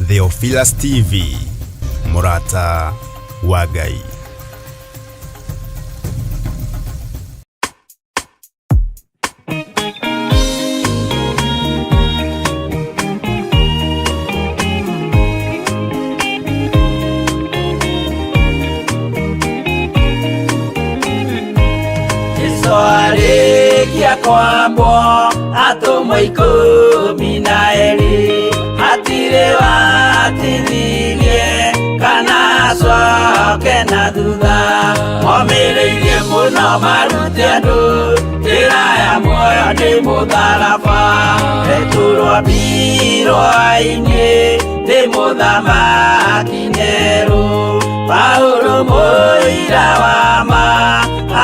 Theophilus TV, mũrata wa Ngai. Jesu arĩkia kwambwo atũmwo 12 hatirĩ watithirie kana acoke na thutha momĩrĩirie mũno marute andũ njĩra ya muoyo nĩ mũtharaba Petero mbirwa-inĩ nĩ mũthamaki Nero Paulo mũira wa ma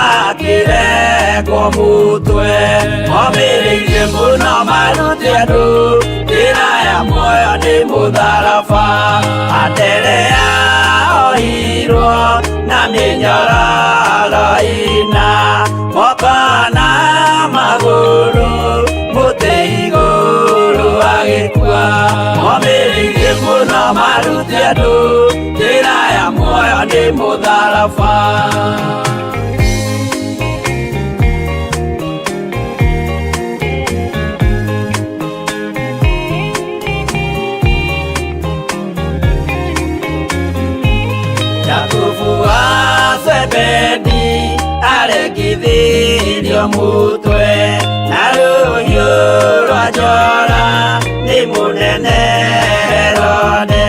akĩrekwo mũtwe momĩrĩirie mũno marute andũ njĩra ya muoyo nĩ mũtharaba Anderea ohirwo na mĩnyororo ĩna moko na magũrũ mũtĩ igũrũ agĩkua momĩrĩirie mũno marute andũ njĩra ya muoyo nĩ mũtharaba. Jakubu wa Zebedi arekithirio mutwe na rũhiũ rwa njora nĩ mũnene Herode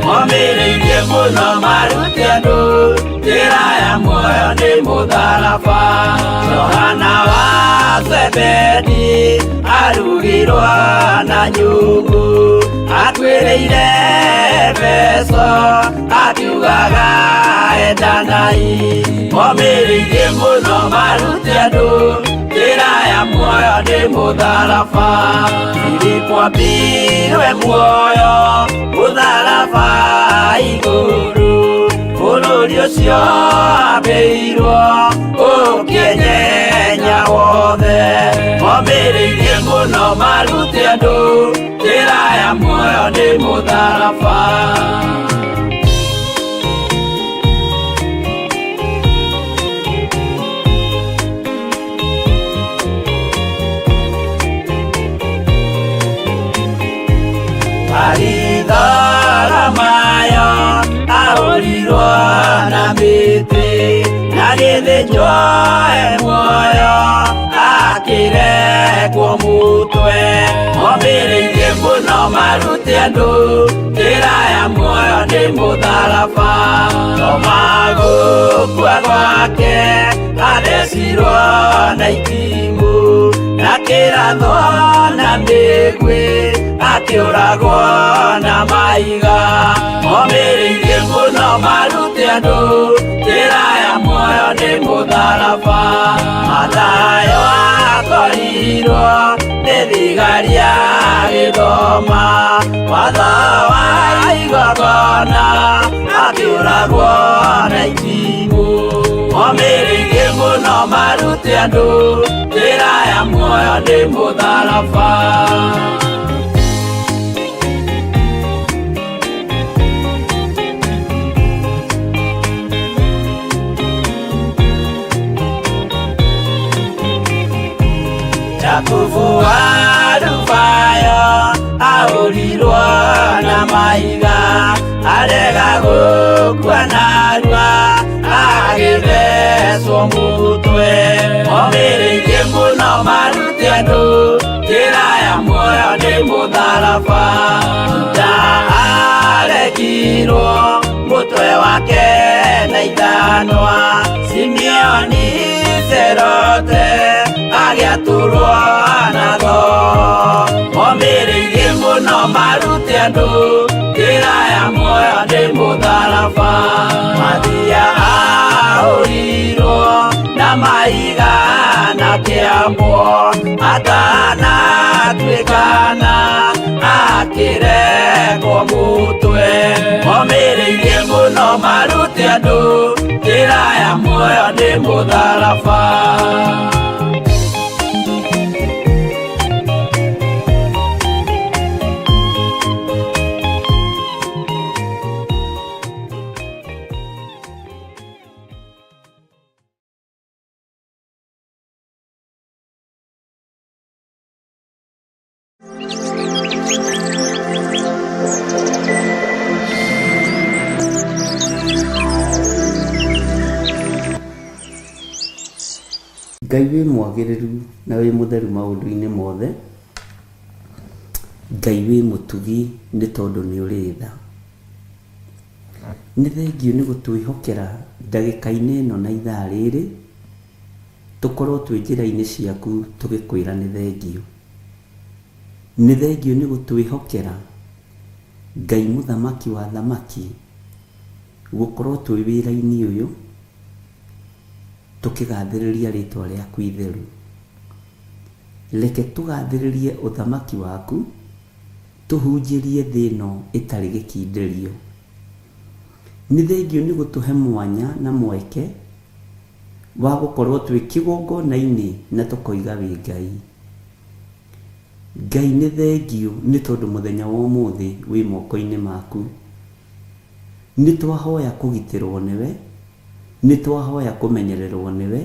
momĩrĩirie mũno marute andũ njĩra ya muoyo nĩ mũtharaba Johana wa Zebedi arugirwo na nyungu akuĩrĩire Efeso akiugaga endanai momĩrĩirie mũno marute andũ njĩra ya muoyo nĩ mũtharaba Filipo ambirwe muoyo mũtharaba igũrũ bũrũri ũcio ambĩirwo ũkĩenyenya wothe momĩrĩirie mũno marute andũ njĩra ya muoyo nĩ mũtharaba. Baritholomayo ahũrirwo na mĩtĩ na gĩthĩnjwo e muoyo akĩrekwo mũtwe momĩrĩirie mũno marute andũ njĩra ya muoyo nĩ mũtharaba Toma gũkua gwake athecirwo na itimũ na kĩrathwo na mĩguĩ akĩũragwo na mahiga momĩrĩirie mũno marute andũ njĩra ya muoyo nĩ mũtharaba Mathayo akorirwo nĩ thigari agĩthoma watho wa igongona akĩũragwo na itimũ momĩrĩirie mũno marute andũ njĩra ya muoyo nĩ mũtharaba. Jakubu wa Alufayo ahũrirwo na mahiga arega gũkua narua agĩthecwo mũtwe momĩrĩirie mũno marute andũ njĩra ya muoyo nĩ mũtharaba Juda arekirwo mũtwe wake na ithanwa Simeoni Zerote agĩatũrwo na thoo momĩrĩirie mũno marute andũ njĩra ya muoyo nĩ mũtharaba Mathia ahũrirwo na mahiga na kĩambwo atanatuĩkana akĩrekwo mũtwe momĩrĩirie mũno marute andũ njĩra ya muoyo nĩ mũtharaba. Ngai wĩ mwagĩrĩru na wĩ mũtheru maũndũ-inĩ mothe. Ngai wĩ mũtugi nĩ tondũ nĩ ũrĩ tha. Nĩ thengiũ nĩ gũtwĩhokera ndagĩka-inĩ ĩno na ithaa rĩrĩ, tũkorwo twĩ njĩra-inĩ ciaku tũgĩkwĩra nĩ thengiũ. Nĩ thengiũ nĩ gũtwĩhokera Ngai mũthamaki wa athamaki, gũkorwo twĩ wĩra-inĩ ũyũ, tũkĩgathĩrĩria rĩtwa rĩaku itheru. Reke tũgathĩrĩrie ũthamaki waku, tũhunjĩrie thĩ ĩno ĩtarĩ gĩkindĩrio. Nĩ thengiũ nĩ gũtũhe mwanya na mweke wa gũkorwo twĩ kĩgongona-inĩ na tũkoiga wĩ Ngai. Ngai nĩ thengiũ nĩ tondũ mũthenya wa ũmũthĩ wĩ moko-inĩ maku. Nĩ twahoya kũgitĩrwo nĩwe, nĩ twahoya kũmenyererwo nĩwe,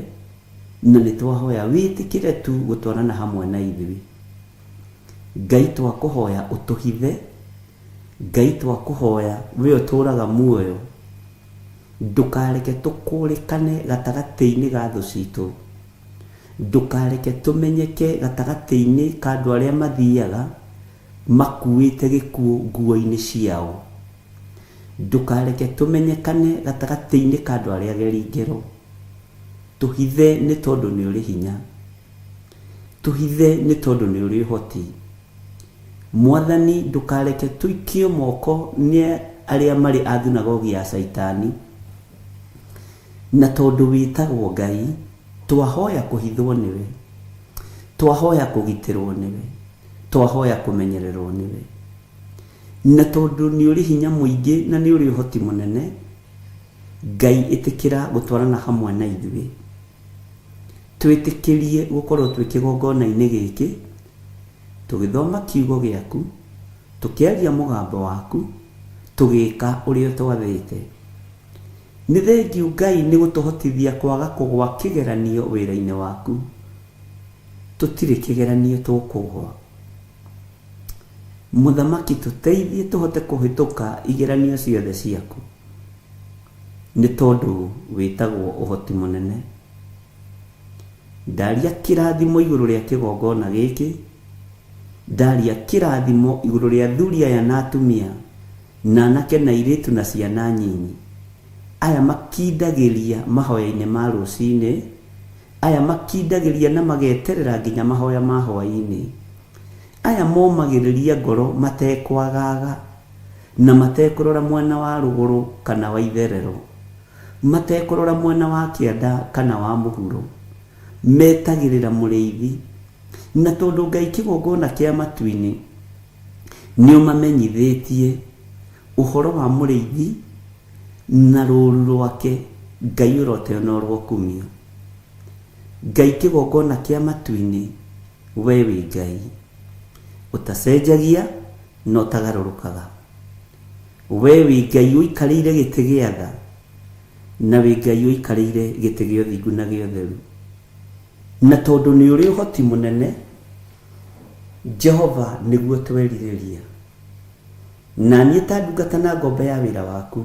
na nĩ twahoya wĩtĩkĩre tu gũtwarana hamwe na ithuĩ. Ngai twakũhoya ũtũhithe, Ngai twakũhoya we ũtũraga muoyo, ndũkareke tũkũrĩkane gatagatĩ-inĩ ga thũ citũ. Ndũkareke tũmenyeke gatagatĩ-inĩ ka andũ arĩa mathiaga makuĩte gĩkuũ nguo-inĩ ciao. Ndũkareke tũmenyekane gatagatĩ-inĩ ka andũ arĩa ageri ngero. Tũhithe nĩ tondũ nĩ ũrĩ hinya. Tũhithe nĩ tondũ nĩ ũrĩ ũhoti. Mwathani ndũkareke tũikio moko nĩ arĩa marĩ a thunagogi ya Caitani. Na tondũ wĩtagwo Ngai, twahoya kũhithwo nĩwe. Twahoya kũgitĩrwo nĩwe. Twahoya kũmenyererwo nĩwe. Na tondũ nĩ ũrĩ hinya mũingĩ na nĩ ũrĩ ũhoti mũnene, Ngai ĩtĩkĩra gũtwarana hamwe na ithuĩ. Twĩtĩkĩrie gũkorwo twĩ kĩgongona-inĩ gĩkĩ, tũgĩthoma kiugo gĩaku, tũkĩaria mũgambo waku, tũgĩka ũrĩa ũtwathĩte. Nĩ thengiũ Ngai nĩ gũtũhotithia kwaga kũgwa kĩgeranio wĩra-inĩ waku. Tũtirĩ kĩgeranio tũkũgwa. Mũthamaki tũteithie tũhote kũhĩtũka igeranio ciothe ciaku. Nĩ tondũ wĩtagwo ũhoti mũnene. Ndaria kĩrathimo igũrũ rĩa kĩgongona gĩkĩ, ndaria kĩrathimo igũrũ rĩa athuri aya na atumia, na anake na airĩtu na ciana nyinyi, aya makindagĩria mahoya-inĩ ma rũcinĩ, aya makindagĩria na mageterera nginya mahoya ma hwaĩ-inĩ, aya momagĩrĩria ngoro matekwagaga na matekũrora mwena wa rũgũrũ kana wa itherero, matekũrora mwena wa kĩanda kana wa mũhuro, metagĩrĩra mũrĩithi. Na tondũ Ngai kĩgongona kĩa matu-inĩ nĩ ũmamenyithĩtie ũhoro wa mũrĩithi na rũũru rwake, Ngai ũroteo na ũrokumio. Ngai kĩgongona kĩa matu-inĩ, we wĩ Ngai ũtacenjagia na ũtagarũrũkaga. We wĩ Ngai ũikarĩire gĩtĩ gĩa tha, na wĩ Ngai ũikarĩire gĩtĩ gĩa ũthingu na gĩa ũtheru. Na tondũ nĩ ũrĩ ũhoti mũnene, Jehova nĩguo twerirĩria. Na niĩ ta ndungata na ngombo ya wĩra waku,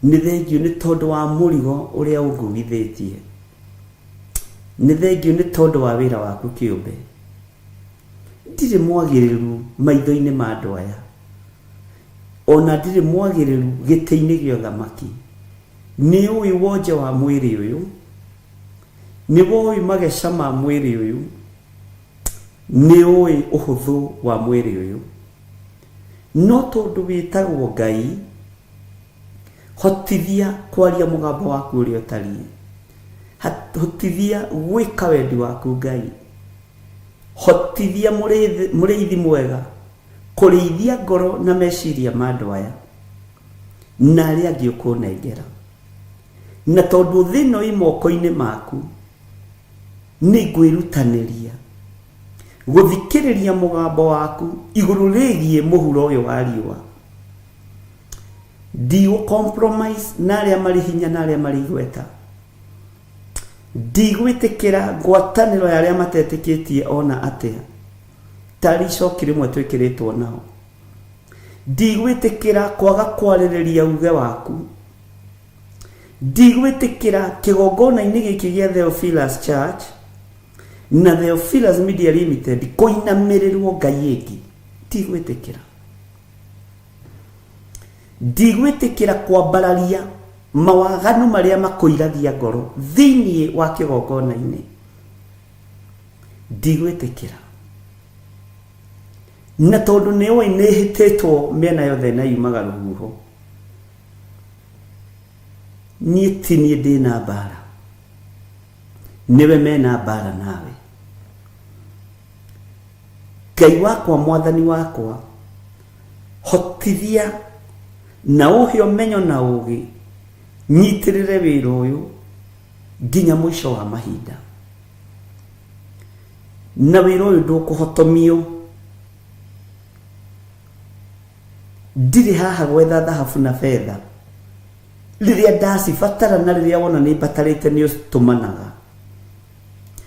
nĩ thengiũ nĩ tondũ wa mũrigo ũrĩa ũnguithĩtie. Nĩ thengiũ nĩ tondũ wa wĩra waku kĩũmbe. Ndirĩ mwagĩrĩru maitho-inĩ ma andũ aya, o na ndirĩ mwagĩrĩru gĩtĩ-inĩ gĩa ũthamaki. Nĩ ũĩ wonje wa mwĩrĩ ũyũ, nĩ woĩ mageca ma mwĩrĩ ũyũ, nĩ ũĩ ũhũthũ wa mwĩrĩ ũyũ. No tondũ wĩtagwo Ngai, hotithia kwaria mũgambo waku ũrĩa ũtariĩ. Hotithia gwĩka wendi waku Ngai. Hotithia mũrĩithi mwega kũrĩithia ngoro na meciria ma andũ aya na arĩa angĩ ũkũnengera. Na tondũ thĩ ĩno ĩ moko-inĩ maku, nĩ ngwĩrutanĩria gũthikĩrĩria mũgambo waku igũrũ rĩgiĩ mũhuro ũyũ wa riũa. Ndigũ compromise na arĩa marĩ hinya na arĩa marĩ igweta. Ndigwĩtĩkĩra ngwatanĩro ya arĩa matetĩkĩtie ona atĩa. Tarĩ icoki rĩmwe twĩkĩrĩtwo nao. Ndigwĩtĩkĩra kwaga kwarĩrĩria uge waku. Ndigwĩtĩkĩra kĩgongona-inĩ gĩkĩ gĩa Theophilus Church na Theophilus Media Limited kũinamĩrĩrwo ngai ĩngĩ. Ndigwĩtĩkĩra. Ndigwĩtĩkĩra kwambararia mawaganu marĩa makũiragia ngoro thĩinĩ wa kĩgongona-inĩ. Ndigwĩtĩkĩra. Na tondũ nĩ ũĩ nĩ hĩtĩtwo mĩena yothe na yumaga rũhuho, niĩ ti niĩ ndĩna mbara, nĩwe mena mbara nawe. Ngai wakwa, mwathani wakwa, hotithia na ũhe ũmenyo na ũgĩ, nyitĩrĩre wĩra ũyũ nginya mũico wa mahinda. Na wĩra ũyũ ndũkũhotomio. Ndirĩ haha gwetha thahabu na betha. Rĩrĩa ndacibatara na rĩrĩa wona nĩ mbatarĩte nĩ ũtũmanaga.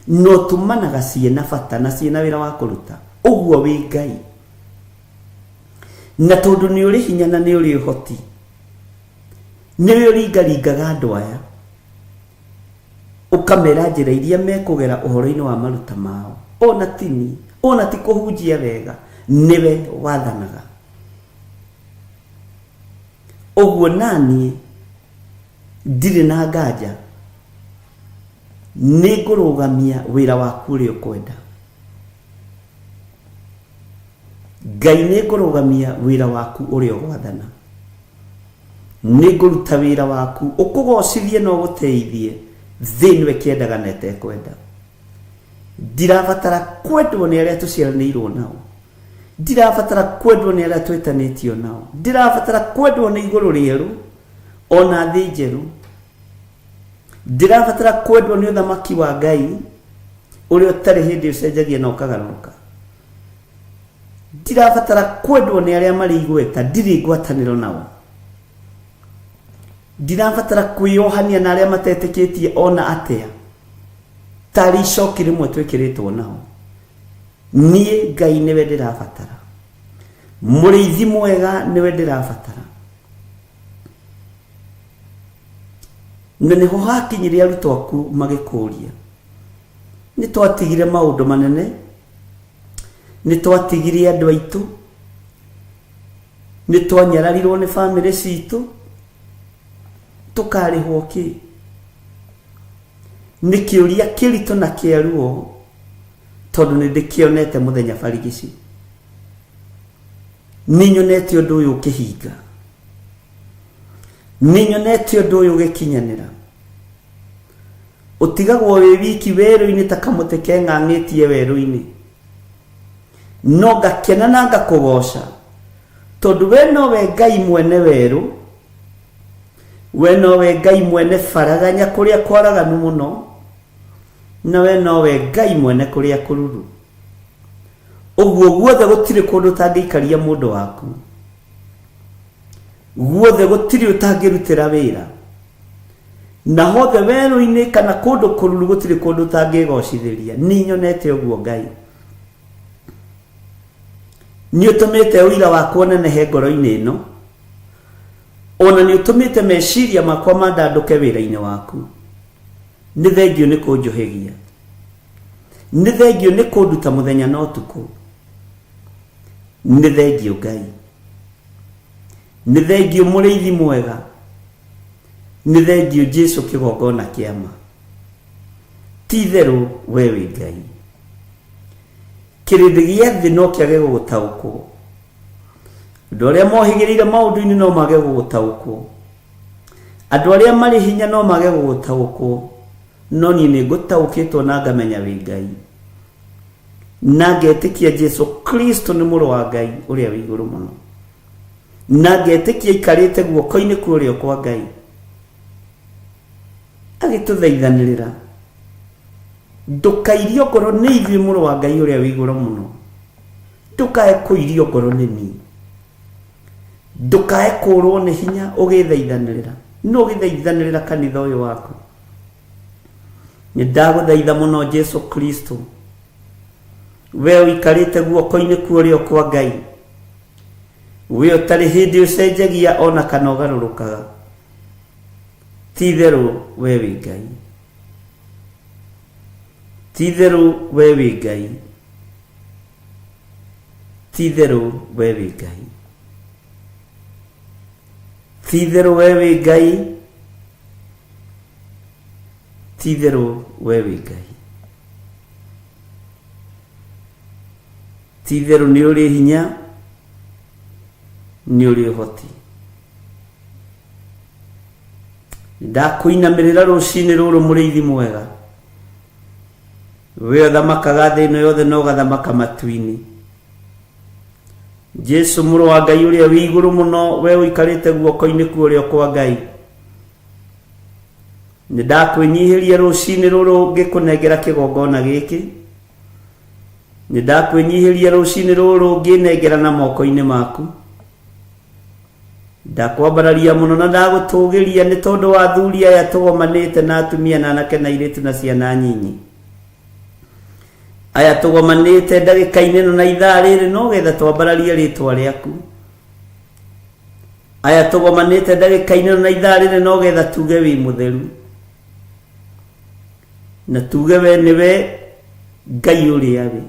Na ũtũmanaga ciĩna bata na ciĩna wĩra wa kũruta. Ũguo wĩ Ngai. Na tondũ nĩ ũrĩ hinya na nĩ ũrĩ ũhoti, nĩwe ũringaringaga andũ aya, ũkamera njĩra iria mekũgera ũhoro-inĩ wa maruta mao. Ona ti niĩ, ona ti kũhunjia wega, nĩwe wathanaga. Ũguo naniĩ ndirĩ na nganja, nĩ ngũrũgamia wĩra waku ũrĩa ũkwenda. Ngai nĩ ngũrũgamia wĩra waku ũrĩa ũgwathana. Nĩ ngũruta wĩra waku ũkũgocithie na ũgũteithie thĩ ĩno ĩkĩendaga na ĩtekwenda. Ndirabatara kwendwo nĩ arĩa tũciaranĩirwo nao. Ndirabatara kwendwo nĩ arĩa twĩtanĩtio nao. Ndirabatara kwendwo nĩ igũrũ rĩerũ ona thĩ njerũ. Ndirabatara kwendwo nĩ ũthamaki wa Ngai ũrĩa ũtarĩ hĩndĩ ũcenjagia na ũkagarũrũka. Ndirabatara kwendwo nĩ arĩa marĩ igweta, ndirĩ ngwatanĩro nao. Ndirabatara kwĩyohania na arĩa matetĩkĩtie ona atĩa, tarĩ icoki rĩmwe twĩkĩrĩtwo nao. Niĩ Ngai nĩwe ndĩrabatara, mũrĩithi mwega nĩwe ndĩrabatara. Na nĩho hakinyire arutwo aku magĩkũria, nĩ twatigire maũndũ manene, nĩ twatigire andũ aitũ, nĩ twanyararirwo nĩ bamĩrĩ citũ, tũkarĩhwo kĩ? Nĩ kĩũria kĩritũ na kĩa ruo, tondũ nĩ ndĩkĩonete mũthenya barigici. Nĩ nyonete ũndũ ũyũ ũkĩhinga. Nĩ nyonete ũndũ ũyũ ũgĩkinyanĩra. Ũtigagwo wĩ wiki werũ-inĩ ta kamũtĩ keng'ang'ĩtie werũ-inĩ. No ngakena na ngakũgoca, tondũ we nowe Ngai mwene werũ, we nowe Ngai mwene baraganya kũrĩa kwaraganu mũno, na we nowe Ngai mwene kũrĩa kũruru. Ũguo guothe gũtirĩ kũndũ ũtangĩikaria mũndũ waku. Guothe gũtirĩ ũtangĩrutĩra wĩra. Na hothe werũ-inĩ kana kũndũ kũruru gũtirĩ kũndũ ũtangĩgocithĩria. Nĩ nyonete ũguo Ngai. Nĩ ũtũmĩte ũira wakwa ũnenehe ngoro-inĩ ĩno. Ona nĩ ũtũmĩte meciria makwa mandandũke wĩra-inĩ waku. Nĩ thengiũ nĩ kũnjũhĩgia. Nĩ thengiũ nĩ kũnduta mũthenya na ũtukũ. Nĩ thengiũ Ngai. Nĩ thengiũ mũrĩithi mwega. Nĩ thengiũ Jesu kĩgongona kĩa ma. Ti itherũ we wĩ Ngai. Kĩrĩndĩ gĩa thĩ no kĩage gũgũtaũkwo. Andũ arĩa mohĩgĩrĩire maũndũ-inĩ no mage gũgũtaũkwo. Andũ arĩa marĩ hinya no mage gũgũtaũkwo. No niĩ nĩ ngũtaũkĩtwo na ngamenya wĩ Ngai. Na ngetĩkia Jesu Kristo nĩ mũrũ wa Ngai ũrĩa wĩ igũrũ mũno. Na ngetĩkia aikarĩte guoko-inĩ kwa ũrĩo kwa Ngai. Agĩtũthaithanĩrĩra. Ndũkairio ngoro nĩ ithuĩ mũrũ wa Ngai ũrĩa wĩ igũrũ mũno. Ndũkae kũirio ngoro nĩ niĩ. Ndũkae kũrwo nĩ hinya ũgĩthaithanĩrĩra. Nũ ũgĩthaithanĩrĩra kanitha ũyũ waku? Nĩ ndagũthaitha mũno Jesu Kristo. We ũikarĩte guoko-inĩ kwa ũrĩo kwa Ngai, we ũtarĩ hĩndĩ ũcenjagia ona kana ũgarũrũkaga, ti itherũ we wĩ Ngai. Ti itherũ we wĩ Ngai. Ti itherũ we wĩ Ngai. Ti itherũ we wĩ Ngai. Ti itherũ we wĩ Ngai. Ti itherũ nĩ ũrĩ hinya, nĩ ũrĩ ũhoti. Ndakũinamĩrĩra rũcinĩ rũrũ mũrĩithi mwega. We ũthamakaga thĩ ĩno yothe na ũgathamaka matu-inĩ. Jesu mũrũ wa Ngai ũrĩa wĩ igũrũ mũno, we ũikarĩte guoko-inĩ kwa ũrĩo kwa Ngai. Nĩ ndakwĩnyihĩria rũcinĩ rũrũ ngĩkũnengera kĩgongona gĩkĩ. Nĩ ndakwĩnyihĩria rũcinĩ rũrũ ngĩnengera na moko-inĩ maku. Ndakwambararia mũno na ndagũtũgĩria nĩ tondũ wa athuri aya tũgomanĩte na atumia na anake na airĩtu na ciana nyinyi. Aya tũgomanĩte ndagĩka-inĩ ĩno na ithaa rĩrĩ no getha twambararie rĩtwa rĩaku. Aya tũgomanĩte ndagĩka-inĩ ĩno na ithaa rĩrĩ no getha tuge wĩ mũtheru. Na tuge we nĩwe Ngai ũrĩa wĩ.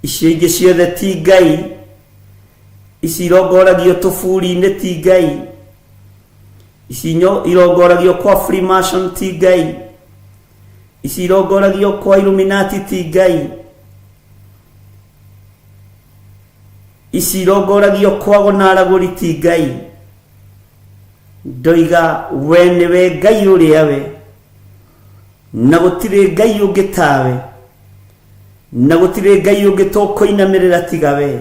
Icio ingĩ ciothe ti Ngai. Ici irongoragio tũburi-inĩ ti Ngai. Ici irongoragio kwa Freemason ti Ngai. Ici irongoragio kwa Illuminati ti Ngai. Ici irongoragio kwa ago na aragũri ti Ngai. Ndoiga we nĩwe Ngai ũrĩa we, na gũtirĩ Ngai ũngĩ tawe, na gũtirĩ Ngai ũngĩ tũkũinamĩrĩra tiga we,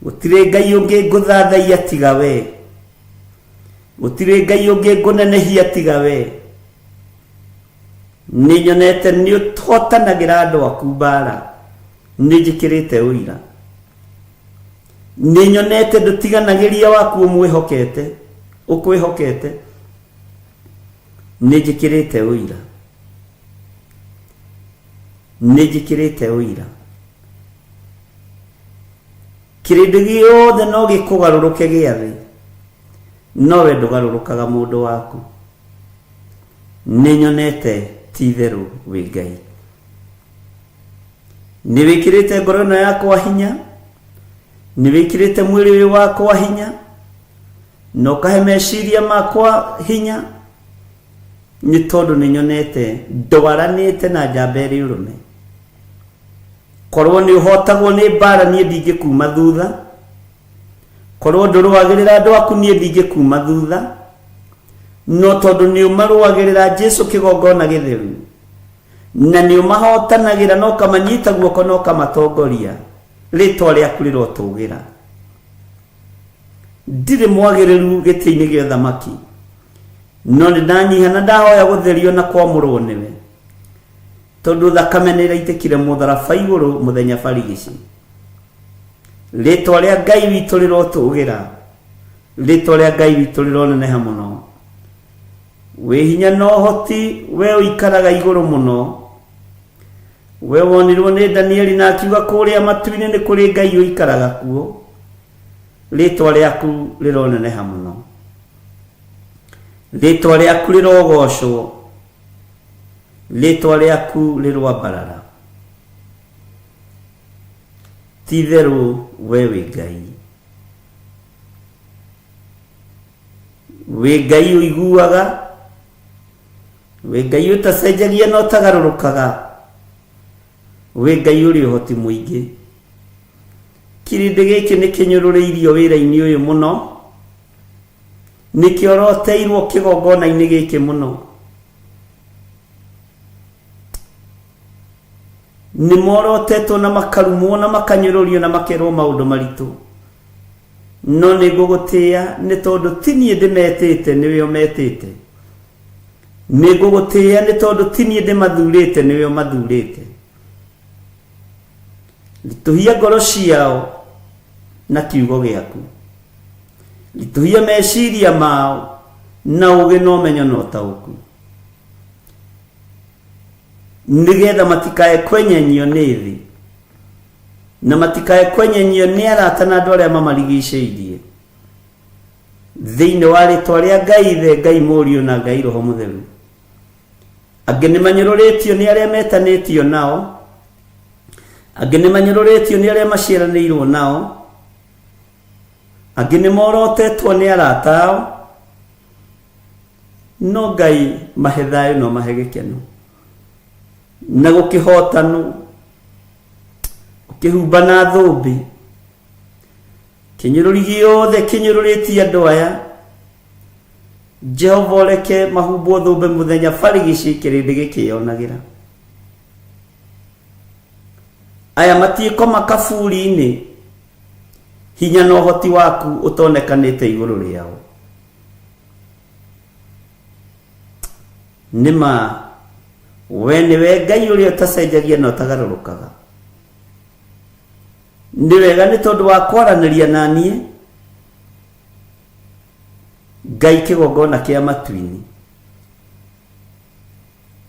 gũtirĩ Ngai ũngĩ ngũthathaiya tiga we, gũtirĩ Ngai ũngĩ ngũnenehia tiga we. Nĩ nyonete nĩ ũhotanagĩra andũ aku mbara, nĩ njĩkĩrĩte ũira. Nĩ nyonete ndũtiganagĩria waku ũmwĩhokete, ũkwĩhokete. Nĩ njĩkĩrĩte ũira. Nĩ njĩkĩrĩte ũira. Kĩrĩndĩ gĩothe no gĩkũgarũrũke gĩa thĩ, no we ndũgarũrũkaga mũndũ waku. Nĩ nyonete ti itherũ wĩ Ngai. Nĩ wĩkĩrĩte ngoro ĩno yakwa hinya, nĩ wĩkĩrĩte mwĩrĩ ũyũ wakwa hinya, na ũkahe meciria makwa hinya, nĩ tondũ nĩ nyonete ndwaranĩte na njamba ĩrĩ ũrũme. Korwo nĩ ũhotagwo nĩ mbara niĩ ndingĩkuma thutha, korwo ndũrũagĩrĩra andũ aku niĩ ndingĩkuma thutha, no tondũ nĩ ũmarũagĩrĩra Jesu kĩgongona gĩtheru, na nĩ ũmahotanagĩra na ũkamanyita guoko na ũkamatongoria, rĩtwa rĩaku rĩrotũgĩra. Ndirĩ mwagĩrĩru gĩtĩ-inĩ gĩa ũthamaki, no nĩ ndanyiha na ndahoya gũtherio na kwamũrwo nĩwe, tondũ thakame nĩ ĩraitĩkire mũtharaba igũrũ mũthenya barigici. Rĩtwa rĩa Ngai witũ rĩrotũgĩra, rĩtwa rĩa Ngai witũ rĩroneneha mũno. Wĩ hinya na ũhoti, we ũikaraga igũrũ mũno. We wonirwo nĩ Danieli na akiuga kũrĩa matu-inĩ nĩ kũrĩ Ngai ũikaraga kuo. Rĩtwa rĩaku rĩroneneha mũno. Rĩtwa rĩaku rĩrogocwo. Rĩtwa rĩaku rĩroambarara. Ti itherũ we wĩ Ngai. Wĩ Ngai ũiguaga, wĩ Ngai ũtacenjagia na ũtagarũrũkaga, wĩ Ngai ũrĩ ũhoti mũingĩ. Kĩrĩndĩ gĩkĩ nĩ kĩnyũrũrĩirio wĩra-inĩ ũyũ mũno, nĩ kĩoroteirwo kĩgongona-inĩ gĩkĩ mũno. Nĩ morotetwo na makarumwo na makanyũrũrio na makerwo maũndũ maritũ. No nĩ ngũgũtĩĩa nĩ tondũ ti niĩ ndĩmetĩte, nĩwe ũmetĩte. Nĩ ngũgũtĩĩa nĩ tondũ ti niĩ ndĩmathurĩte, nĩwe ũmathurĩte. Ritũhia ngoro ciao na kiugo gĩaku. Ritũhia meciria mao na ũũgĩ na ũmenyo na ũtaũku. Nĩgetha matikae kwenyenyio nĩ thĩ. Na matikae kwenyenyio nĩ arata na andũ arĩa mamarigicĩirie. Thĩinĩ wa rĩtwa rĩa Ngai Ithe, Ngai Mũriũ na Ngai Roho Mũtheru. Angĩ nĩ manyũrũrĩtio nĩ arĩa metanĩtio nao, angĩ nĩ manyũrũrĩtio nĩ arĩa maciaranĩirwo nao, angĩ nĩ morotetwo nĩ arata ao, no Ngai mahe thayũ no mahe gĩkeno na gũkĩhotanwo ũkĩhumba na thũmbĩ. Kĩnyũrũri gĩothe kĩnyũrũrĩtie andũ aya, Jehova ũreke mahumbwo thũmbĩ mũthenya barigici kĩrĩndĩ gĩkĩyonagĩra. Aya matiĩkoma kaburi-inĩ, hinya na ũhoti waku ũtonekanĩte igũrũ rĩao. Nĩ ma we nĩwe Ngai ũrĩa ũtacenjagia na ũtagarũrũkaga. Nĩ wega nĩ tondũ wa kwaranĩria na niĩ, Ngai kĩgongona kĩa matu-inĩ,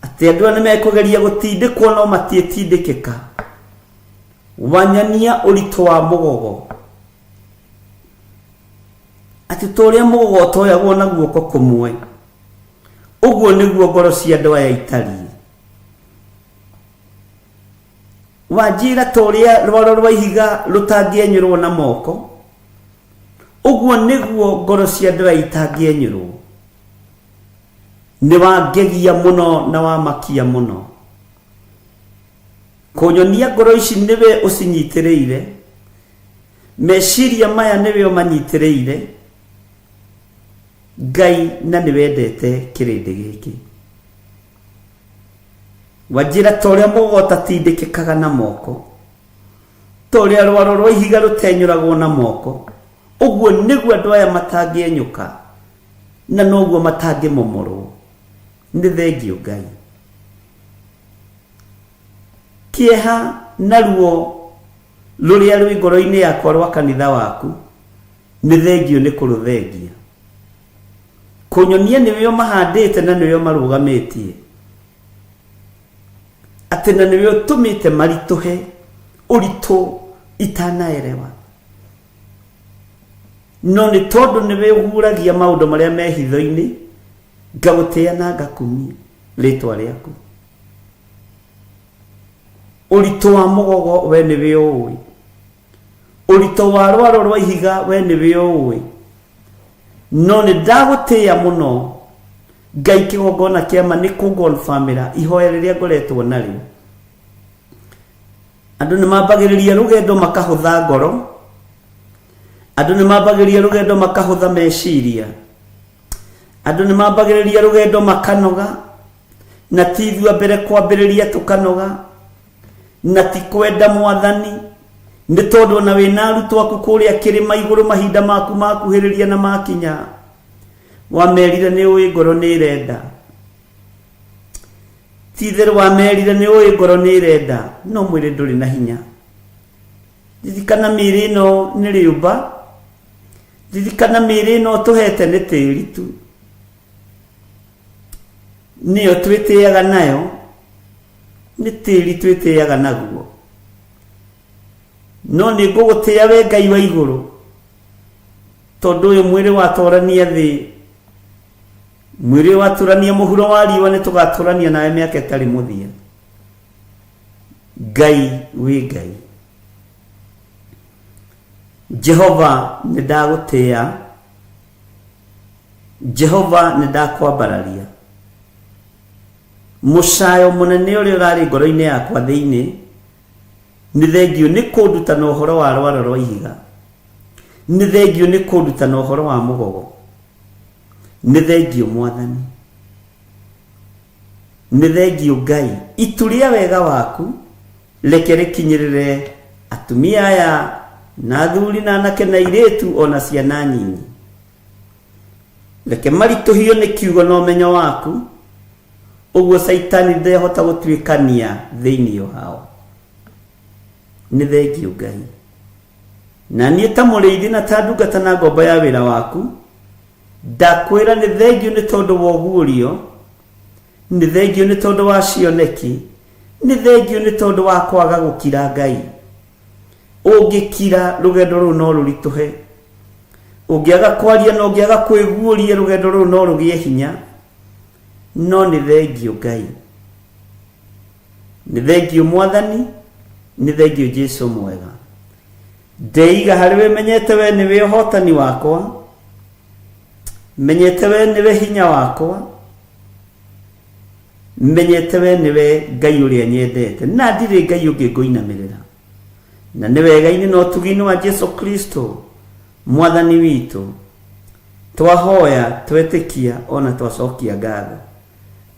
atĩ andũ aya nĩmekũgeria gũtindĩkwo no matiĩtindĩkĩka. Wanyania ũritũ wa mũgogo, atĩ ta ũrĩa mũgogo ũtoyagwo na guoko kũmwe, ũguo nĩguo ngoro cia andũ aya itariĩ. Wanjĩra ta ũrĩa rwaro rwa ihiga rũtangĩenyũrwo na moko, ũguo nĩguo ngoro cia andũ aya itangĩenyũrwo. Nĩ wangegia mũno na wamakia mũno. Kũnyonia ngoro ici nĩwe ũcinyitĩrĩire, meciria maya nĩwe ũmanyitĩrĩire, Ngai, na nĩwendete kĩrĩndĩ gĩkĩ. Wanjĩra ta ũrĩa mũgogo ũtatindĩkĩkaga na moko, ta ũrĩa rwaro rwa ihiga rũtenyũragwo na moko, ũguo nĩguo andũ aya matangĩenyũka, na noguo matangĩmomorwo. Nĩ thengiũ Ngai. Kĩeha na ruo rũrĩa rwĩ ngoro-inĩ yakwa rwa kanitha waku, nĩ thengiũ nĩ kũrũthengia. Kũnyonia nĩwe ũmahandĩte na nĩwe ũmarũgamĩtie, atĩ na nĩwe ũtũmĩte maritũhe ũritũ itanaerewa. No nĩ tondũ nĩwe ũguũragia maũndũ marĩa me hitho-inĩ, ngagũtĩĩa na ngakumia rĩtwa rĩaku. Ũritũ wa mũgogo we nĩwe ũũĩ, ũritũ wa rwaro rwa ihiga we nĩwe ũũĩ, no nĩ ndagũtĩĩa mũno Ngai kĩgongona kĩa ma nĩ kũngonbamĩra ihoya rĩrĩa ngoretwo narĩo. Andũ nĩ mambagĩrĩria rũgendo makahũtha ngoro, andũ nĩ mambagĩrĩria rũgendo makahũtha meciria, andũ nĩ mambagĩrĩria rũgendo makanoga, na ti ithuĩ a mbere kwambĩrĩria tũkanoga, na ti kwenda Mwathani, nĩ tondũ ona wĩna arutwo aku kũrĩa kĩrĩma igũrũ mahinda maku makuhĩrĩria na makinya, wamerire nĩ ũĩ ngoro nĩ ĩrenda. Ti itherũ wamerire nĩ ũĩ ngoro nĩ ĩrenda, no mwĩrĩ ndũrĩ na hinya. Ririkana mĩĩrĩ ĩno nĩ rĩũmba, ririkana mĩĩrĩ ĩno ũtũhete nĩ tĩri tu, nĩyo twĩtĩaga nayo, nĩ tĩri twĩtĩaga naguo. No nĩ ngũgũtĩa we Ngai wa igũrũ, tondũ ũyũ mwĩrĩ watũrania thĩ, mwĩrĩ watũrania mũhuro wa riũa, nĩ tũgatũrania nawe mĩaka ĩtarĩ mũthia. Ngai wĩ Ngai. Jehova nĩ ndagũtĩa, Jehova nĩ ndakwambararia. Mũcayo mũnene ũrĩa ũrarĩ ngoro-inĩ yakwa thĩinĩ, nĩ thengiũ nĩ kũndutana ũhoro wa rwaro rwa ihiga, nĩ thengiũ nĩ kũndutana ũhoro wa mũgogo, nĩ thengiũ Mwathani, nĩ thengiũ Ngai. Itu rĩa wega waku reke rĩkinyĩrĩre atumia aya na athuri na anake na airĩtu o na ciana nyinyi. Reke maritũhio nĩ kiugo na ũmenyo waku, ũguo Caitani ndehota gũtuĩkania thĩinĩ wao. Nĩ thengiũ Ngai. Na niĩ ta mũrĩithi na ta ndungata na ngombo ya wĩra waku, ndakwĩra nĩ thengiũ nĩ tondũ wa ũguũrio, nĩ thengiũ nĩ tondũ wa cioneki, nĩ thengiũ nĩ tondũ wa kwaga gũkira Ngai. Ũngĩkira rũgendo rũu no rũritũhe, ũngĩaga kwaria na ũngĩaga kwĩguũria rũgendo rũu no rũgĩe hinya. No nĩ thengio Ngai, nĩ thengio Mwathani, nĩ thengio Jesu mwega. Ndeiga harĩ we, menyete we nĩwe ũhotani wakwa, menyete we nĩwe hinya wakwa, menyete we nĩwe Ngai ũrĩa nyendete, na ndirĩ Ngai ũngĩ ngũinamĩrĩra. Na nĩ wega-inĩ na ũtugi-inĩ wa Jesu Kristo Mwathani witũ twahoya, twetĩkia ona twacokia ngatho,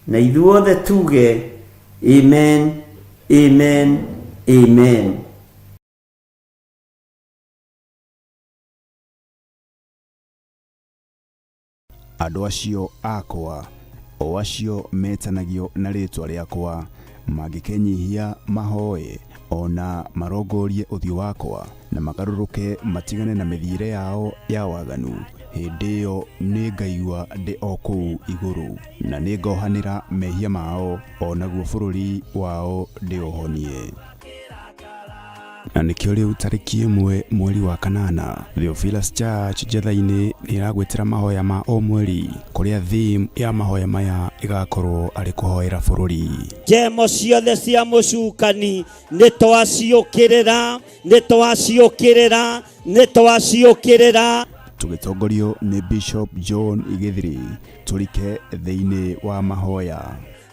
na ithuothe tuge amen, amen, amen. Andũ acio akwa, o acio metanagio na rĩĩtwa rĩakwa, mangĩkenyihia mahoe, o na marongorie ũthiũ wakwa, na magarũrũke matigane na mĩthiĩre yao ya waganu, hĩndĩ ĩyo nĩngaigua ndĩ o kũu igũrũ, na nĩngohanĩra mehia mao, o naguo bũrũri wao ndĩũhonie. Na nĩkĩo rĩu tarĩki 1 mweri wa 8 Theophilus Church Njetha-inĩ nĩ ĩragwĩtĩra mahoya ma o mweri, kũrĩa theme ya mahoya maya ĩgakorwo arĩ kũhoera bũrũri. Njemo ciothe cia mũcukani nĩ twaciũkĩrĩra, nĩ twaciũkĩrĩra, nĩ twaciũkĩrĩra. Tũgĩtongorio nĩ Bishop John Githiri, tũrike thĩinĩ wa mahoya.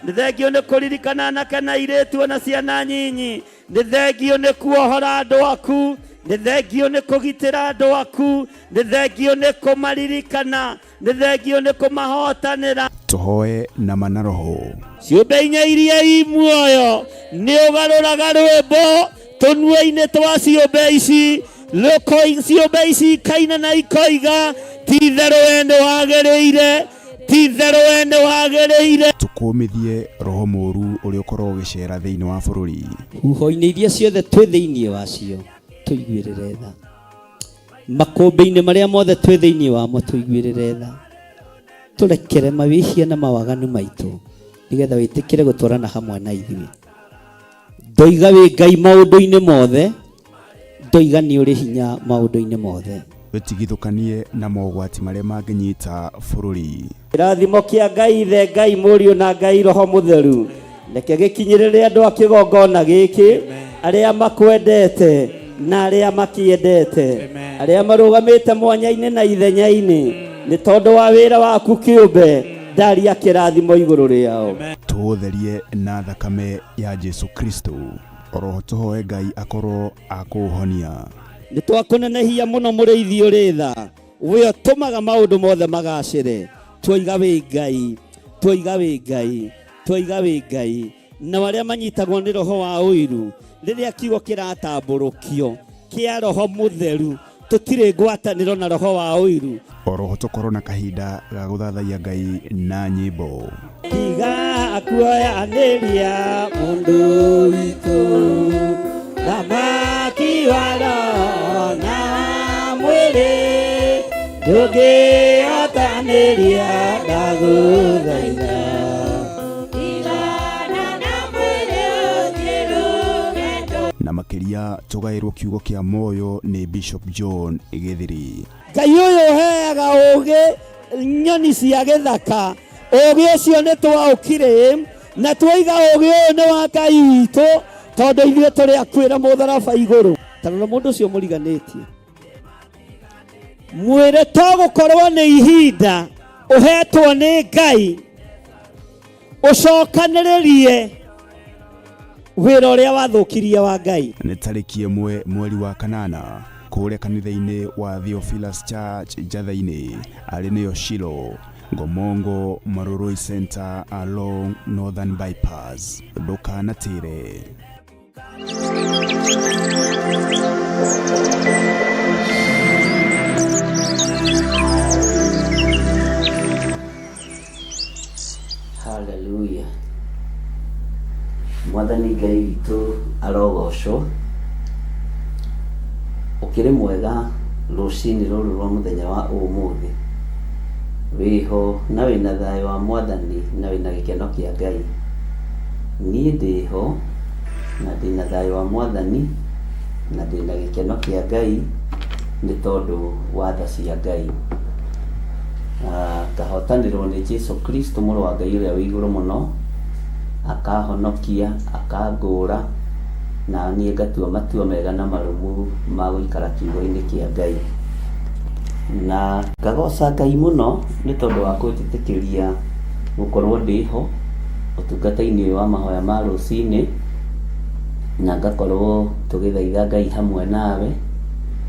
Nĩ thengio nĩ kũririkana anake na airĩtu ona ciana nyinyi. Nĩ thengio nĩ kuohora andũ aku, nĩ thengio nĩ kũgitĩra andũ aku, nĩ thengio nĩ kũmaririkana, nĩ thengio nĩ kũmahotanĩra. Tũhoe na ma na roho. Ciũmbe inya iria i muoyo nĩ ũgarũraga rwĩmbo tũnua-inĩ twa ciũmbe ici, ciũmbe ici ikaina na ikoiga ti itherũ we nĩ wagĩrĩire, ti itherũ we nĩ wagĩrĩire. Tũkũmithie roho mũũru ũrĩa ũkoragwo ũgĩcera thĩinĩ wa bũrũri. Huho-inĩ iria ciothe twĩ thĩinĩ wacio tũiguĩrĩre tha, makũmbĩ-inĩ marĩa mothe twĩ thĩinĩ wamo tũiguĩrĩre tha, tũrekere mawĩhia na mawaganu maitũ, nĩgetha wĩtĩkĩre gũtwarana hamwe na ithuĩ. Ndoiga wĩ Ngai maũndũ-inĩ mothe, ndoiga nĩ ũrĩ hinya maũndũ-inĩ mothe. Tũtigithũkanie na mogwati marĩa mangĩnyita bũrũri. Kĩrathimo kĩa Ngai Ithe, Ngai Mũriũ na Ngai Roho Mũtheru reke gĩkinyĩrĩre andũ a kĩgongona gĩkĩ, arĩa makwendete na arĩa makĩendete, arĩa marũgamĩte mwanya-inĩ na ithenya-inĩ nĩ tondũ wa wĩra waku kĩũmbe, ndaria kĩrathimo igũrũ rĩao. Tũũtherie na thakame ya Jesu Kristo, oroho tũhoe Ngai akorwo akũũhonia. Nĩ twakũnenehia mũno mũrĩithi ũrĩ tha, we ũtũmaga maũndũ mothe magacĩre. Twoiga wĩ Ngai, twoiga wĩ Ngai, twoiga wĩ Ngai. Na arĩa manyitagwo nĩ roho wa ũiru, rĩrĩa kiugo kĩratambũrũkio kĩa roho mũtheru, tũtirĩ ngwatanĩro na roho wa ũiru. Oroho tũkorwo na kahinda ga gũthathaiya Ngai na nyĩmbo. Tiga kuoyanĩria mũndũ witũ, thamaki wa roho na mwĩrĩ, ndũngĩhotanĩria ndagũthaitha. Na makĩria tũgaĩrwo kiugo kĩa muoyo nĩ Bishop John Githiri. Ngai ũyũ ũheaga ũũgĩ nyoni cia gĩthaka, ũũgĩ ũcio nĩ twaũkire na twoiga ũũgĩ ũyũ nĩ wa Ngai witũ, tondũ ithuĩ tũrĩ akuĩra mũtharaba igũrũ. Ta rora mũndũ ũcio mũriganĩtie, mwĩre to gũkorwo nĩ ihinda ũhetwo nĩ Ngai ũcokanĩrĩrie wĩra ũrĩa wathũkirie wa Ngai. Nĩ tarĩki 1 mweri wa 8 kũrĩa kanitha-inĩ wa Theophilus Church Njatha-inĩ, arĩ nĩyo Shilo, Ngomongo Marurui Center along Northern Bypass. Ndũkanatĩre. Hallelujah. Mwathani Ngai witũ arogocwo. Ũkĩrĩ mwega rũcinĩ rũrũ rwa mũthenya wa ũmũthĩ. Wĩho na wĩna thayũ wa Mwathani na wĩna gĩkeno kĩa Ngai. Niĩ ndĩho na ndĩna thayũ wa Mwathani Na ndĩna gĩkeno kĩa Ngai nĩ tondũ wa tha cia Ngai. Ngahotanĩrwo nĩ Jesu Kristo mũrũ wa Ngai ũrĩa wĩ igũrũ mũno, akahonokia, akangũra, na niĩ ngatua matua mega na marũmu ma gũikara kiugo-inĩ kĩa Ngai. Na ngagoca Ngai mũno nĩ tondũ wa kũnjĩtĩkĩria gũkorwo ndĩho ũtungata-inĩ ũyũ wa mahoya ma rũcinĩ, na ngakorwo tũgĩthaitha Ngai hamwe nawe,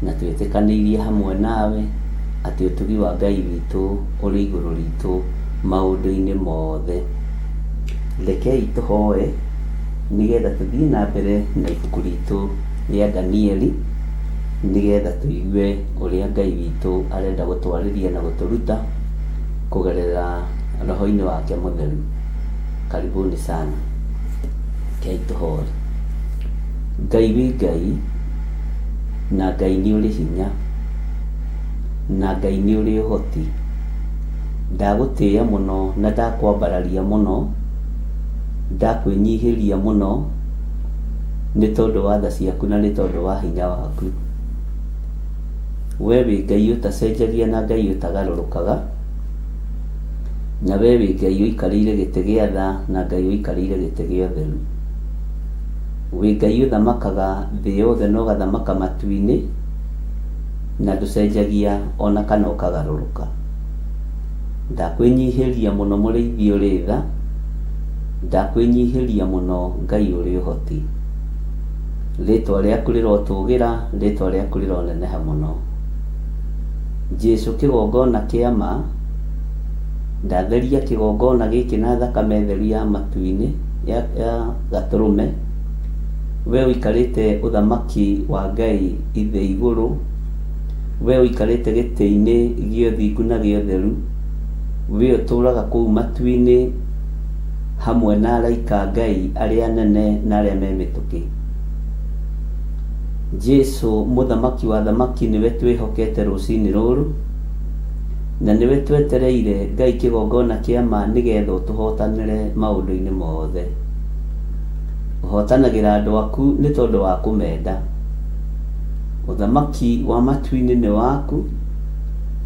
na twĩtĩkanĩirie hamwe nawe atĩ ũtugi wa Ngai witũ ũrĩ igũrũ ritũ maũndũ-inĩ mothe. Rekei tũhoe nĩgetha tũthiĩ na mbere na ibuku ritũ rĩa Danieli, nĩgetha tũigue ũrĩa Ngai witũ arenda gũtwarĩria na gũtũruta kũgerera roho-inĩ wake mũtheru. Karibuni sana. Rekei tũhoe. Ngai wĩ Ngai, na Ngai nĩ ũrĩ hinya, na Ngai nĩ ũrĩ ũhoti. Ndagũtĩĩa mũno na ndakwambararia mũno, ndakwĩnyihĩria mũno nĩ tondũ wa tha ciaku na nĩ tondũ wa hinya waku. We wĩ Ngai ũtacenjagia na Ngai ũtagarũrũkaga, na we wĩ Ngai ũikarĩire gĩtĩ gĩa tha na Ngai ũikarĩire gĩtĩ gĩa ũtheru. Wĩ Ngai ũthamakaga thĩ yothe na ũgathamaka matu-inĩ, na ndũcenjagia ona kana ũkagarũrũka. Ndakwĩnyihĩria mũno mũrĩithi ũrĩ tha, ndakwĩnyihĩria mũno Ngai ũrĩ ũhoti. Rĩtwa rĩaku rĩrotũgĩra, rĩtwa rĩaku rĩroneneha mũno. Jesu kĩgongona kĩa ma, ndatheria kĩgongona gĩkĩ na thakame theru ya matu-inĩ ya gatũrũme, we ũikarĩte ũthamaki wa Ngai ithe igũrũ, we ũikarĩte gĩtĩ-inĩ gĩa ũthingu na gĩa ũtheru, we ũtũũraga kũu matu-inĩ hamwe na araika a Ngai arĩa anene na arĩa me mĩtũkĩ. Jesu mũthamaki wa athamaki nĩwe twĩhokete rũcinĩ rũrũ, na nĩwe twetereire Ngai kĩgongona kĩa ma nĩgetha ũtũhotanĩre maũndũ-inĩ mothe. Ũhotanagĩra andũ aku nĩ tondũ wa kũmenda. Ũthamaki wa matu-inĩ nĩ waku,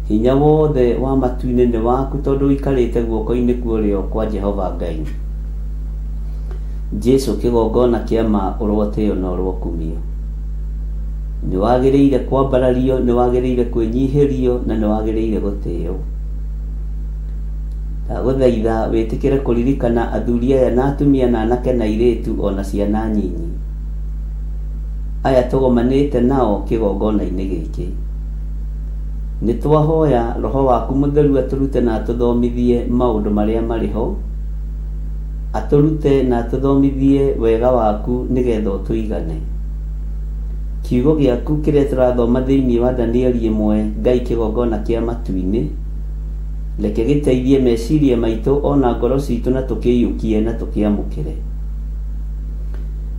hinya wothe wa matu-inĩ nĩ waku tondũ ũikarĩte guoko-inĩ kwa ũrĩo kwa Jehova Ngai. Jesu kĩgongona kĩa ma ũrotĩo na ũrokumio. Nĩ wagĩrĩire kwambarario, nĩ wagĩrĩire kwĩnyihĩrio na nĩ wagĩrĩire gũtĩo. Ndagũthaitha wĩtĩkĩre kũririkana athuri aya na atumia na anake na airĩtu ona ciana nyinyi. Aya tũgomanĩte nao kĩgongona-inĩ gĩkĩ. Nĩ twahoya roho waku mũtheru atũrute na atũthomithie maũndũ marĩa marĩ ho, atũrute na atũthomithie wega waku nĩgetha ũtũigane. Kiugo gĩaku kĩrĩa tũrathoma thĩinĩ wa Danieli 1, Ngai kĩgongona kĩa matu-inĩ, reke gĩteithie meciria maitũ ona ngoro citũ na tũkĩiyũkie na tũkĩamũkĩre.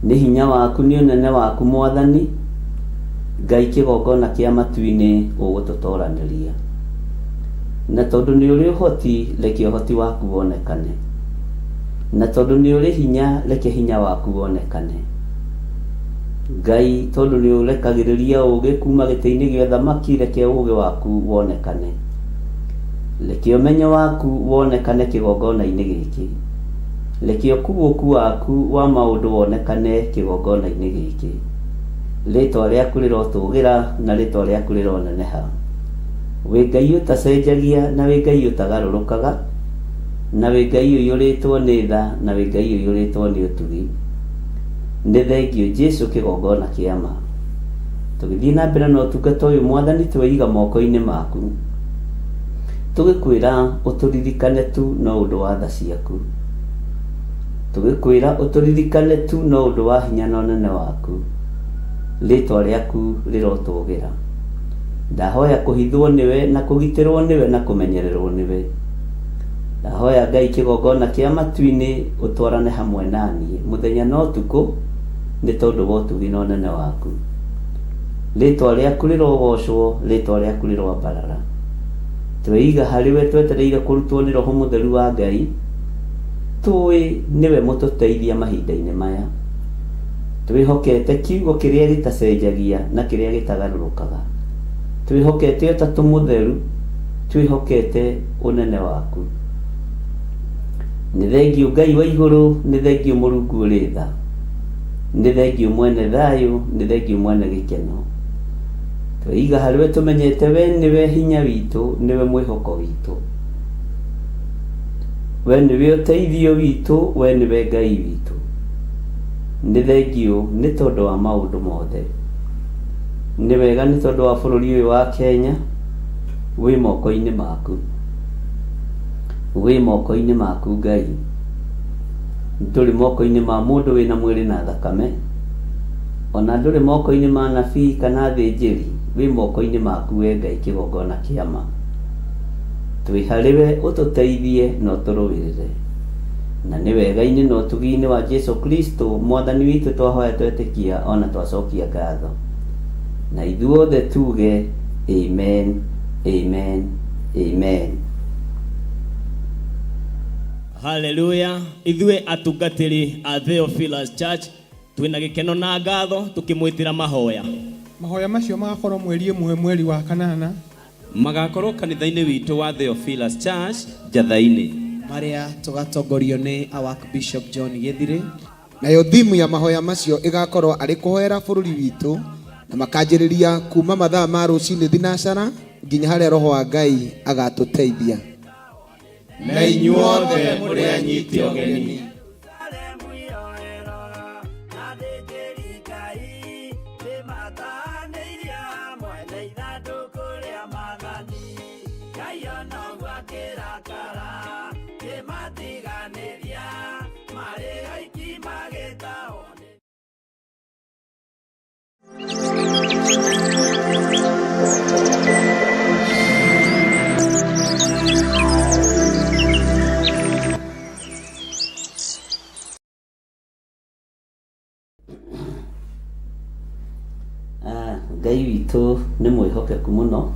Nĩ hinya waku nĩ ũnene waku Mwathani, Ngai kĩgongona kĩa matu-inĩ ũgũtũtoranĩria. Na tondũ nĩ ũrĩ ũhoti, reke ũhoti waku wonekane. Na tondũ nĩ ũrĩ hinya, reke hinya waku wonekane. Ngai tondũ nĩ ũrekagĩrĩria ũũgĩ kuma gĩtĩ-inĩ gĩa ũthamaki, reke ũũgĩ waku wonekane. Reke ũmenyo waku wonekane kĩgongona-inĩ gĩkĩ. Reke ũkuũku waku wa maũndũ wonekane kĩgongona-inĩ gĩkĩ. Rĩtwa rĩaku rĩrotũgĩra na rĩtwa rĩaku rĩroneneha. Wĩ Ngai ũtacenjagia na wĩ Ngai ũtagarũrũkaga, na wĩ Ngai ũiyũrĩtwo nĩ tha na wĩ Ngai ũiyũrĩtwo nĩ ũtugi. Nĩ thengio Jesu kĩgongona kĩa ma. Tũgĩthiĩ na mbere na ũtungata ũyũ Mwathani tweiga moko-inĩ maku. Tũgĩkwĩra ũtũririkane tu no ũndũ wa tha ciaku. Tũgĩkwĩra ũtũririkane tu no ũndũ wa hinya na ũnene waku. Rĩtwa rĩaku rĩrotũgĩra. Ndahoya kũhithwo nĩwe na kũgitĩrwo nĩwe na kũmenyererwo nĩwe. Ndahoya Ngai kĩgongona kĩa matu-inĩ ũtwarane hamwe na niĩ mũthenya na ũtukũ nĩ tondũ wa ũtugi na ũnene waku. Rĩtwa rĩaku rĩrogocwo, rĩtwa rĩaku rĩroambarara. Tweiga harĩ we twetereire kũrutwo nĩ Roho Mũtheru wa Ngai, tũĩ nĩwe mũtũteithia mahinda-inĩ maya. Twĩhokete kiugo kĩrĩa gĩtacenjagia na kĩrĩa gĩtagarũrũkaga. Twĩhokete Ũtatũ Mũtheru, twĩhokete ũnene waku. Nĩ thengiũ Ngai wa igũrũ, nĩ thengiũ Mũrungu ũrĩ tha, nĩ thengiũ mwene thayũ, nĩ thengiũ mwene gĩkeno. Tweiga harĩ we tũmenyete we nĩwe hinya witũ, nĩwe mwĩhoko witũ. We nĩwe ũteithio witũ, we nĩwe Ngai witũ. Nĩ thengiũ nĩ tondũ wa maũndũ mothe. Nĩ wega nĩ tondũ wa bũrũri ũyũ wa Kenya wĩ moko-inĩ maku. Wĩ moko-inĩ maku Ngai. Ndũrĩ moko-inĩ ma mũndũ wĩna mwĩrĩ na thakame. Ona ndũrĩ moko-inĩ ma anabii kana athĩnjĩri, wĩ moko-inĩ maku we Ngai kĩgongona kĩa ma. Twĩ harĩ we ũtũteithie na ũtũrũĩrĩre. Na nĩ wega-inĩ na ũtugi-inĩ wa Jesu Kristo Mwathani witũ twahoya twetĩkia ona twacokia ngatho. Na ithuothe tuge amen, amen, amen. Haleluya. Ithuĩ atungatĩri a Theophilus Church twĩna gĩkeno na ngatho tũkĩmwĩtĩra mahoya. Mahoya macio magakorwo mweri 1 mweri wa 8. Magakorwo kanitha-inĩ witũ wa Theophilus Church Njatha-inĩ. Marĩa tũgatongorio nĩ our Bishop John Githire. Nayo thimu ya mahoya macio ĩgakorwo arĩ kũhoera bũrũri witũ na makanjĩrĩria kuma mathaa ma rũcinĩ thinacara nginya harĩa roho wa Ngai agatũteithia. Na inyuothe mũrĩ anyiti ũgeni. Ngai witũ nĩ mwĩhokeku mũno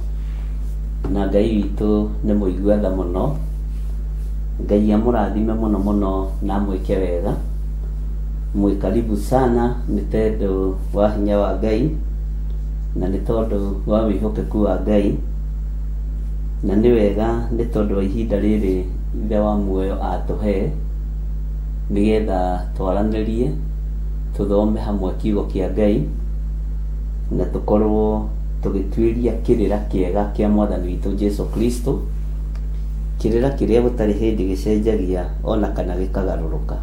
na Ngai witũ nĩ mũigua tha mũno. Ngai amũrathime mũno mũno na amwĩke wega. Mwĩ karibu sana nĩ tondũ wa hinya wa Ngai na nĩ tondũ wa wĩhokeku wa Ngai, na nĩ wega nĩ tondũ wa ihinda rĩrĩ Ithe wa muoyo atũhe nĩgetha twaranĩrie, tũthome hamwe kiugo kĩa Ngai na tũkorwo tũgĩtuĩria kĩrĩra kĩega kĩa Mwathani witũ Jesu Kristo, kĩrĩra kĩrĩa gũtarĩ hĩndĩ gĩcenjagia ona kana gĩkagarũrũka.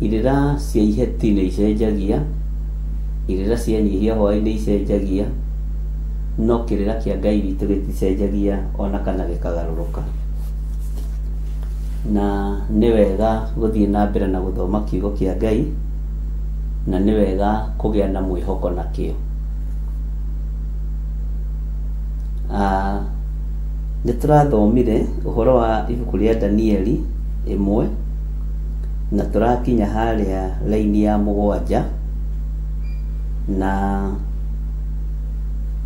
Irĩra cia iheti nĩ icenjagia, irĩra cia nyihia hwaĩ nĩ icenjagia, no kĩrĩra kĩa Ngai witũ gĩticenjagia ona kana gĩkagarũrũka. Na nĩ wega gũthiĩ na mbere na gũthoma kiugo kĩa Ngai, na nĩ wega kũgĩa na mwĩhoko nakĩo. Nĩ tũrathomire ũhoro wa ibuku rĩa Danieli 1 na tũrakinya harĩa raini ya 7, na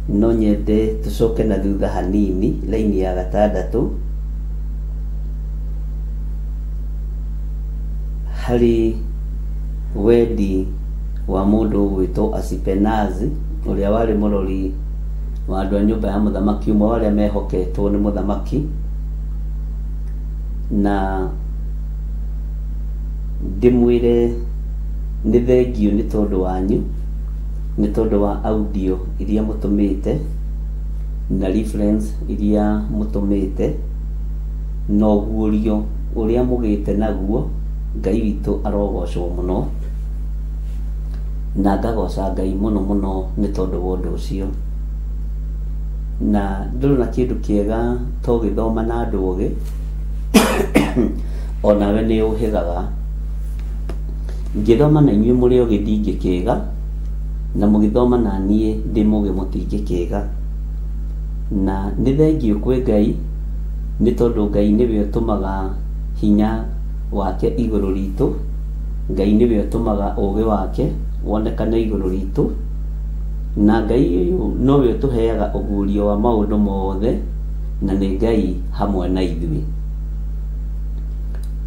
no nyende tũcoke na thutha hanini raini ya 6 harĩ wendi wa mũndũ ũgwĩtwo Asipenazi ũrĩa warĩ mũrori wa andũ a nyũmba ya mũthamaki, ũmwe wa arĩa mehoketwo nĩ mũthamaki, na ndĩmwĩre nĩ thengiũ nĩ tondũ wanyu, nĩ tondũ wa audio iria mũtũmĩte na reference iria mũtũmĩte na ũguũrio ũrĩa mũgĩte naguo. Ngai witũ arogocwo mũno na ngagoca Ngai mũno mũno nĩ tondũ wa ũndũ ũcio. Na ndũrĩ kĩndũ kĩega to gĩthoma na andũ ogĩ onawe nĩ ũhĩgaga. Ngĩthoma na inyuĩ mũrĩ ogĩ ndingĩkĩga, na mũgĩthoma na niĩ ndĩ mũgĩ mũtingĩkĩga. Na nĩ thengiũ kwĩ Ngai nĩ tondũ Ngai nĩwe ũtũmaga hinya wake igũrũ ritũ, Ngai nĩwe ũtũmaga ũgĩ wake wonekane igũrũ ritũ, na Ngai ũyũ nowe ũtũheaga ũguũrio wa maũndũ mothe, na nĩ Ngai hamwe na ithuĩ.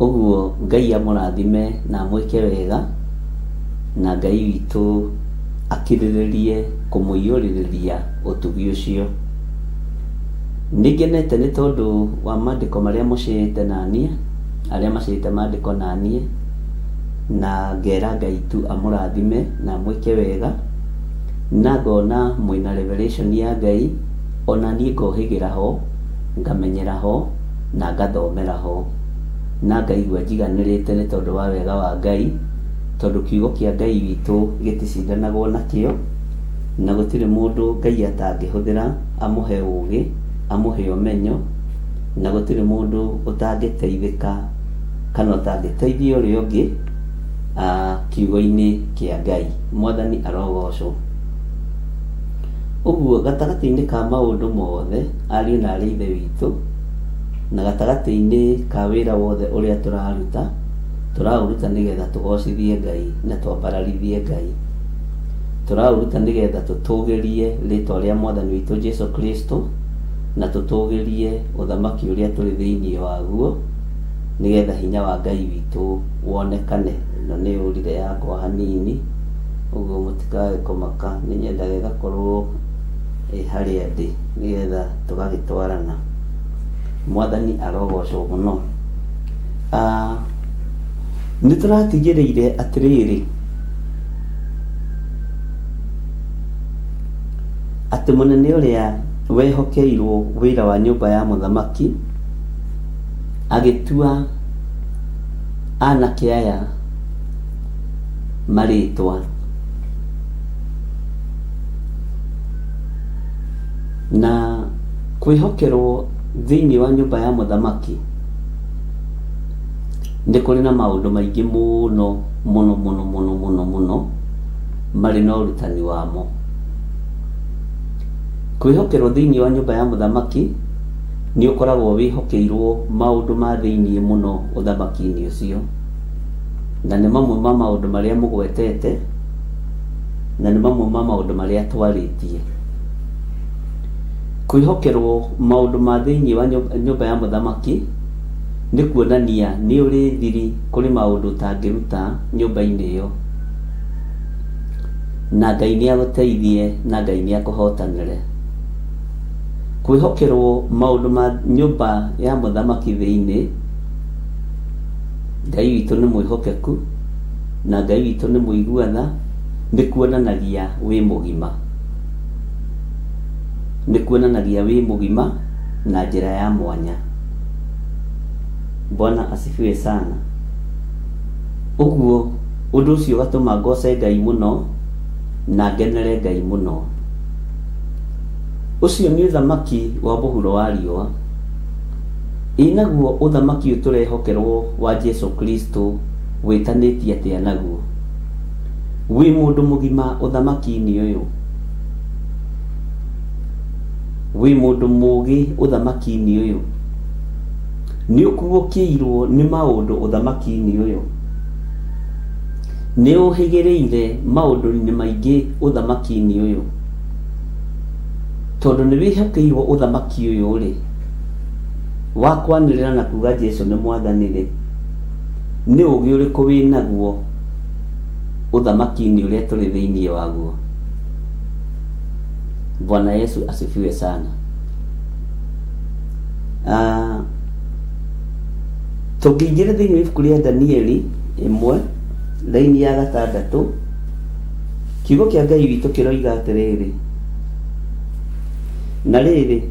Ũguo Ngai amũrathime na amwĩke wega, Na Ngai witũ akirĩrĩrie kũmũiyũrĩrĩria ũtugi ũcio. Nĩngenete nĩ tondũ wa mandĩko marĩa mũcĩĩte naniĩ, arĩa macĩĩte mandĩko naniĩ, na ngera Ngai tu amũrathime na amwĩke wega, na ngona mwĩna revelation ya Ngai, ona niĩ ngohĩgĩra ho, ngamenyera ho, na ngathomera ho, na ngaigua njiganĩrĩte nĩ tondũ wa wega wa Ngai, tondũ kiugo kĩa Ngai witũ gĩticindanagwo nakĩo, na gũtirĩ mũndũ Ngai atangĩhũthĩra amũhe ũgĩ, amũhe ũmenyo, na gũtirĩ mũndũ ũtangĩteithĩka kana ũtangĩteithia ũrĩa ũngĩ kiugo-inĩ kĩa Ngai. Mwathani arogocwo. Ũguo gatagatĩ-inĩ ka maũndũ mothe, ariũ na aarĩ a Ithe witũ, na gatagatĩ-inĩ ka wĩra wothe ũrĩa tũraruta, tũraũruta nĩgetha tũgocithie Ngai na twambararithie Ngai. Tũraũruta nĩgetha tũtũgĩrie rĩtwa rĩa Mwathani witũ Jesu Kristo, na tũtũgĩrie ũthamaki ũrĩa tũrĩ thĩinĩ waguo, nĩgetha hinya wa Ngai witũ wonekane. Ĩno nĩ yũrire yakwa hanini, ũguo mũtikae kũmaka, nĩ nyendaga ĩgakorwo ĩ harĩa ndĩ, nĩgetha tũgagĩtwarana. Mwathani arogocwo mũno. Nĩ tũratigĩrĩire atĩrĩrĩ, atĩ mũnene ũrĩa wehokeirwo wĩra wa nyũmba ya mũthamaki agĩtua anake aya marĩtwa. Na kwĩhokerwo thĩinĩ wa nyũmba ya mũthamaki nĩ kũrĩ na maũndũ maingĩ mũno mũno mũno mũno mũno mũno marĩ na ũrutani wamo. Kwĩhokerwo thĩinĩ wa nyũmba ya mũthamaki nĩ ũkoragwo wĩhokeirwo maũndũ ma thĩinĩ mũno ũthamaki-inĩ ũcio, na nĩ mamwe ma maũndũ marĩa mũgwetete, na nĩ mamwe ma maũndũ marĩa twarĩtie. Kwĩhokerwo maũndũ ma thĩinĩ wa nyũmba ya mũthamaki nĩ kuonania nĩ ũrĩ thiri kũrĩ maũndũ ũtangĩruta nyũmba-inĩ ĩyo, na Ngai nĩ agũteithie na Ngai nĩ akũhotanĩre. Kwĩhokerwo maũndũ ma nyũmba ya mũthamaki thĩinĩ, Ngai witũ nĩ mwĩhokeku na Ngai witũ nĩ mũigua tha, nĩ kuonanagia wĩ mũgima. Nĩ kuonanagia wĩ mũgima na njĩra ya mwanya. Bwana asifiwe sana. Ũguo ũndũ ũcio ũgatũma ngoce Ngai mũno na ngenere Ngai mũno. Ũcio nĩ ũthamaki wa mũhuro wa riũa. Ĩ naguo ũthamaki ũyũ tũrehokerwo wa Jesu Kristo wĩtanĩtie atĩa naguo? Wĩ mũndũ mũgima ũthamaki-inĩ ũyũ? Wĩ mũndũ mũgĩ ũthamaki-inĩ ũyũ? Nĩ ũkuũkĩirwo nĩ maũndũ ũthamaki-inĩ ũyũ? Nĩ ũhĩgĩrĩire maũndũ-inĩ maingĩ ũthamaki-inĩ ũyũ? Tondũ nĩ wĩhokeirwo ũthamaki ũyũ rĩ, wa kwanĩrĩra na kuga Jesu nĩ mwathani rĩ, nĩ ũgĩ ũrĩkũ wĩ naguo ũthamaki-inĩ ũrĩa tũrĩ thĩinĩ waguo? Bwana Yesu asifiwe sana. Tũngĩingĩra thĩinĩ wa ibuku rĩa Danieli ĩmwe raini ya gatandatũ, kiugo kĩa Ngai witũ kĩroiga atĩrĩrĩ, na rĩrĩ,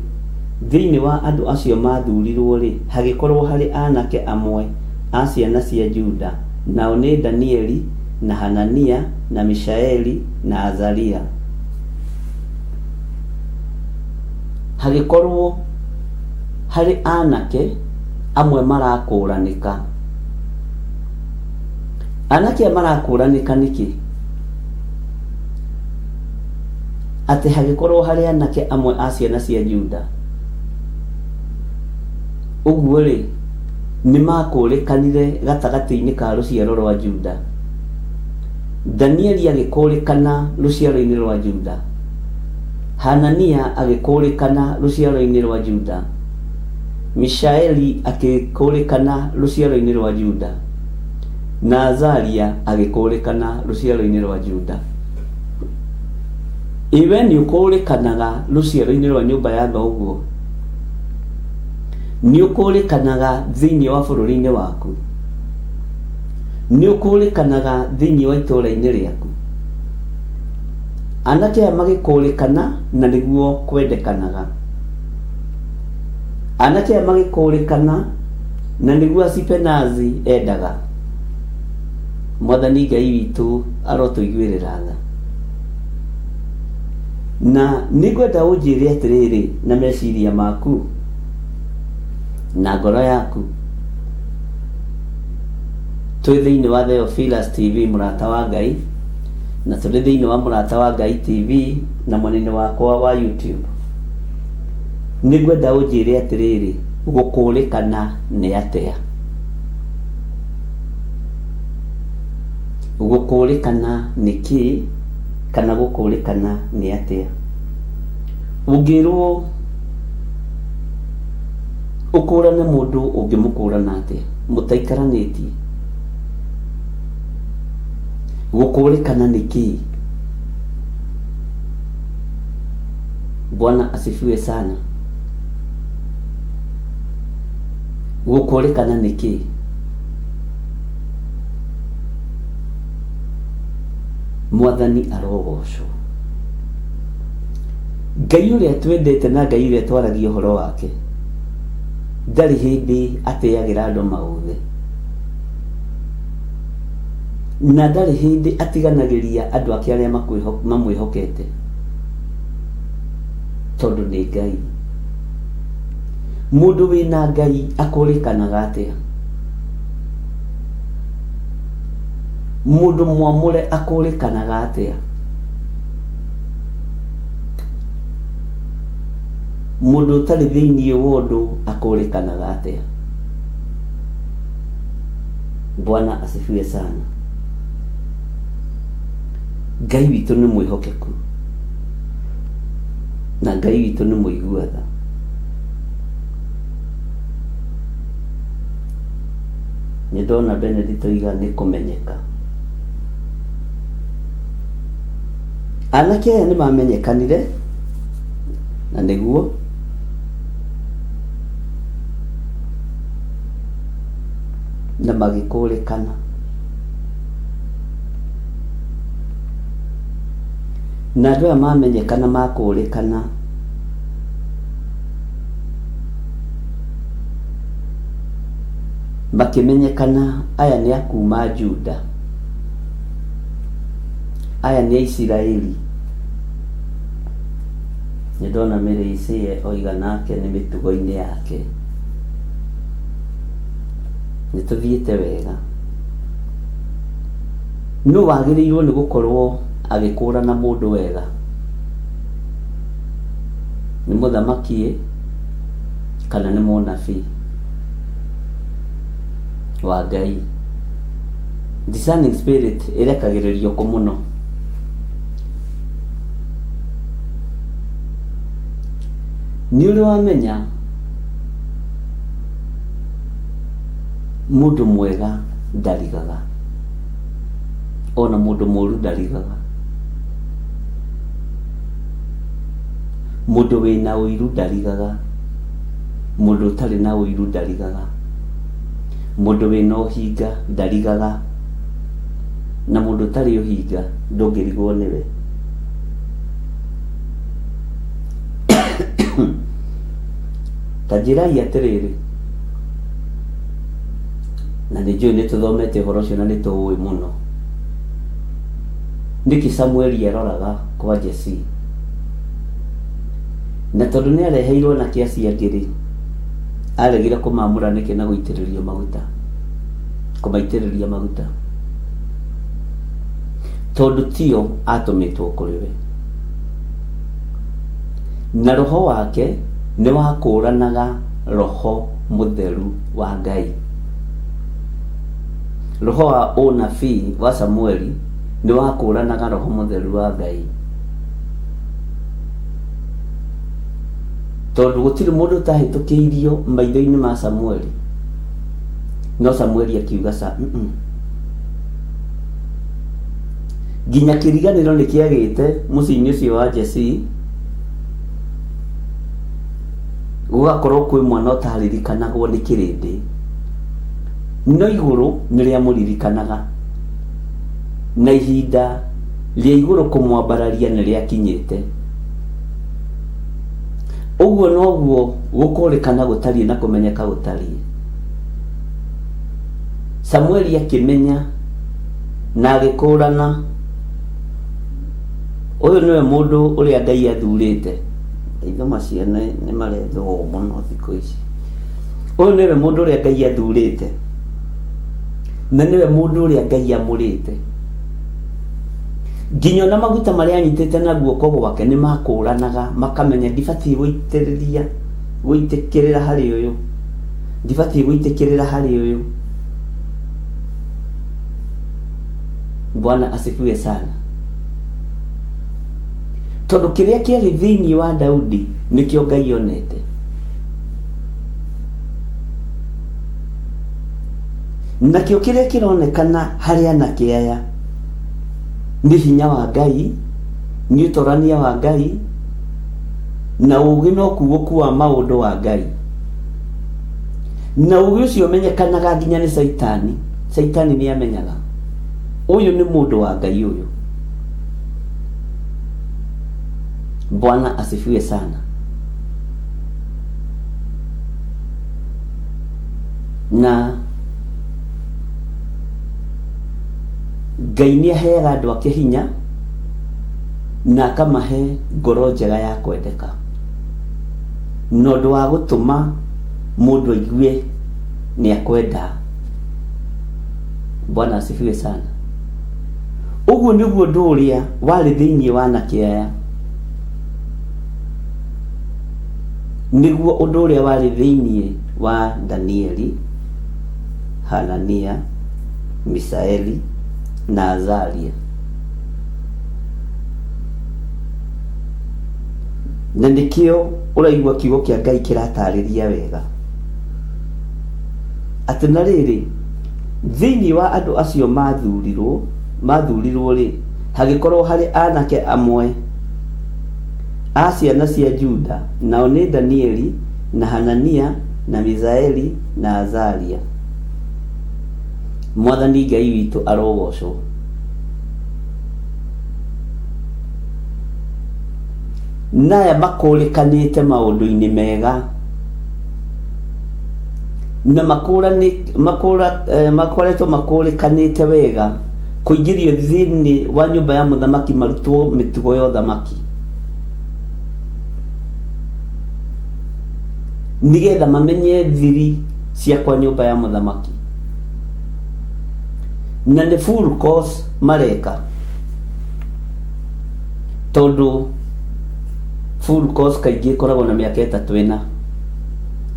thĩinĩ wa andũ acio maathuurirwo-rĩ, hagĩkorwo harĩ aanake amwe a ciana cia Juda, nao nĩ Danieli, na Hanania, na Mishaeli, na Azaria. Hagĩkorwo harĩ aanake amwe marakũũranĩka. Aanake aya marakũũranĩka nĩkĩ? Atĩ hagĩkorwo harĩ anake amwe a ciana cia Juda. Ũguo-rĩ, nĩ makũũrĩkanire gatagatĩ-inĩ ka rũciaro rwa Juda. Danieli agĩkũũrĩkana rũciaro-inĩ rwa Juda. Hanania agĩkũũrĩkana rũciaro-inĩ rwa Juda. Mishaeli akĩkũũrĩkana rũciaro-inĩ rwa Juda. Na Azaria agĩkũũrĩkana rũciaro-inĩ rwa Juda. Ĩ we nĩ ũkũũrĩkanaga rũciaro-inĩ rwa nyũmba ya thoguo? Nĩ ũkũũrĩkanaga thĩinĩ wa bũrũri-inĩ waku? Nĩ ũkũũrĩkanaga thĩinĩ wa itũũra-inĩ rĩaku? Anake aya magĩkũũrĩkana na nĩguo kwendekanaga. Anake aya magĩkũũrĩkana na nĩguo Asipenazi endaga. Mwathani Ngai witũ arotũiguĩrĩra tha. Na nĩngwenda ũnjĩre atĩrĩrĩ na meciria maku na ngoro yaku. Twĩ thĩinĩ wa Theophilus TV mũrata wa Ngai, na tũrĩ thĩinĩ wa mũrata wa Ngai TV na mwena-inĩ wakwa wa YouTube. Nĩngwenda ũnjĩre atĩrĩrĩ, gũkũrĩkana nĩ atĩa? Gũkũrĩkana nĩ kĩĩ kana gũkũrĩkana nĩ atĩa? Ũngĩrwo ũkũrane mũndũ ũngĩmũkũrana atĩa mũtaikaranĩtie? Gũkũrĩkana nĩ kĩĩ? Bwana asifiwe sana. Gũkũrĩkana nĩ kĩĩ? Mwathani arogocwo. Ngai ũrĩa twendete na Ngai ũrĩa twaragia ũhoro wake ndarĩ hĩndĩ ateagĩra andũ maũthĩ na ndarĩ hĩndĩ atiganagĩria andũ ake arĩa mamwĩhokete tondũ nĩ Ngai. Mũndũ wĩna Ngai akũrĩkanaga atĩa? Mũndũ mwamũre akũrĩkanaga atĩa? Mũndũ ũtarĩ thĩinĩ wa ũndũ akũrĩkanaga atĩa? Bwana asifiwe sana. Ngai witũ nĩ mwĩhokeku na Ngai witũ nĩ mũigua tha. Nĩ ndona Benedict oiga nĩ kũmenyeka. Anake aya nĩ mamenyekanire na nĩguo na magĩkũrĩkana. Na andũ aya mamenyekana makũrĩkana makĩmenyekana aya nĩ a kuma Juda, aya nĩ Aisiraeli. Nĩ ndona Mary Isaiah oiga nake nĩ mĩtugo-inĩ yake. Nĩ tũthiĩte wega. Nũ wagĩrĩirwo nĩ gũkorwo agĩkũrana mũndũ wega? Nĩ mũthamaki-ĩ kana nĩ mũnabii wa Ngai? Discerning spirit ĩrekagĩrĩrio kũ mũno? Nĩ ũrĩ wamenya mũndũ mwega ndarigaga, ona mũndũ mũru ndarigaga. Mũndũ wĩna ũiru ndarigaga, mũndũ ũtarĩ na ũiru ndarigaga, mũndũ wĩna ũhinga ndarigaga, na mũndũ ũtarĩ ũhinga ndũngĩrigwo nĩwe. Ta njĩrai atĩrĩrĩ, na nĩ njũĩ nĩ tũthomete ũhoro ũcio na nĩ tũũĩ mũno, nĩkĩ Samueli aroraga kwa Jesii? Na tondũ nĩ areheirwo anake acio angĩ-rĩ, aregire kũmaamũra nĩkĩ na gũitĩrĩrio maguta? Kũmaitĩrĩria maguta. Tondũ tio atũmĩtwo kũrĩ we. Na roho wake nĩ wakũũranaga roho mũtheru wa Ngai. Roho wa ũnabii wa Samueli nĩ wakũũranaga roho mũtheru wa Ngai. Tondũ gũtirĩ mũndũ ũtahĩtũkĩirio maitho-inĩ ma Samueli. No Samueli akiuga ca, mm -mm. Nginya kĩriganĩro nĩ kĩagĩte mũciĩ-inĩ ũcio wa Jesii, gũgakorwo kwĩ mwana ũtaririkanagwo nĩ kĩrĩndĩ, no igũrũ nĩ rĩamũririkanaga, na ihinda rĩa igũrũ kũmwambararia nĩ rĩakinyĩte. Ũguo noguo gũkũrĩkana gũtariĩ na kũmenyeka gũtariĩ. Samueli akĩmenya na agĩkũrana, ũyũ nĩwe mũndũ ũrĩa Ngai athurĩte. Maitho macio nĩ marethwo mũno thikũ ici. Ũyũ nĩwe mũndũ ũrĩa Ngai athurĩte, na nĩwe mũndũ ũrĩa Ngai amũrĩte. Nginya ona maguta marĩa anyitĩte na guoko gwake nĩ makũranaga, makamenya ndibatiĩ gũitĩrĩria, gũitĩkĩrĩra harĩ ũyũ, ndibatiĩ gũitĩkĩrĩra harĩ ũyũ. Bwana asifiwe sana. Tondũ kĩrĩa kĩarĩ thĩinĩ wa Daudi nĩkĩo Ngai onete. Nakĩo kĩrĩa kĩronekana harĩ anake aya nĩ hinya wa Ngai, nĩ ũtorania wa Ngai, na ũũgĩ na ũkuũku wa maũndũ wa Ngai. Na ũũgĩ ũcio ũmenyekanaga nginya nĩ Caitani. Caitani nĩ amenyaga ũyũ nĩ mũndũ wa Ngai ũyũ. Bwana asifiwe sana. Na Ngai nĩ aheaga andũ ake hinya na akamahe ngoro njega ya kwendeka, na ũndũ wa gũtũma mũndũ aigue nĩ akwenda. Bwana asifiwe sana. Ũguo nĩguo ũndũ ũrĩa warĩ thĩinĩ wa anake aya, nĩguo ũndũ ũrĩa warĩ thĩinĩ wa Danieli, Hanania, Misaeli na Azaria. Na nĩkĩo ũraigua kiugo kĩa Ngai kĩratarĩria wega atĩ na rĩrĩ, thĩinĩ wa andũ acio mathurirwo mathurirwo rĩ, hagĩkorwo harĩ anake amwe a ciana cia Juda, nao nĩ Danieli, na Hanania, na Misaeli, na Azaria. Mwathani Ngai witũ arogocwo. Naya makũrĩkanĩte maũndũ-inĩ mega na makoretwo makũrĩkanĩte wega kũingĩrio thĩinĩ wa nyũmba ya mũthamaki marutwo mĩtugo ya ũthamaki, nĩgetha mamenye thiri cia kwa nyũmba ya mũthamaki. Na nĩ full course mareka, tondũ full course kaingĩ ĩkoragwo na mĩaka ĩtatũ ĩna.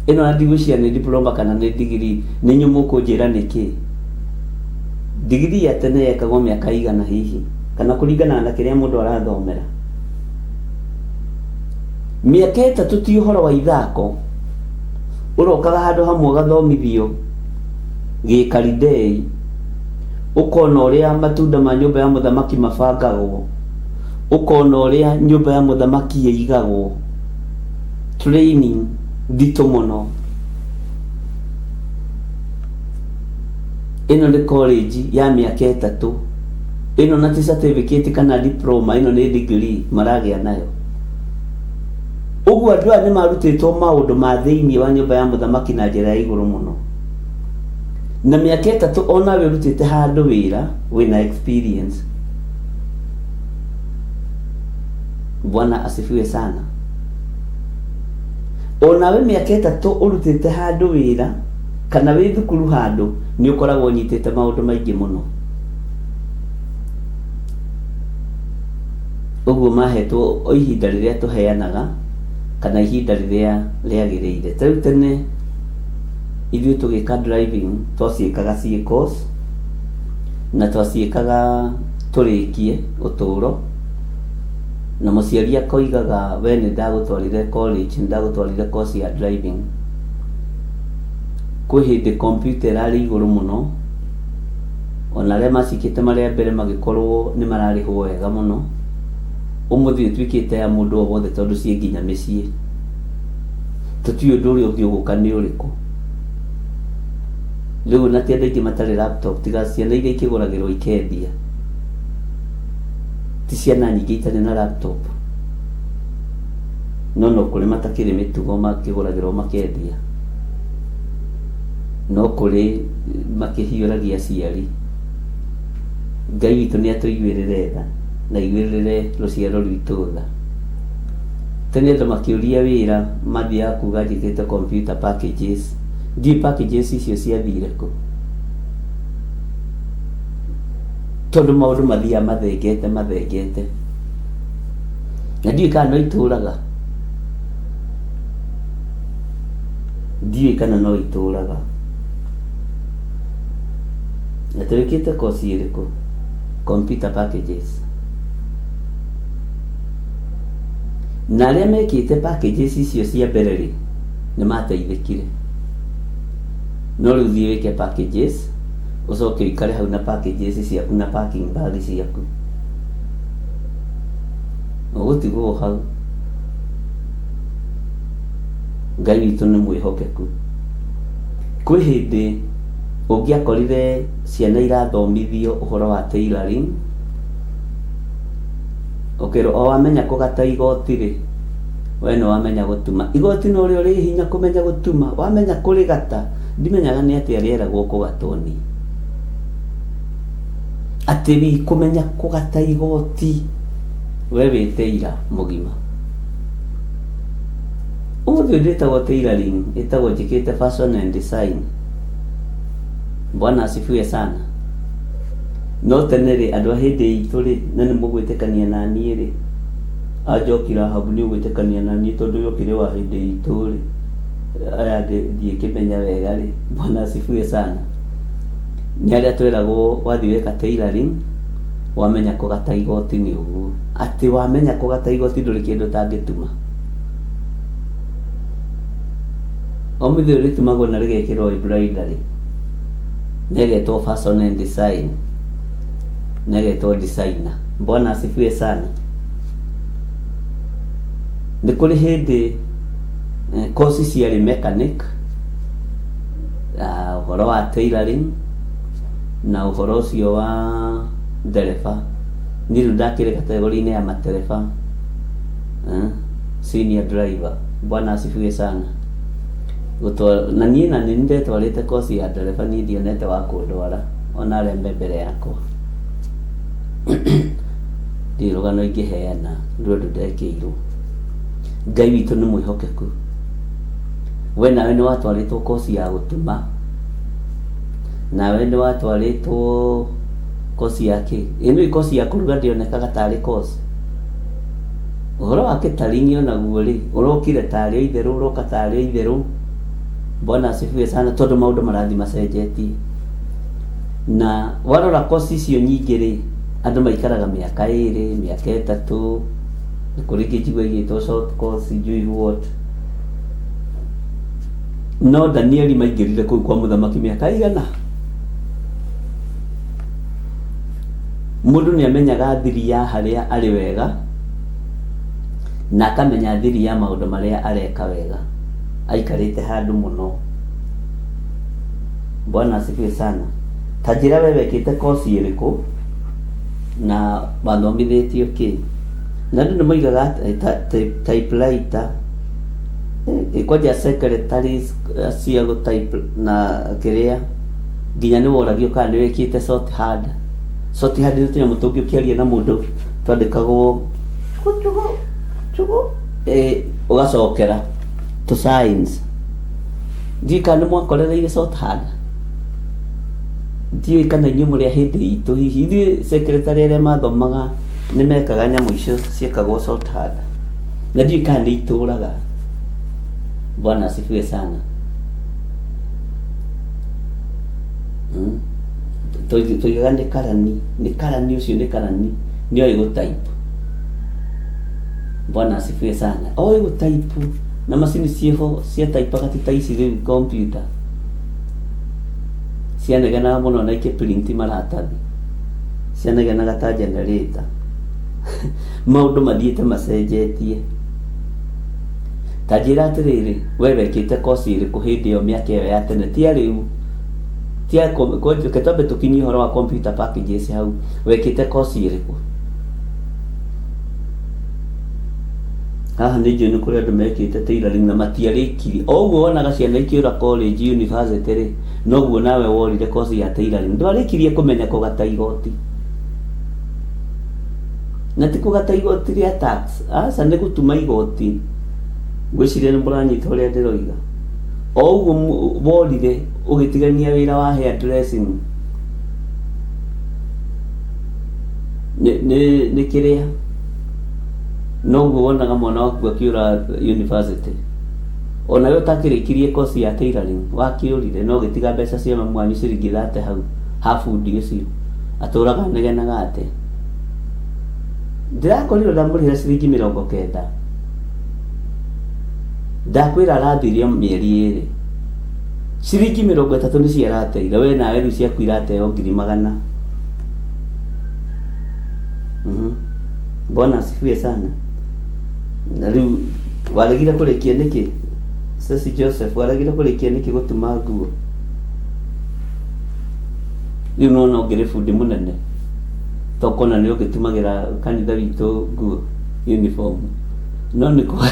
Ĩno na ndigwĩciria nĩ diploma kana nĩ degree, nĩ inyuĩ mũkũnjĩra nĩkĩ. Degree ya tene yekagwo mĩaka igana hihi, kana kũringanaga na kĩrĩa mũndũ arathomera. Mĩaka ĩtatũ ti ũhoro wa ithako, ũrokaga handũ hamwe ũgathomithio gĩkalidei, ũkona ũrĩa matunda ma nyũmba ya mũthamaki mabangagwo, ũkona ũrĩa nyũmba ya mũthamaki ĩigagwo. Training nditũ mũno. Ĩno nĩ college ya mĩaka ĩtatũ. Ĩno na ti certificate kana diploma, ĩno nĩ degree maragĩa nayo. Ũguo andũ aya nĩ marutĩtwo maũndũ ma thĩinĩ wa nyũmba ya mũthamaki na njĩra ya igũrũ mũno. Na mĩaka ĩtatũ onawe ũrutĩte handũ wĩra wĩna experience. Bwana asifiwe sana. Onawe mĩaka ĩtatũ ũrutĩte handũ wĩra kana wĩ thukuru handũ nĩ ũkoragwo ũnyitĩte maũndũ maingĩ mũno. Ũguo mahetwo o ihinda rĩrĩa tũheanaga kana ihinda rĩrĩa rĩagĩrĩire. Ta rĩu tene ithuĩ tũgĩka driving twaciĩkaga ciĩ course na twaciĩkaga tũrĩkie ũtũro, na mũciari akoigaga we nĩ ndagũtwarire college, nĩ ndagũtwarire course ya driving. Kwĩ hĩndĩ computer ĩrarĩ igũrũ mũno. Ona arĩa macikĩte marĩ a mbere magĩkorwo nĩ mararĩhwo wega mũno. Ũmũthĩ ĩtuĩkĩte ya mũndũ o wothe tondũ ciĩ nginya mĩciĩ. Tũtiũĩ ũndũ ũrĩa ũngĩ ũgũka nĩ ũrĩkũ. Rĩu ona ti andũ aingĩ matarĩ laptop tiga ciana iria ikĩgũragĩrwo ikendia. Ti ciana nyingĩ itarĩ na laptop. No no kũrĩ matakĩrĩ mĩtugo makĩgũragĩrwo makendia. No kũrĩ makĩhiũragia aciari. Ngai witũ nĩ atũiguĩrĩre tha na aiguĩrĩre rũciaro rwitũ tha. Tene andũ makĩũria wĩra mathiaga kuga njĩkĩte computer packages. Ndiũĩ packages icio ciathire kũ. Tondũ maũndũ mathiaga mathengete mathengete. Na ndiũĩ kana no itũraga. Ndiũĩ kana no itũraga. Na tũrĩkĩte kosi ĩrĩkũ? Computer packages. Na arĩa mekĩte packages icio cia mbere rĩ, nĩ mateithĩkire. No rĩu thiĩ wĩke packages, ũcoke ũikare hau na packages ciaku na parking bag ciaku. Ũgũtigwo hau. Ngai witũ nĩ mwĩhokeku. Kwĩ hĩndĩ ũngĩakorire ciana irathomithio ũhoro wa tailoring, ũkerwo o wamenya kũgata igoti rĩ, we nĩ wamenya gũtuma. Igoti norĩo rĩ hinya kũmenya gũtuma, wamenya kũrĩgata, ndimenyaga nĩ atĩa rĩeragwo kũgatwo niĩ. Atĩ wi kũmenya kũgata igoti, we wĩ tailor mũgima. Ũmũthĩ ũyũ ndĩtagwo tailoring, ĩtagwo njĩkĩte fashion and design. Bwana asifiwe sana. No tene rĩ, andũ a hĩndĩ itũ rĩ, na nĩ mũgwĩtĩkania na niĩ rĩ, Anjoki Rahabu nĩ ũgwĩtĩkania na niĩ tondũ we ũkĩrĩ wa hĩndĩ itũ rĩ, aya angĩ ndiĩkĩmenya wega rĩ, Bwana asifiwe sana. Nĩ arĩa tweragwo wathiĩ weka tailoring, wamenya kũgata igoti nĩ ũguo. Atĩ wamenya kũgata igoti ndũrĩ kĩndũ ũtangĩtuma. Ũmũthĩ ũyũ rĩtumagwo na rĩgekĩrwo embroidery, na ĩgetwo fashion and design, na ĩgetwo designer. Bwana asifiwe sana. Nĩ kũrĩ hĩndĩ kosi ciarĩ mechanic, ũhoro wa tailoring, na ũhoro ũcio wa ndereba. Niĩ rĩu ndakĩrĩ category-inĩ ya matereba. Senior driver. Bwana asifiwe sana. Gũtwara na niĩ na nĩ ndetwarĩte kosi ya ndereba niĩ ndionete wa kũndwara ona arĩa me mbere yakwa. Ndirĩ rũgano ingĩheana nĩ ũndũ ndekĩirwo. Ngai witũ nĩ mwĩhokeku. We nawe nĩ watwarĩtwo kosi ya gũtuma. Nawe nĩ watwarĩtwo kosi ya kĩ? Ĩ nĩũĩ kosi ya kũruga ndĩonekaga tarĩ kosi? Ũhoro wa kĩtaringi onaguo rĩ, ũrokire tarĩ o itherũ, ũroka tarĩ o itherũ. Bwana asifiwe sana, tondũ maũndũ marathiĩ macenjetie. Na warora kosi icio nyingĩ rĩ, andũ maikaraga mĩaka ĩrĩ, mĩaka ĩtatũ, nĩ kũrĩ ingĩ njiguaga igĩtwo short course, sijui what. No Danieli maingĩrire kũu kwa mũthamaki mĩaka ĩigana? Mũndũ nĩ amenyaga thiri ya harĩa arĩ wega, na akamenya thiri ya maũndũ marĩa areka wega, aikarĩte handũ mũno. Bwana asifiwe sana. Ta njĩra we wekĩte kosi ĩrĩkũ na wathomithĩtio kĩ? Na andũ nĩ moigaga typewriter, kwanja secretaries cia gũ type na kĩrĩa nginya nĩ woragio kana nĩ wĩkĩte shorthand. Shorthand nĩ tũnyamũ tũngĩ ũkĩaria na mũndũ twandĩkagwo chugu chugu ũgacokera tũ signs. Ndiũĩ kana nĩ mwakorereire shorthand. Ndiũĩ kana inyuĩ mũrĩ a hĩndĩ itũ hihi. Ithuĩ secretary arĩa mathomaga nĩ mekaga nyamũ icio ciĩkagwo shorthand. Na ndiũĩ kana nĩ itũraga. Bwana asifiwe sana. Tũigaga nĩ karani, nĩ karani ũcio nĩ karani, nĩ oĩ gũ type. Bwana asifiwe sana. Oĩ gũ type na macini ciĩho cia type ti ta ici rĩu computer. Cianegenaga mũno na ikĩ print maratathi. Cianegenaga ta generator. Maũndũ mathiĩte macenjetie. Ta njĩra atĩrĩrĩ, we wekĩte kosi ĩrĩkũ hĩndĩ ĩyo mĩaka ĩyo ya tene? Ti ya rĩu. Ti ya reke twambe tũkinyie ũhoro wa computer packages hau. Wekĩte kosi ĩrĩkũ? Haha nĩ njũĩ nĩ kũrĩ andũ mekĩte tailoring na matiarĩkirie. O ũguo wonaga ciana ikĩũra college, university rĩ, noguo nawe worire kosi ya tailoring. Ndwarĩkirie kũmenya kũgata igoti. Na ti kũgata igoti rĩa tax, aca, nĩ gũtuma igoti. Ngwĩciria nĩ mũranyita ũrĩa ndĩroiga. O ũguo worire ũgĩtigania wĩra wa hair dressing nĩ kĩrĩa noguo wonaga mwana waku akĩũra university. Onawe ũtakĩrĩkirie kosi ya tailoring, wakĩũrire no ũgĩtiga mbeca cia mamu wanyu ciringi 30 hau ha bundi ũcio atũraga anegenaga atĩa. Ndĩrakorirwo ndamũrĩhĩra ciringi 90. Ndakwĩra arathirie mĩeri 2. Ciringi 30 nĩcio arateire. We nawe rĩu ciaku irateo ngiri magana. Bwana asifiwe sana. Na rĩu waregire kũrĩkia nĩkĩ? Ceci Joseph, waregire kũrĩkia nĩkĩ gũtuma nguo? Rĩu nĩwona ũngĩrĩ bundi mũnene. Tokona nĩ ũngĩtumagĩra kanitha witũ nguo uniform. No nĩ kwa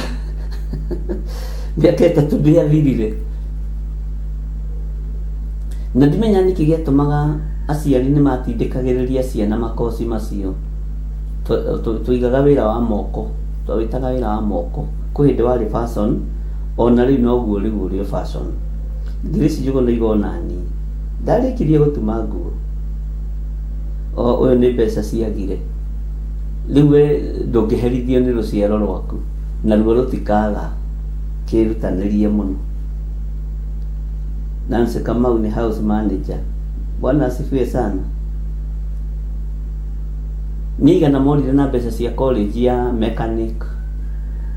mĩaka 3 ndĩathirire. Na ndimenya nĩkĩ gĩatũmaga aciari nĩ matindĩkagĩrĩria ciana makoci macio. Tũigaga wĩra wa moko, twawĩtaga wĩra wa moko. Kwĩ hĩndĩ warĩ fashion, ona rĩu noguo rĩu ũrĩ o fashion. Grace Njũgũna iga onani. Ndarĩkirie gũtuma nguo. O ũyũ nĩ mbeca ciagire. Rĩu we ndũngĩherithio nĩ rũciaro rwaku, naruo rũtikaga. Kĩrutanĩrie mũno. Nancy Kamau nĩ house manager. Bwana asifiwe sana. Nĩ igana morire na mbeca cia college ya mechanic,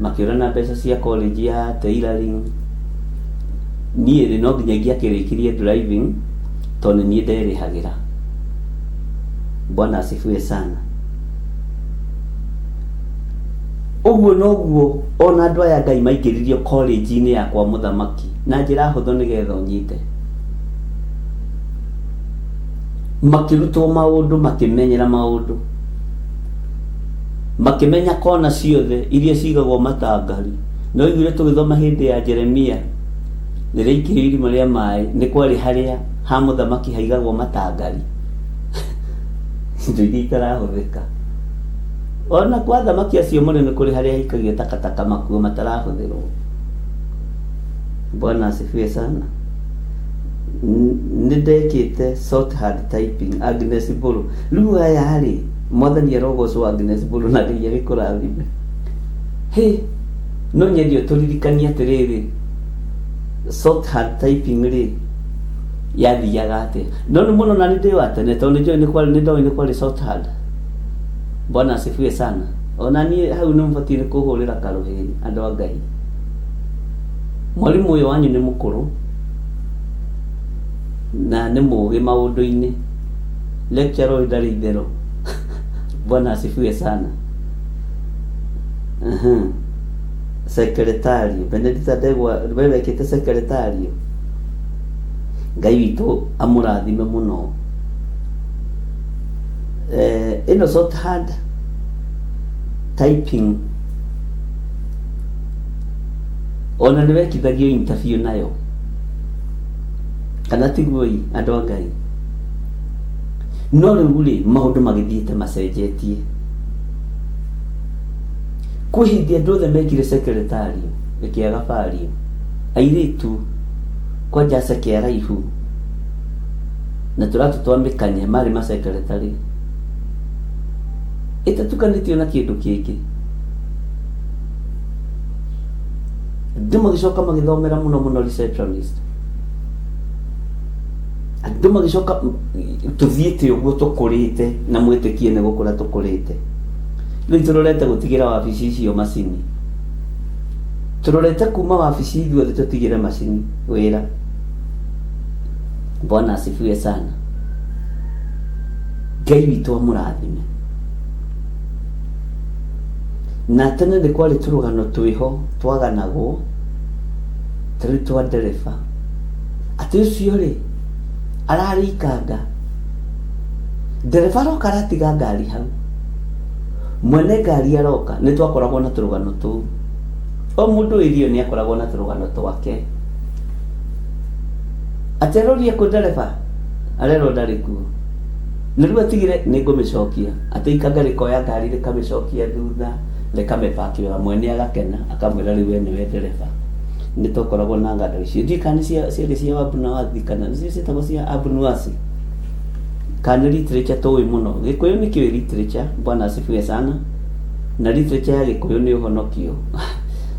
makĩũra na mbeca cia college ya tailoring. Niĩ rĩ no nginya ingĩakĩrĩkirie driving tondũ nĩ niĩ nderĩhagĩra. Bwana asifiwe sana. Ũguo noguo ona andũ aya Ngai maingĩririo college-inĩ ya kwa mũthamaki na njĩra hũthũ nĩgetha ũnyite. Makĩrutwo maũndũ, makĩmenyera maũndũ, makĩmenya kona ciothe iria cigagwo matangari. No iguire tũgĩthoma hĩndĩ ya Jeremia rĩrĩa aikĩrio irima rĩa maĩ, nĩ kwarĩ harĩa ha mũthamaki haigagwo matangari. Indo iria itarahũthĩka. Ona kwa thamaki acio mũrĩ nĩ kũrĩ harĩa haikagio takataka makuo matarahũthĩrwo. Bwana asifiwe sana. Nĩ ndekĩte shorthand typing Agnes Mbũrũ. Rĩu aya rĩ, mwathani arogocwo Agnes Mbũrũ na Ngai agĩkũrathime. Hĩ, no nyende ũtũririkanie atĩrĩrĩ, shorthand typing rĩ, yathiaga atĩa? No nĩ mũno na nĩ ndĩ wa tene tondũ nĩ njũĩ nĩ kwarĩ, nĩ ndoĩ nĩ kwarĩ shorthand. Bwana asifiwe sana. Ona niĩ hau nĩ mũbatiĩ nĩ kũhũrĩra karũhĩ andũ a Ngai. Mwarimũ ũyũ wanyu nĩ mũkũrũ na nĩ mũgĩ maũndũ-inĩ. Lecturer ũyũ ndarĩ itherũ. Bwana asifiwe sana. Secretary Benedicta Ndegwa, we wekĩte secretary. Ngai witũ amũrathime mũno. Ĩno shorthand typing ona nĩ wekithagio interview nayo, kana tiguo ĩ andũ a Ngai? No rĩu rĩ, maũndũ magĩthiĩte macenjetie. Kwĩ hĩndĩ andũ othe mekire secretary ĩkĩaga value. Airĩtu kwanja ceke araihu na tũratũ twa mĩkanye marĩ ma secretary ĩtatukanĩtio na kĩndũ kĩngĩ. Andũ magĩcoka magĩthomera mũno mũno receptionist. Andũ magĩcoka tũthiĩte ũguo tũkũrĩte na mwĩtĩkie nĩ gũkũra tũkũrĩte. Rĩu tũrorete gũtigĩra wabici icio macini. Tũrorete kuma wabici ithuothe tũtigĩre macini wĩra. Bwana asifiwe sana. Ngai witũ amũrathime. Na tene nĩ kwarĩ tũrũgano twĩho twaganagwo ta rĩu twa ndereba atĩ ũcio rĩ ararĩ ikanga ndereba aroka aratiga ngari hau mwene ngari aroka nĩ twakoragwo na tũrũgano tũu o mũndũ ĩrio nĩ akoragwo na tũrũgano twake atĩ aroria kũ ndereba arerwo ndarĩ kuo na rĩu atigire nĩ ngũmĩcokia atĩ ikanga rĩkoya ngari rĩkamĩcokia thutha rĩkamĩpaki wega mwene agakena akamwĩra rĩu we nĩwe ndereba nĩ twakoragwo na ng'ano icio ndiũĩ kana nĩ ciarĩ cia Abunuwasi kana nĩcio ciĩtagwo cia Abunuwasi kana nĩ literature tũĩ mũno gĩkũyũ nĩ kĩũĩ literature bwana asifiwe sana na literature ya gĩkũyũ nĩ ũhonokio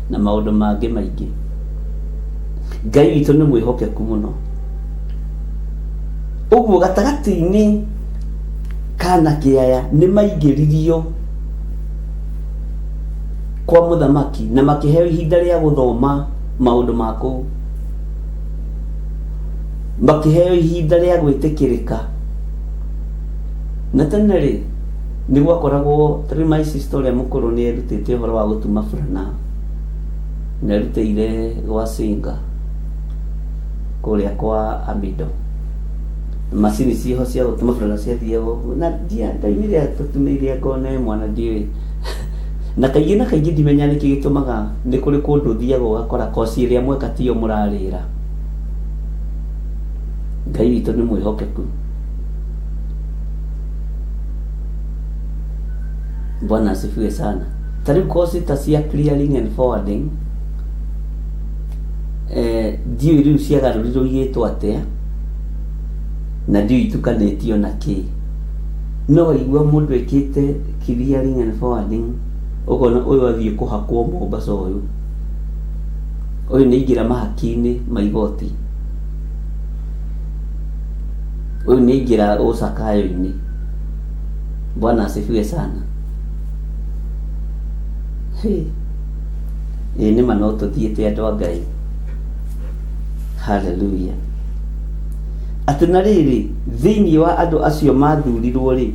na maũndũ mangĩ maingĩ Ngai witũ nĩ mwĩhokeku mũno ũguo gatagatĩ-inĩ kana kĩaya nĩ maingĩririo kwa mũthamaki na makĩheo ihinda rĩa gũthoma maũndũ ma kũu makĩheo ihinda rĩa gwĩtĩkĩrĩka na tene rĩ nĩ gwakoragwo tarĩu my sister ũrĩa mũkũrũ nĩ erutĩte ũhoro wa gũtuma burana na erutĩire gwa Singa kũrĩa kwa Amido macini ciĩho cia gũtuma burana ciathiaga ũguo na ndaumire atũtumĩire ngona e mwana ndiũĩ na kaingĩ na kaingĩ ndimenya nĩkĩ gĩtũmaga nĩ kũrĩ kũndũ ũthiaga ũgakora koci ĩrĩa mweka tiyo mũrarĩra Ngai witũ nĩ mwĩhokeku Bwana asifiwe sana ta rĩu koci ta cia clearing and forwarding eh, ndiũĩ rĩu ciagarũrirwo igĩtwo atĩa na ndiũĩ itukanĩtio na kĩ no waigua mũndũ ĩkĩte clearing and forwarding ũkona ũyũ athiĩ kũhakwo Mombasa ũyũ ũyũ nĩ aingĩra mahaki-inĩ ma igoti ũyũ nĩ aingĩra ũcakayo-inĩ Bwana asifiwe sana Hey. Ĩĩ nĩma no tũthiĩte andũ a Ngai haleluya atĩ na rĩrĩ thĩinĩ wa andũ acio mathurirwo rĩ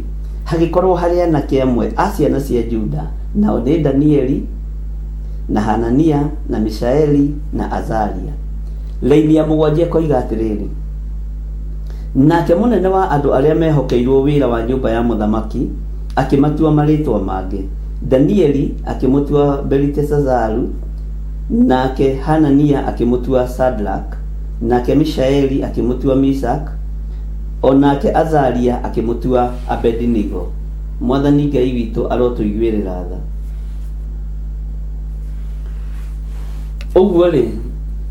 hagĩkorwo harĩ anake amwe a ciana cia Juda nao nĩ Danieli na Hanania na Mishaeli na Azaria raini ya mũgwanja ĩkoiga atĩrĩrĩ nake mũnene wa andũ arĩa mehokeirwo wĩra wa nyũmba ya mũthamaki akĩmatua marĩtwa mangĩ Danieli akĩmũtua Beliteshazaru nake Hanania akĩmũtua Shadrach nake Mishaeli akĩmũtua Mishak o nake Azaria akĩmũtua Abednego Mwathani Ngai witũ arotũiguĩrĩra tha ũguo rĩ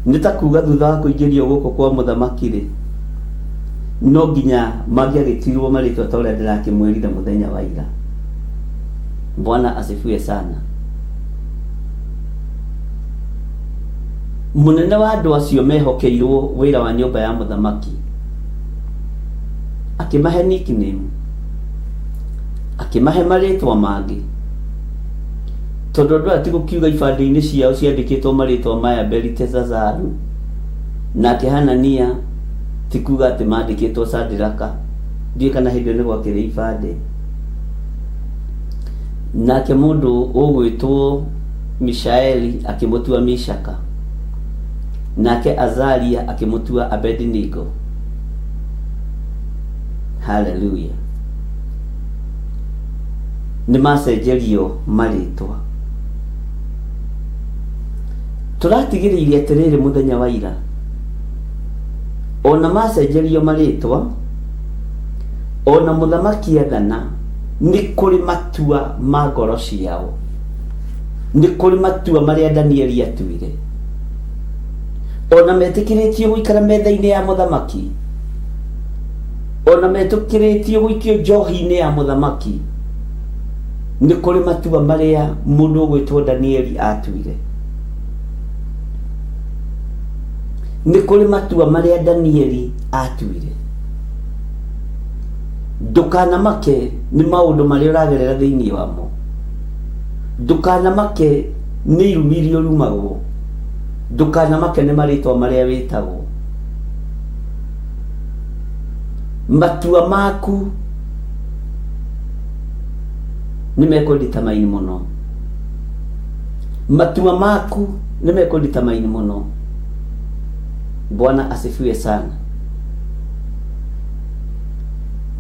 nĩ ta kuga thutha wa kũingĩrio gũkũ kwa mũthamaki rĩ no nginya mangĩagĩtirwo marĩtwa ta ũrĩa ndĩrakĩmwĩrire mũthenya wa ira Bwana asifiwe sana mũnene wa andũ acio mehokeirwo wĩra wa nyũmba ya mũthamaki akĩmahe nickname akĩmahe marĩtwa mangĩ tondũ andũ aya ti gũkiuga ibandĩ-inĩ ciao ciandĩkĩtwo marĩtwa maya Beliteshazaru nake Hanania ti kuga atĩ mandĩkĩtwo Sadiraka ndiũĩ kana hĩndĩ ĩyo nĩ gwakĩrĩ ibandĩ nake mũndũ ũgwĩtwo Mishaeli akĩmũtua Mishaka nake Azaria akĩmũtua Abednego haleluya nĩ macenjerio marĩtwa tũratigĩrĩire atĩrĩrĩ mũthenya wa ira ona macenjerio marĩtwa ona mũthamaki athana nĩ kũrĩ matua ma ngoro ciao nĩ kũrĩ matua marĩa Danieli atuire ona metĩkĩrĩtio gũikara metha-inĩ ya mũthamaki ona metĩkĩrĩtio gũikio njohi-inĩ ya mũthamaki nĩ kũrĩ matua marĩa mũndũ ũgwĩtwo Danieli atuire nĩ kũrĩ matua marĩa Danieli atuire ndũkanamake nĩ maũndũ marĩa ũragerera thĩinĩ wamo ndũkanamake nĩ irumi iria ũrumagwo ndũkanamake nĩ marĩtwa marĩa wĩtagwo Matua maku nĩ mekũnditamaini mũno. Matua maku nĩ mekũnditamaini mũno. Bwana asifiwe sana.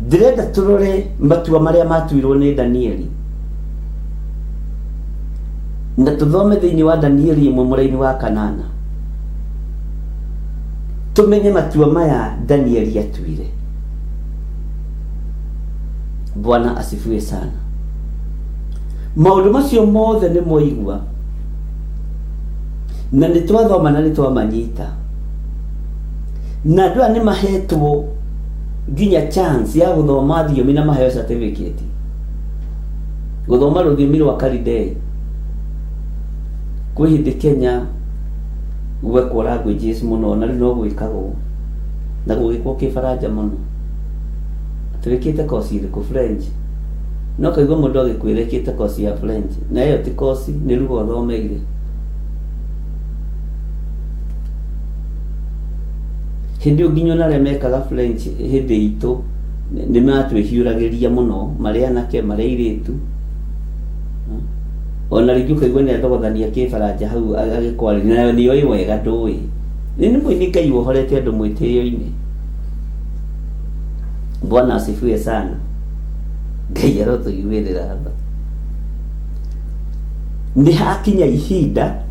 Ndĩrenda tũrore matua marĩa matuirwo nĩ Danieli na tũthome thĩinĩ wa Danieli ĩmwe mũraini wa kanana, tũmenye matua maya Danieli atuire. Bwana asifiwe sana. Maũndũ macio mothe nĩ mwaigua na nĩ twathoma na nĩ twamanyita, na andũ aya nĩ mahetwo nginya chance ya gũthoma thiomi na maheo certificate gũthoma rũthiomi rwa Kalidei. Kwĩ hĩndĩ Kenya gwekwo languages mũno na rĩu no gwĩkagwo na gũgĩkwo kĩbaranja mũno. Twĩkĩte kosi ĩrĩkũ? French. No kaigua mũndũ agĩkwĩra ĩkĩte kosi ya French, na ĩyo ti kosi, nĩ lugha ũthomeire. Hĩndĩ ĩyo nginya ona arĩa mekaga French hĩndĩ itũ nĩ matwĩhiũragĩria mũno, marĩ anake marĩ airĩtu. Ona rĩngĩ ũkaigua nĩ athogothania kĩbaranja hau agĩkwarĩria, nayo nĩ oĩ wega ndũĩ. Nĩ mũini Ngai wohorete andũ mwĩtĩo-inĩ. Bwana asifiwe sana. Ngai arotũiguĩrĩra tha. Nĩ hakinya ihinda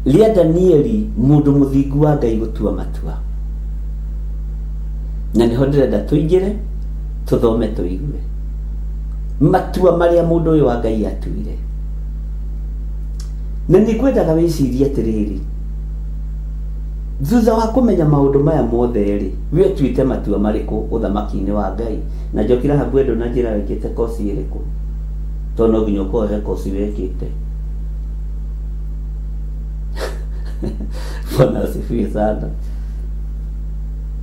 rĩa Danieli mũndũ mũthingu wa Ngai gũtua matua, na nĩho ndĩrenda tũingĩre tũthome tũigue matua marĩa mũndũ ũyũ wa Ngai atuire. Na nĩ ngwendaga wĩcirie atĩrĩrĩ, thutha wa kũmenya maũndũ maya mothe rĩ, we ũtuĩte matua marĩkũ ũthamaki-inĩ wa Ngai? Na njokire haha ngwenda na njĩra wĩkĩte kosi ĩrĩkũ, tondũ no nginya ũkorwo he kosi wĩkĩte. Bwana asifiwe sana.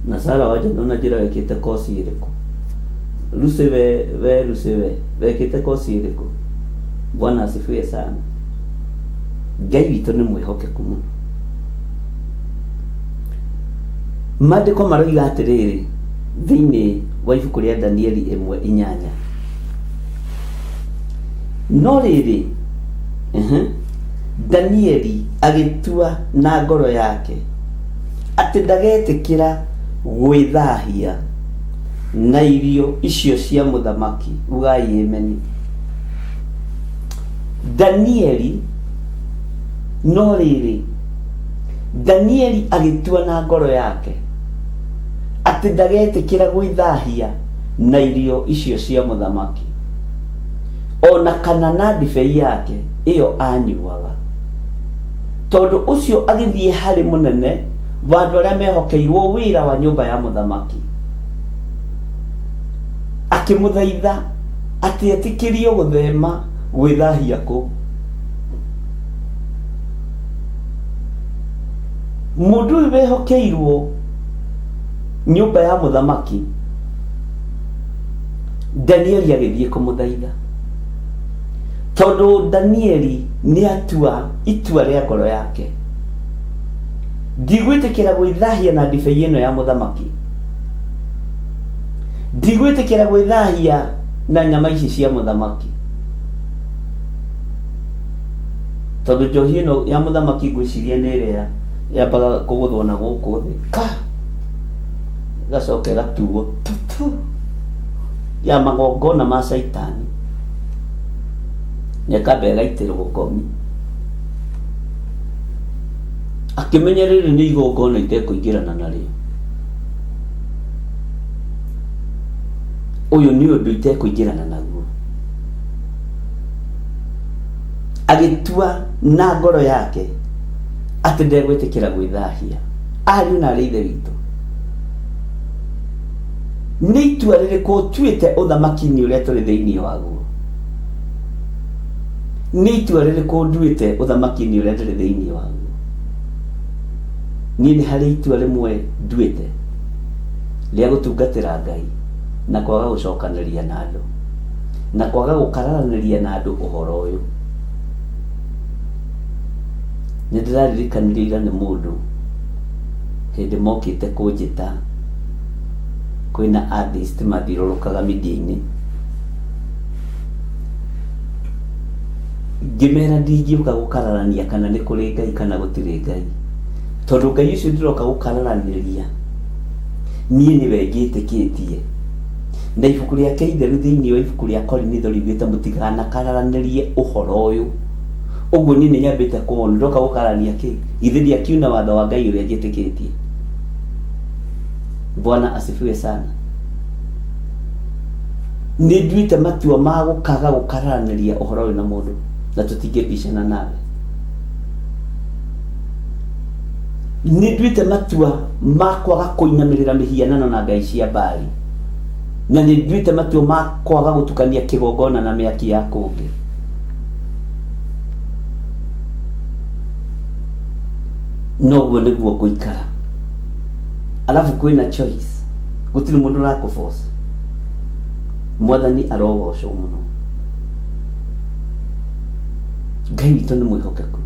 Na Sara wanja no na njĩra wĩkĩte kosi ĩrĩkũ? Lucy we Lucy we wĩkĩte kosi ĩrĩkũ? Bwana asifiwe sana. Ngai witũ nĩ mwĩhokeku mũno. Maandĩko maroiga atĩrĩrĩ thĩinĩ wa ibuku rĩa Danieli 1:8, no rĩrĩ, Danieli agĩtua na ngoro yake atĩ ndagetĩkĩra gwĩthahia na irio icio cia mũthamaki. Ugai ameni. Danieli, no rĩrĩ, Danieli agĩtua na ngoro yake atĩ ndagetĩkĩra gwĩthahia na irio icio cia mũthamaki, ona kana na ndibei yake ĩyo anyuaga. Tondũ ũcio agĩthiĩ harĩ mũnene wa andũ arĩa mehokeirwo wĩra wa nyũmba ya mũthamaki, akĩmũthaitha atĩ etĩkĩrio gũthema gwĩthahia kũu. Mũndũ ũyũ wehokeirwo nyũmba ya mũthamaki, Danieli agĩthiĩ kũmũthaitha, tondũ Danieli nĩ atua itua rĩa ngoro yake, ndigwĩtĩkĩra gwĩthahia na ndibei ĩno ya mũthamaki, ndigwĩtĩkĩra gwĩthahia na nyama ici cia mũthamaki, tondũ njohi ĩno ya mũthamaki ngwĩciria nĩ ĩrĩa yambaga kũgũthwo na gũkũ thĩ ka ĩgacoka ĩgatuo tutu ya magongona ma caitani, na ĩkamba ĩgaitĩrwo ngomi. Akĩmenya rĩrĩ nĩ igongona itekũingĩrana narĩo, ũyũ nĩ ũndũ itekũingĩrana naguo. Agĩtua na ngoro yake atĩ ndegwĩtĩkĩra gwĩthahia. Ariũ na arĩ ithe witũ, nĩ itua rĩrĩkũ ũtuĩte ũthamaki-inĩ ũrĩa tũrĩ thĩinĩ waguo? Nĩ itua rĩrĩkũ nduĩte ũthamaki-inĩ ũrĩa ndĩrĩ thĩinĩ waguo? Niĩ nĩ harĩ itua rĩmwe nduĩte rĩa gũtungatĩra Ngai na kwaga gũcokanĩria na andũ na kwaga gũkararanĩria na andũ ũhoro ũyũ. Nĩ ndĩraririkanirio ira nĩ mũndũ hĩndĩ mokĩte kũnjĩta. Kwĩna atheist mathiũrũrũkaga media-inĩ. Ngĩmera ndingĩũka gũkararania kana nĩ kũrĩ Ngai kana gũtirĩ Ngai. Tondũ Ngai ũcio ndĩroka gũkararanĩria niĩ nĩwe ngĩtĩkĩtie. Na ibuku rĩake itheru thĩinĩ wa ibuku rĩa Korinitho riugĩte mũtikanakararanĩrie ũhoro ũyũ. Ũguo niĩ nĩ nyambĩte kũwona ndĩroka gũkararania kĩ? Githĩ ndiakiuna watho wa Ngai ũrĩa njĩtĩkĩtie? Bwana asifiwe sana. Nĩ nduĩte matua ma gũkaga gũkararanĩria ũhoro ũyũ na mũndũ na tũtingĩbicana nawe. Nĩ nduĩte matua ma kwaga kũinamĩrĩra mĩhianano na ngai cia Baali. Na nĩ nduĩte matua ma kwaga gũtukania kĩgongona na mĩaki ya kũngĩ. Noguo nĩguo ngũikara. Alafu kwĩna choice. Gũtirĩ mũndũ ũrakũ force. Mwathani arogocwo mũno. Ngai witũ nĩ mwĩhokeku.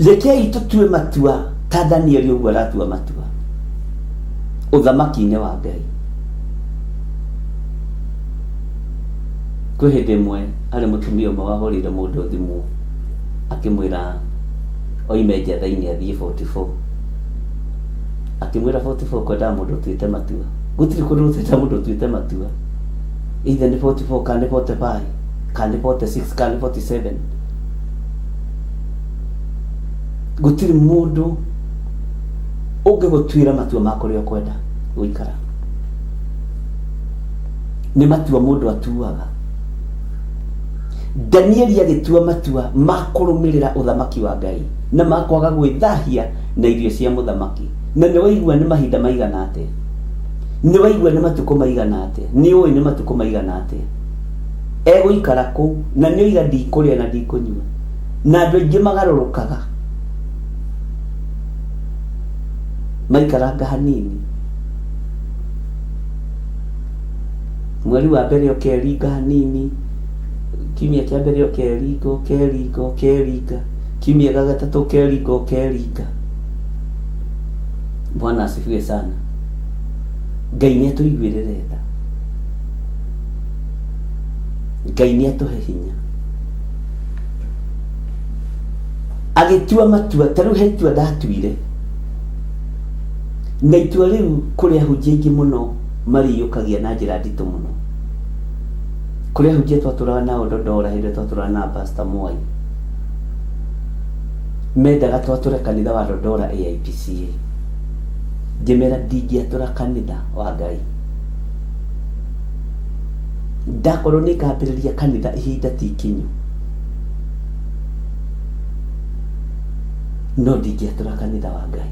Rekei tũtue matua ta Danieli ũguo aratua matua ũthamaki-inĩ wa Ngai. Kwĩ hĩndĩ ĩmwe harĩ mũtumia ũmwe wahũrĩire mũndũ thimũ akĩmwĩra oime njatha-inĩ athiĩ 44. Akĩmwĩra 44 kwendaga mũndũ ũtuĩte matua. Gũtirĩ kũndũ gũtenda mũndũ ũtuĩte matua. Either nĩ 44 kana nĩ 45 kana nĩ 46 kana nĩ 47. Gũtirĩ mũndũ ũngĩgũtuĩra matua ma kũrĩa ũkwenda gũikara. Nĩ matua mũndũ atuaga. Danieli agĩtua matua ma kũrũmĩrĩra ũthamaki wa Ngai na ma kwaga gwĩthahia na irio cia mũthamaki. Na nĩ waigua nĩ mahinda maigana atĩa? Nĩ waigua nĩ matukũ maigana atĩa? Nĩ ũĩ nĩ matukũ maigana atĩa? Egũikara kũu na nĩ oiga ndikũrĩa na ndikũnyua. Na andũ aingĩ magarũrũkaga maikaranga hanini. Mweri wa mbere ũkeringa hanini, kiumia kĩa mbere ũkeringa, ũkeringa, ũkeringa, kiumia gĩa gatatũ ũkeringa, ũkeringa. Bwana asifiwe sana. Ngai nĩ atũiguĩrĩre tha. Ngai nĩ atũhe hinya. Agĩtua matua, ta rĩu he itua ndatuire. Na itua rĩu kũrĩ ahunjia aingĩ mũno marĩiyũkagia na njĩra nditũ mũno. Kũrĩ ahunjia twatũraga nao Dodora hĩndĩ ĩrĩa twatũraga na Pastor Mwai. Mendaga twatũre kanitha wa Dodora AIPCA. Ngĩmera ndingĩatũra kanitha wa Ngai. Ndakorwo nĩ ngambĩrĩria kanitha ihinda ti ikinyu. No ndingĩatũra kanitha wa Ngai.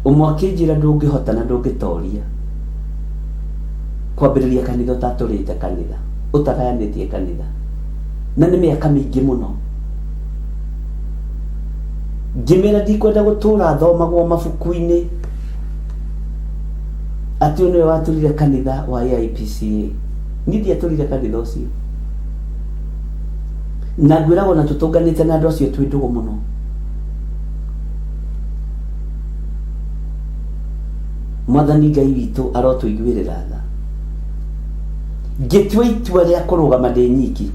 Ũmwe akĩnjĩra ndũngĩhota na ndũngĩtoria kwambĩrĩria kanitha ũtatũrĩte kanitha, ũtagayanĩtie kanitha. Na nĩ mĩaka mĩingĩ mũno. Ngĩmera ndikwenda gũtũra thomagwo mabuku-inĩ atĩ ũyũ nĩwe watũrire kanitha wa AIPCA. Niĩ ndiatũrire kanitha ũcio. Na ngwĩragwo na tũtũnganĩte na andũ acio twĩ ndũgũ mũno. Mwathani Ngai witũ arotũiguĩrĩra tha. Ngĩtua itua rĩa kũrũgama ndĩ nyiki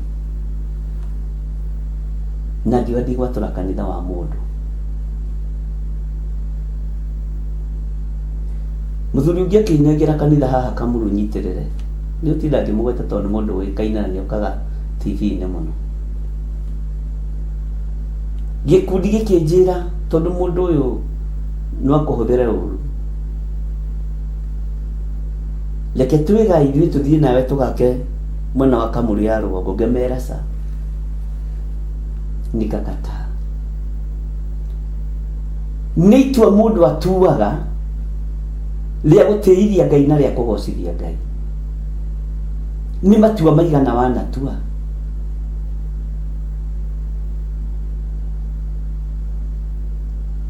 na ngiuga ndigwatũra kanitha wa mũndũ. Mũthuri ũngĩ akĩnengera kanitha haha Kamuru nyitĩrĩre. Nĩ ũtinda ngĩmũgweta tondũ nĩ mũndũ ũĩkaine na nĩ okaga TV-inĩ mũno. Gĩkundi gĩkĩnjĩra tondũ mũndũ ũyũ no akũhũthĩre ũru. Reke twĩgae ithuĩ tũthiĩ nawe tũgake mwena wa Kamuru ya rũgongo. Ngĩmera ca. Nikakataa. Nĩ itua mũndũ atuaga rĩa gũtĩithia Ngai na rĩa kũgocithia Ngai. Nĩ matua maigana wanatua?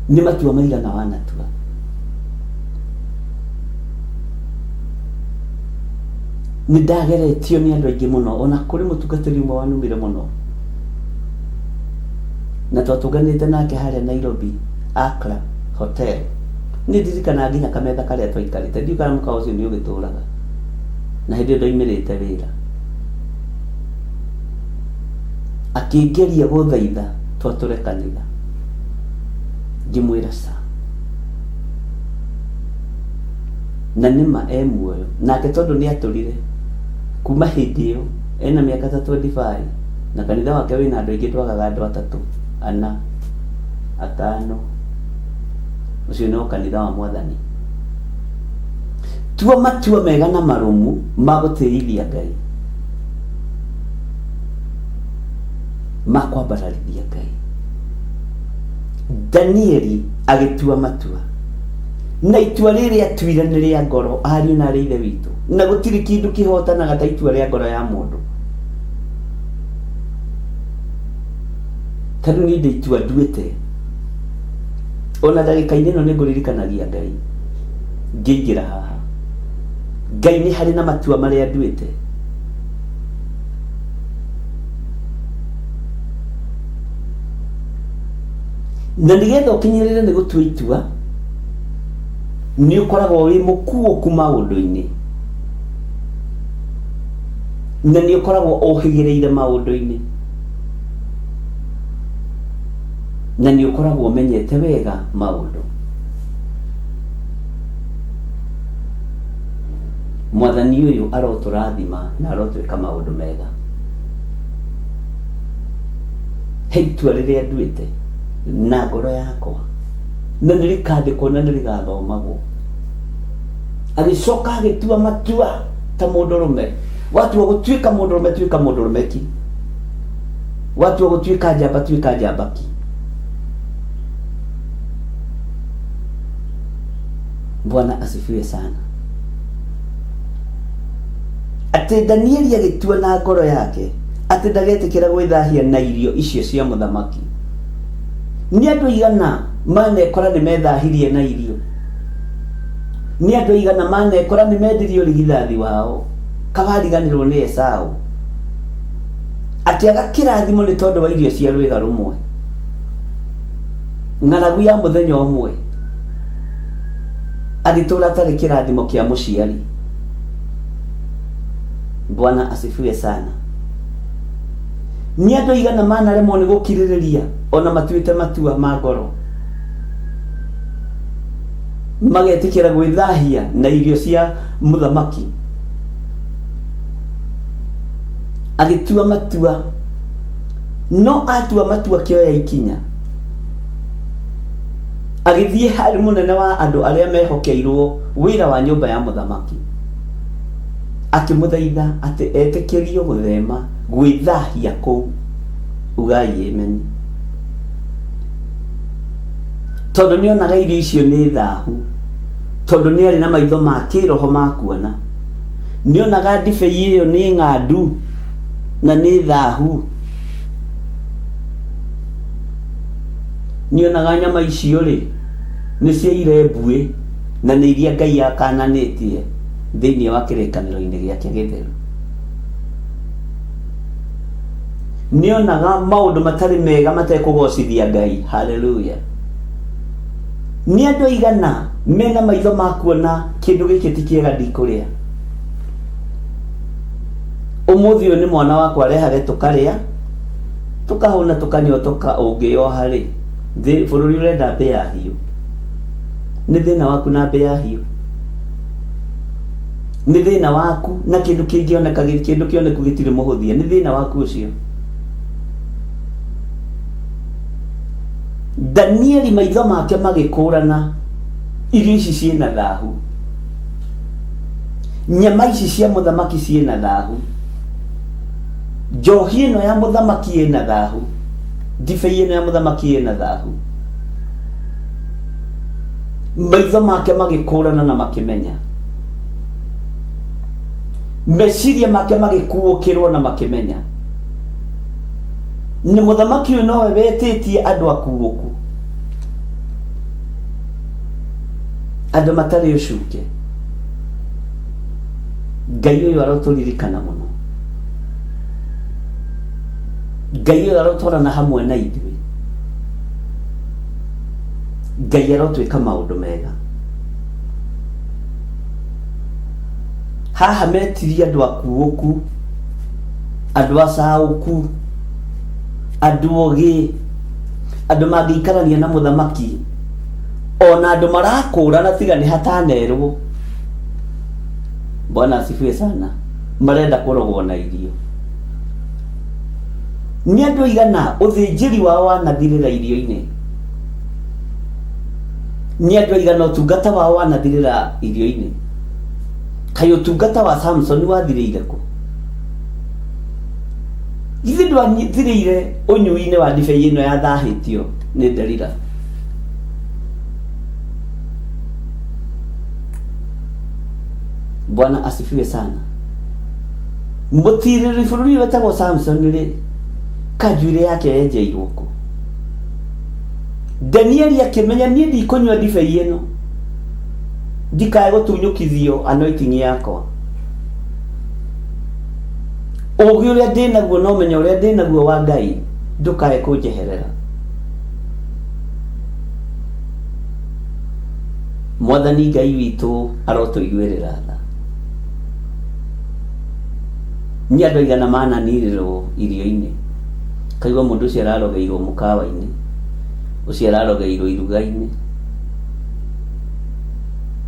Nĩ matua maigana wanatua? Nĩ ndageretio nĩ andũ aingĩ mũno, ona kũrĩ mũtungatĩri ũmwe wanumire mũno, na twatũnganĩte nake harĩa Nairobi, Accra Hotel. Nĩ ndirikanaga nginya kametha karĩa twaikarĩte, ndiũĩ kana mũkawa ũcio nĩ ũgĩtũraga, na hĩndĩ ĩyo ndoimĩrĩte wĩra. Akĩngeria gũthaitha twatũre kanitha, ngĩmwĩra ca. Na nĩma e muoyo, nake tondũ nĩ atũrire kuma hĩndĩ ĩyo ena mĩaka ta 25 na kanitha wake wĩna andũ aingĩ, ndwagaga andũ atatũ, ana, atano. Ũcio no kanitha wa Mwathani. Tua matua mega na marũmu ma gũtĩithia Ngai, ma kwambararithia Ngai. Danieli agĩtua matua, na itua rĩrĩ atuire nĩ rĩa ngoro, ariũ na arĩ ithe witũ, na gũtirĩ kĩndũ kĩhotanaga ta itua rĩa ngoro ya mũndũ. Ta rĩu niĩ ndĩ itua nduĩte, ona ndagĩka-inĩ ĩno nĩ ngũririkanagia Ngai ngĩingĩra haha. Ngai nĩ harĩ na matua marĩa nduĩte. Na nĩgetha ũkinyĩrĩre nĩ gũtua itua, nĩ ũkoragwo wĩ mũkuũku maũndũ-inĩ, na nĩ ũkoragwo ũhĩgĩrĩire maũndũ-inĩ, na nĩ ũkoragwo ũmenyete wega maũndũ. Mwathani ũyũ arotũrathima na arotwĩka maũndũ mega. He itua rĩrĩa nduĩte na ngoro yakwa, na nĩ rĩkandĩkwo na nĩ rĩgathomagwo. Agĩcoka agĩtua matua ta mũndũrũme. Watua gũtuĩka mũndũrũme, tuĩka mũndũrũme ki. Watua gũtuĩka njamba, tuĩka njamba ki. Bwana asifiwe sana. Atĩ Danieli agĩtua na ngoro yake atĩ ndagetĩkĩra gwĩthahia na irio icio cia mũthamaki. Nĩ andũ aigana manekora nĩ methahirie na irio? Nĩ andũ aigana manekora nĩ mendirie ũrigithathi wao? Kawariganĩrwo nĩ Esau akĩaga kĩrathimo nĩ tondũ wa irio cia rwĩga rũmwe, ng'aragu ya mũthenya ũmwe, agĩtũra atarĩ kĩrathimo kĩa mũciari. Bwana asifiwe sana. Nĩ andũ aigana manaremwo nĩ gũkirĩrĩria ona matuĩte matua ma ngoro, magetĩkĩra gwĩthahia na irio cia mũthamaki. Agĩtua matua, no atua matua akĩoya ikinya, agĩthiĩ harĩ mũnene wa andũ arĩa mehokeirwo wĩra wa nyũmba ya mũthamaki, akĩmũthaitha atĩ etĩkĩrio gũthema gwĩthahia kũu. Ugai ameni. Tondũ nĩonaga irio icio nĩ thahu, tondũ nĩarĩ na maitho ma kĩroho ma kuona, nĩonaga ndibei ĩyo nĩ ng'andu na nĩ thahu, nĩonaga nyama icio rĩ nĩ cia irembuĩ na nĩ iria Ngai akananĩtie thĩinĩ wa kĩrĩkanĩro-inĩ gĩake gĩtheru. Nĩonaga maũndũ matarĩ mega matekũgocithia Ngai. Haleluya. Nĩ andũ aigana mena maitho ma kuona kĩndũ gĩkĩ ti kĩega ndikũrĩa. Ũmũthĩ ũyũ nĩ mwana wakwa arehage tũkarĩa, tũkahũna, tũkanyotoka. Ũngĩyoha rĩ, bũrũri ũrenda mbĩa hiũ. Nĩ thĩna waku na mbĩa hiũ. Nĩ thĩna waku na kĩndũ kĩngĩoneka, kĩndũ kĩoneku gĩtirĩ mũhũthia. Nĩ thĩna waku ũcio. Danieli maitho make magĩkũrana irio ici ciĩna thahu, nyama ici cia mũthamaki ciĩna thahu, njohi ĩno ya mũthamaki ĩna thahu, ndibei ĩno ya mũthamaki ĩna thahu. Maitho make magĩkũrana na makĩmenya, meciria make magĩkuũkĩrwo na makĩmenya nĩ mũthamaki ũyũ nowe wetĩtie andũ akuũku, andũ matarĩ ũcuke. Ngai ũyũ arotũririkana mũno, Ngai ũyũ arotwarana hamwe na ithuĩ, Ngai arotwĩka maũndũ mega. Haha metirie andũ akuũku, andũ acaũku, andũ ogĩ, andũ mangĩikarania na mũthamaki, ona andũ marakũrana tiga nĩ hatanerwo. Bwana asifiwe sana. Marenda kũrogwo na irio. Nĩ andũ aigana ũthĩnjĩri wao wanathirĩra irio-inĩ? Nĩ andũ aigana ũtungata wao wanathirĩra irio-inĩ? Kaĩ ũtungata wa Samson wathirĩire kũ? Githĩ ndwathirĩire ũnyui-inĩ wa ndibei ĩno yathahĩtio nĩ Delila? Bwana asifiwe sana. Mũtirĩrĩri bũrũri wetagwo Samson rĩ, kanjuĩrĩ yake yenjeirwo kũ? Danieli akĩmenya niĩ ndikũnyua ndibei ĩno ndikae gũtunyũkithio anointing yakwa. Ũgĩ ũrĩa ndĩnaguo na ũmenyo ũrĩa ndĩnaguo wa Ngai ndũkae kũnjeherera. Mwathani Ngai witũ arotũiguĩrĩra tha. Nĩ andũ aigana mananirĩrwo irio-inĩ. Kaigua mũndũ ũcio ararogeirwo mũkawa-inĩ, ũcio ararogeirwo iruga-inĩ.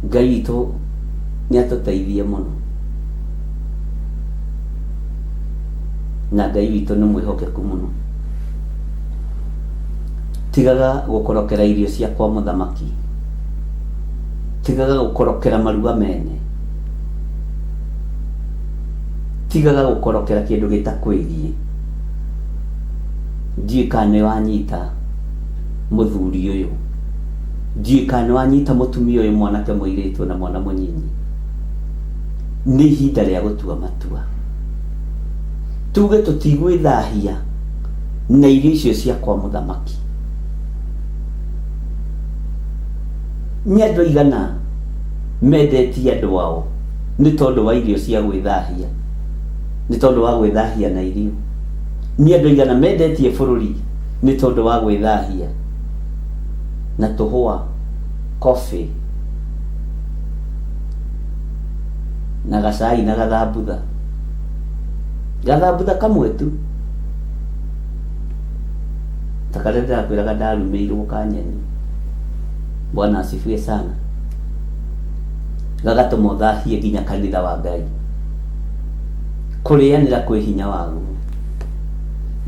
Ngai witũ nĩ atũteithie mũno. Na Ngai witũ nĩ mwĩhokeku mũno. Tigaga gũkorokera irio cia kwa mũthamaki. Tigaga gũkorokera maruga mene. Tigaga gũkorokera kĩndũ gĩtakwĩgiĩ. Ndiũĩ kana nĩ wanyita mũthuri ũyũ. Ndiũĩ kana nĩ wanyita mũtumia ũyũ mwanake mũirĩtu na mwana mũnyinyi. Nĩ ihinda rĩa gũtua matua. Tuge tũtigwĩthahia na irio icio cia kwa mũthamaki. Nĩ andũ aigana mendetie andũ ao nĩ tondũ wa irio cia gwĩthahia, nĩ tondũ wa gwĩthahia na irio. Nĩ andũ aigana mendetie bũrũri nĩ tondũ wa gwĩthahia na tũhũa, coffee na gacai na gathambutha. Gathambutha kamwe tu ta karĩa ndĩrakwĩraga ndarumĩirwo ka nyeni. Bwana asifiwe sana. Gagatũma ũthahie nginya kanitha wa Ngai. Kũrĩanĩra kwĩ hinya waguo.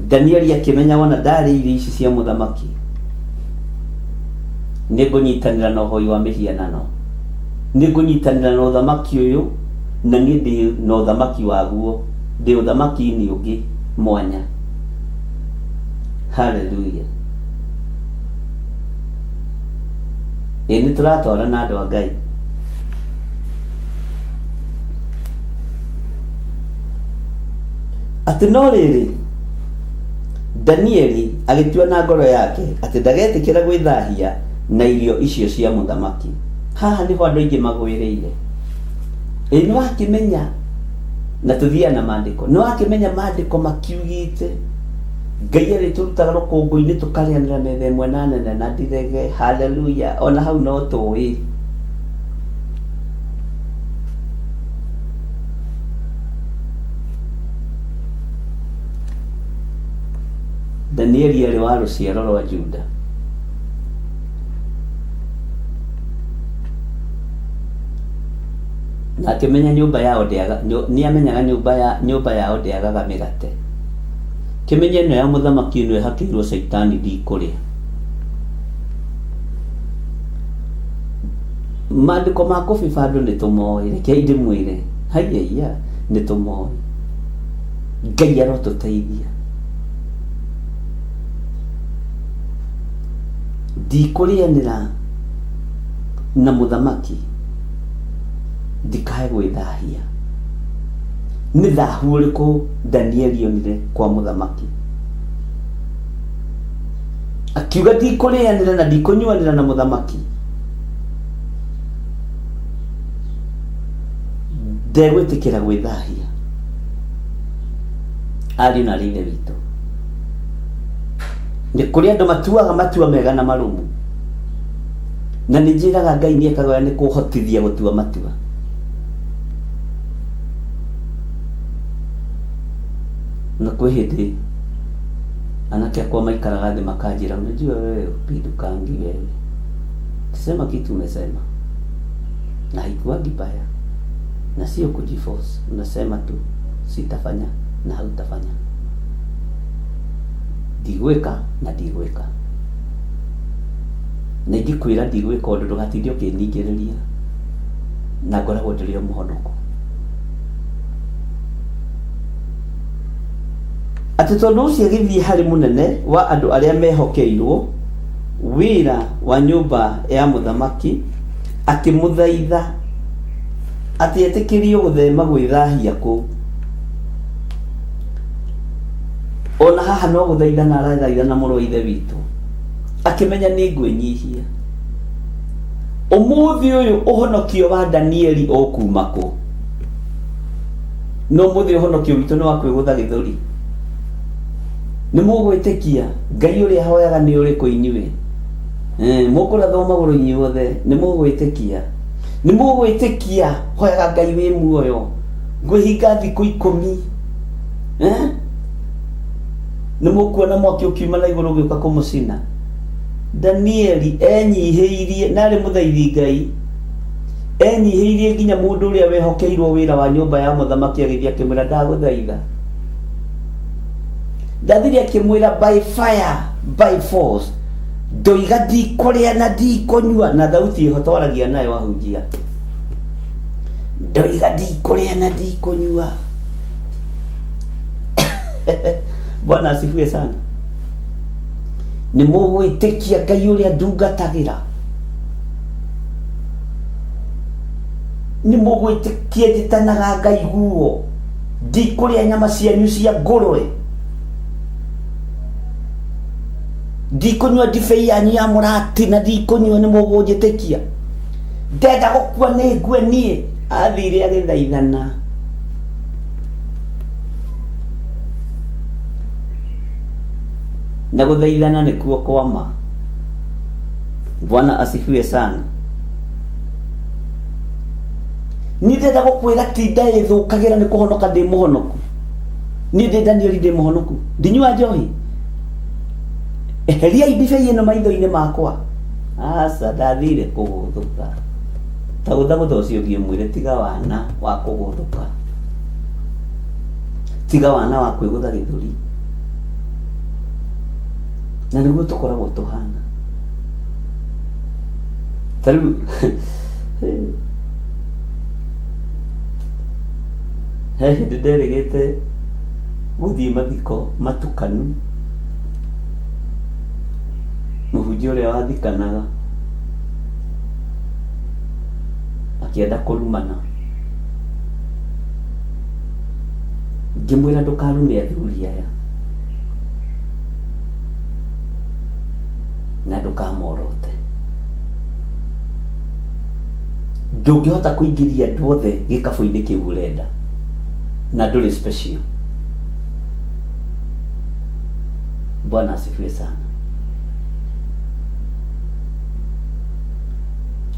Danieli akĩmenya wona ndarĩ irio ici cia mũthamaki nĩ ngũnyitanĩra na ũhoi wa mĩhianano, nĩ ngũnyitanĩra na ũthamaki ũyũ, na niĩ ndĩ na ũthamaki waguo, ndĩ ũthamaki-inĩ ũngĩ mwanya. Haleluya! Ĩ nĩ tũratwarana andũ a Ngai. Atĩ no rĩrĩ, Danieli agĩtua na ngoro yake atĩ ndagetĩkĩra gwĩthahia na irio icio cia mũthamaki. Haha nĩho andũ aingĩ magwĩrĩire. Ĩ nĩ wakĩmenya, na tũthiaga na maandĩko, nĩ wakĩmenya maandĩko makiugĩte Ngai arĩtũrutaga rũkũngũ-inĩ tũkarĩanĩra metha ĩmwe na nene na ndirege. Haleluya! Ona hau no tũĩ. Danieli aarĩ wa rũciaro rwa Juda. Na akĩmenya nyũmba yao ndĩaga, nĩ amenyaga nyũmba ya, nyũmba yao ndĩagaga mĩgate. Kĩmenye ĩno ya mũthamaki ĩno ĩhakĩirwo caitani ndikũrĩa. Maandĩko ma kũbiba andũ nĩ tũmoĩ, rekei ndĩmwĩre, haiya nĩ tũmoĩ. Ngai arotũteithia. Ndikũrĩanĩra na mũthamaki ndikae gwĩthahia. Nĩ thahu ũrĩkũ Danieli onire kwa mũthamaki? Akiuga ndikũrĩanĩra na ndikũnyuanĩra na mũthamaki. Ndegwĩtĩkĩra gwĩthahia. Ariũ na aarĩ a Ithe witũ, nĩ kũrĩ andũ matuaga matua mega na marũmu, na nĩ njĩraga Ngai nĩ ekaga ũrĩa nĩ kũhotithia gũtua matua. Na kwĩ hĩndĩ anake akwa maikaraga thĩ makanjĩra, unajua wewe upindukangi wewe, kisema kitu umesema na haikuangi baya na sio kujiforce, unasema tu sitafanya na hautafanya, ndigwĩka na ndigwĩka, na ingĩkwĩra ndigwĩka ũndũ ndũgatinde ũkĩningĩrĩria, na ngoragwo ndĩrĩ o mũhonoku. Atĩ tondũ ũcio agĩthiĩ harĩ mũnene wa andũ arĩa mehokeirwo wĩra wa nyũmba ya mũthamaki, akĩmũthaitha atĩ etĩkĩrio gũthema gwĩthahia kũu. Ona haha no gũthaithana arathaithana mũrũ wa ithe witũ, akĩmenya nĩ ngwĩnyihia. Ũmũthĩ ũyũ ũhonokio wa Danieli ũkuma kũ? No ũmũthĩ ũhonokio witũ nĩ wa kwĩgũtha gĩthũri. Nĩ mũgwĩtĩkia Ngai ũrĩa hoyaga nĩ ũrĩkũ inyuĩ? Mũkũrathwo magũrũ inyuothe, nĩ mũgwĩtĩkia? Nĩ mũgwĩtĩkia hoyaga Ngai wĩ muoyo, ngwĩhinga thikũ ikũmi? Nĩ mũkuona mwaki ũkiuma na igũrũ ũgĩũka kũmũcina? Danieli enyihĩirie, na arĩ mũthaithi Ngai, enyihĩirie nginya mũndũ ũrĩa wehokeirwo wĩra wa nyũmba ya mũthamaki agĩthiĩ akĩmwĩra, ndagũthaitha. Ndathire akĩmwĩra by fire by force, ndoiga ndikũrĩa na ndikũnyua, na thauti ĩho twaragia nayo ahunjia, ndoiga ndikũrĩa na ndikũnyua. Bwana asifiwe sana. Nĩ mũgwĩtĩkia Ngai ũrĩa ndungatagĩra? Nĩ mũgwĩtĩkia njĩtanaga Ngai guo? Ndikũrĩa nyama cianyu cia ngũrwe, ndikũnyua ndibei yanyu ya mũrati, na ndikũnyua. Nĩ mũgũnjĩtĩkia? Ndenda gũkua nĩ ngue niĩ. Athire agĩthaithana. Na gũthaithana nĩkuo kwama. Bwana asifiwe sana. Niĩ ndĩrenda gũkwĩra ti ndaĩthũkagĩra nĩ kũhonoka ndĩ mũhonoku. Niĩ ndĩ Danieli ndĩ mũhonoku, ndinyua njohi. Eheriai ndibei ĩno maitho-inĩ makwa. Aca, ndathire kũgũthũka. Ta gũthagũtha ũcio ũngĩ ũmwĩre tiga wana wa kũgũthũka, tiga wana wa kwĩgũtha gĩthũri. Na nĩguo tũkoragwo tũhana. Ta rĩu he hĩndĩ nderĩgĩte gũthiĩ mathiko matukanu, mũhunjia ũrĩa wathikanaga akĩenda kũrumana, ngĩmwĩra ndũkarume athuri aya na ndũkamorote. Ndũngĩhota kũingĩria andũ othe gĩkabũ-inĩ kĩu ũrenda, na ndũrĩ special. Bwana asifiwe sana.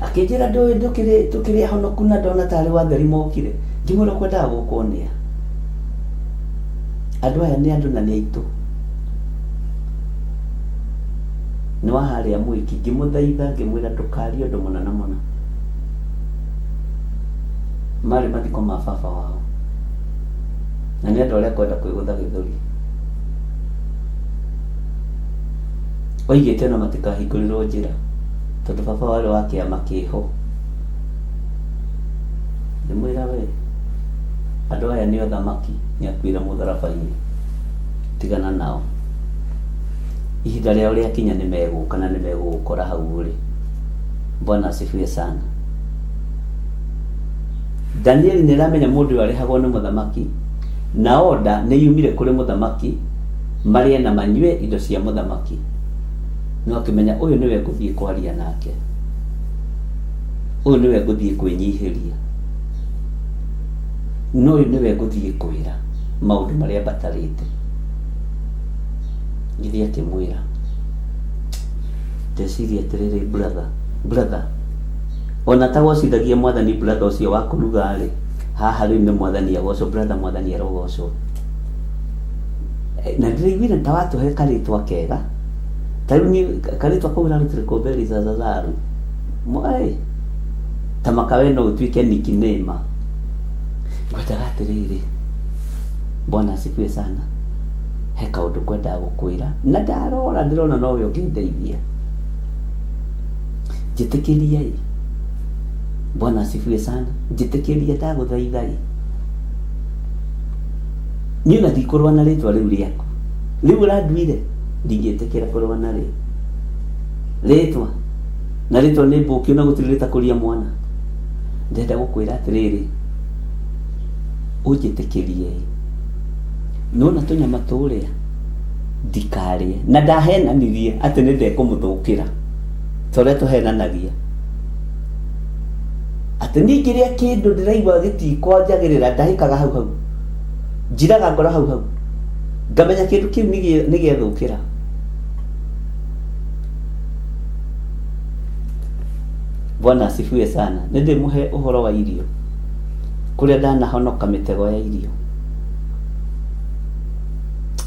Akĩnjĩra ndũĩ ndũkĩrĩ tũkĩrĩ ahonoku na ndona tarĩ watheri mokire. Ngĩmwĩra ũkwendaga gũkwo nĩa? Andũ aya nĩ andũ na nĩ aitũ. Nĩ wa harĩa mwĩki. Ngĩmũthaitha ngĩmwĩra ndũkarie ũndũ mũna na mũna. Marĩ mathiko ma baba wao. Na nĩ andũ arĩa kwenda kwĩgũtha gĩthũri. Oigĩte ona matikahingũrĩrwo njĩra tondũ baba warĩ wa kĩama kĩho. Ngĩmwĩra we, andũ aya nĩ athamaki, nĩ akuire mũtharaba-inĩ. Tigana nao. Ihinda rĩao rĩakinya nĩ megũka na nĩ megũgũkora hau ũrĩ. Bwana asifiwe sana. Danieli nĩ aramenya mũndũ ũyũ arĩhagwo nĩ mũthamaki, na oda nĩ yumire kũrĩ mũthamaki marĩe na manyue indo cia mũthamaki. No akĩmenya ũyũ nĩwe ngũthiĩ kwaria nake, ũyũ nĩwe ngũthiĩ kwĩnyihĩria, na ũyũ nĩwe ngũthiĩ kwĩra maũndũ marĩa mbatarĩte. Gĩthiĩ akĩmwĩra, ndeciria atĩrĩrĩ, brother, brother, ona atagocithagia mwathani brother ũcio wa kũruga rĩ, haha rĩu nĩ mwathani agocwo, brother, mwathani arogocwo. Na ndĩraiguire ta watũhe karĩtwa kega. Ta rĩu niĩ karĩtwa kau ũrarutire kũ Beliteshazaru? Ĩ, ta maka we no ũtuĩke nickname. Ngwendaga atĩrĩrĩ, Bwana asifiwe sana. He kaũndũ ngwendaga gũkwĩra na ndarora ndĩrona nowe ũngĩndeithia. Njĩtĩkĩria ĩ. Bwana asifiwe sana. Njĩtĩkĩria ndagũthaitha ĩ. Niĩ ona ndikũrũa na rĩtwa rĩu rĩaku. Rĩu ũranduire ndingĩtĩkĩra kũrũa narĩo. Rĩtwa na rĩtwa nĩ mbũkio na gũtirĩ rĩtakũria mwana. Ndĩrenda gũkwĩra atĩrĩrĩ, ũnjĩtĩkĩrie ĩ. Nĩwona tũnyama tũrĩa ndikarĩe na ndahenanirie atĩ nĩ ndekũmũthũkĩra ta ũrĩa tũhenanagia atĩ niĩ ngĩrĩa kĩndũ ndĩraigua gĩtikwanjagĩrĩra ndahĩkaga hau hau njiraga ngoro hau hau ngamenya kĩndũ kĩu nĩ gĩathũkĩra. Bwana asifiwe sana. Nĩ ndĩmũhe ũhoro wa irio kũrĩa ndanahonoka mĩtego ya irio,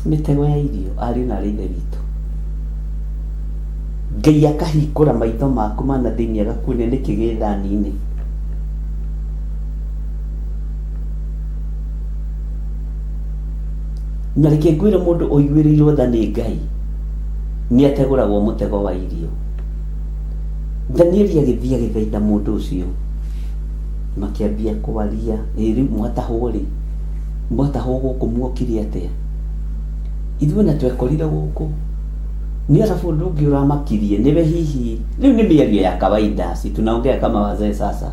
mĩtego ya irio ariũ na arĩ ithe witũ. Ngai akahingũra maitho maku ma na thĩinĩ agakuonia nĩkĩ gĩ thani-inĩ. Na reke ngwĩre mũndũ ũiguĩrĩirwo tha nĩ Ngai nĩ ategũragwo mũtego wa irio. Danieli agĩthiĩ agĩthaitha mũndũ ũcio, makĩambia kwaria, ĩ rĩu mwatahwo rĩ, mwatahwo gũkũ muokire atĩa? Ithuĩ ona twekorire gũkũ. Nĩ arabu ũndũ ũngĩ ũramakirie nĩwe hihi, rĩu nĩ mĩario ya kawaida, si tunaongea kama wazee sasa.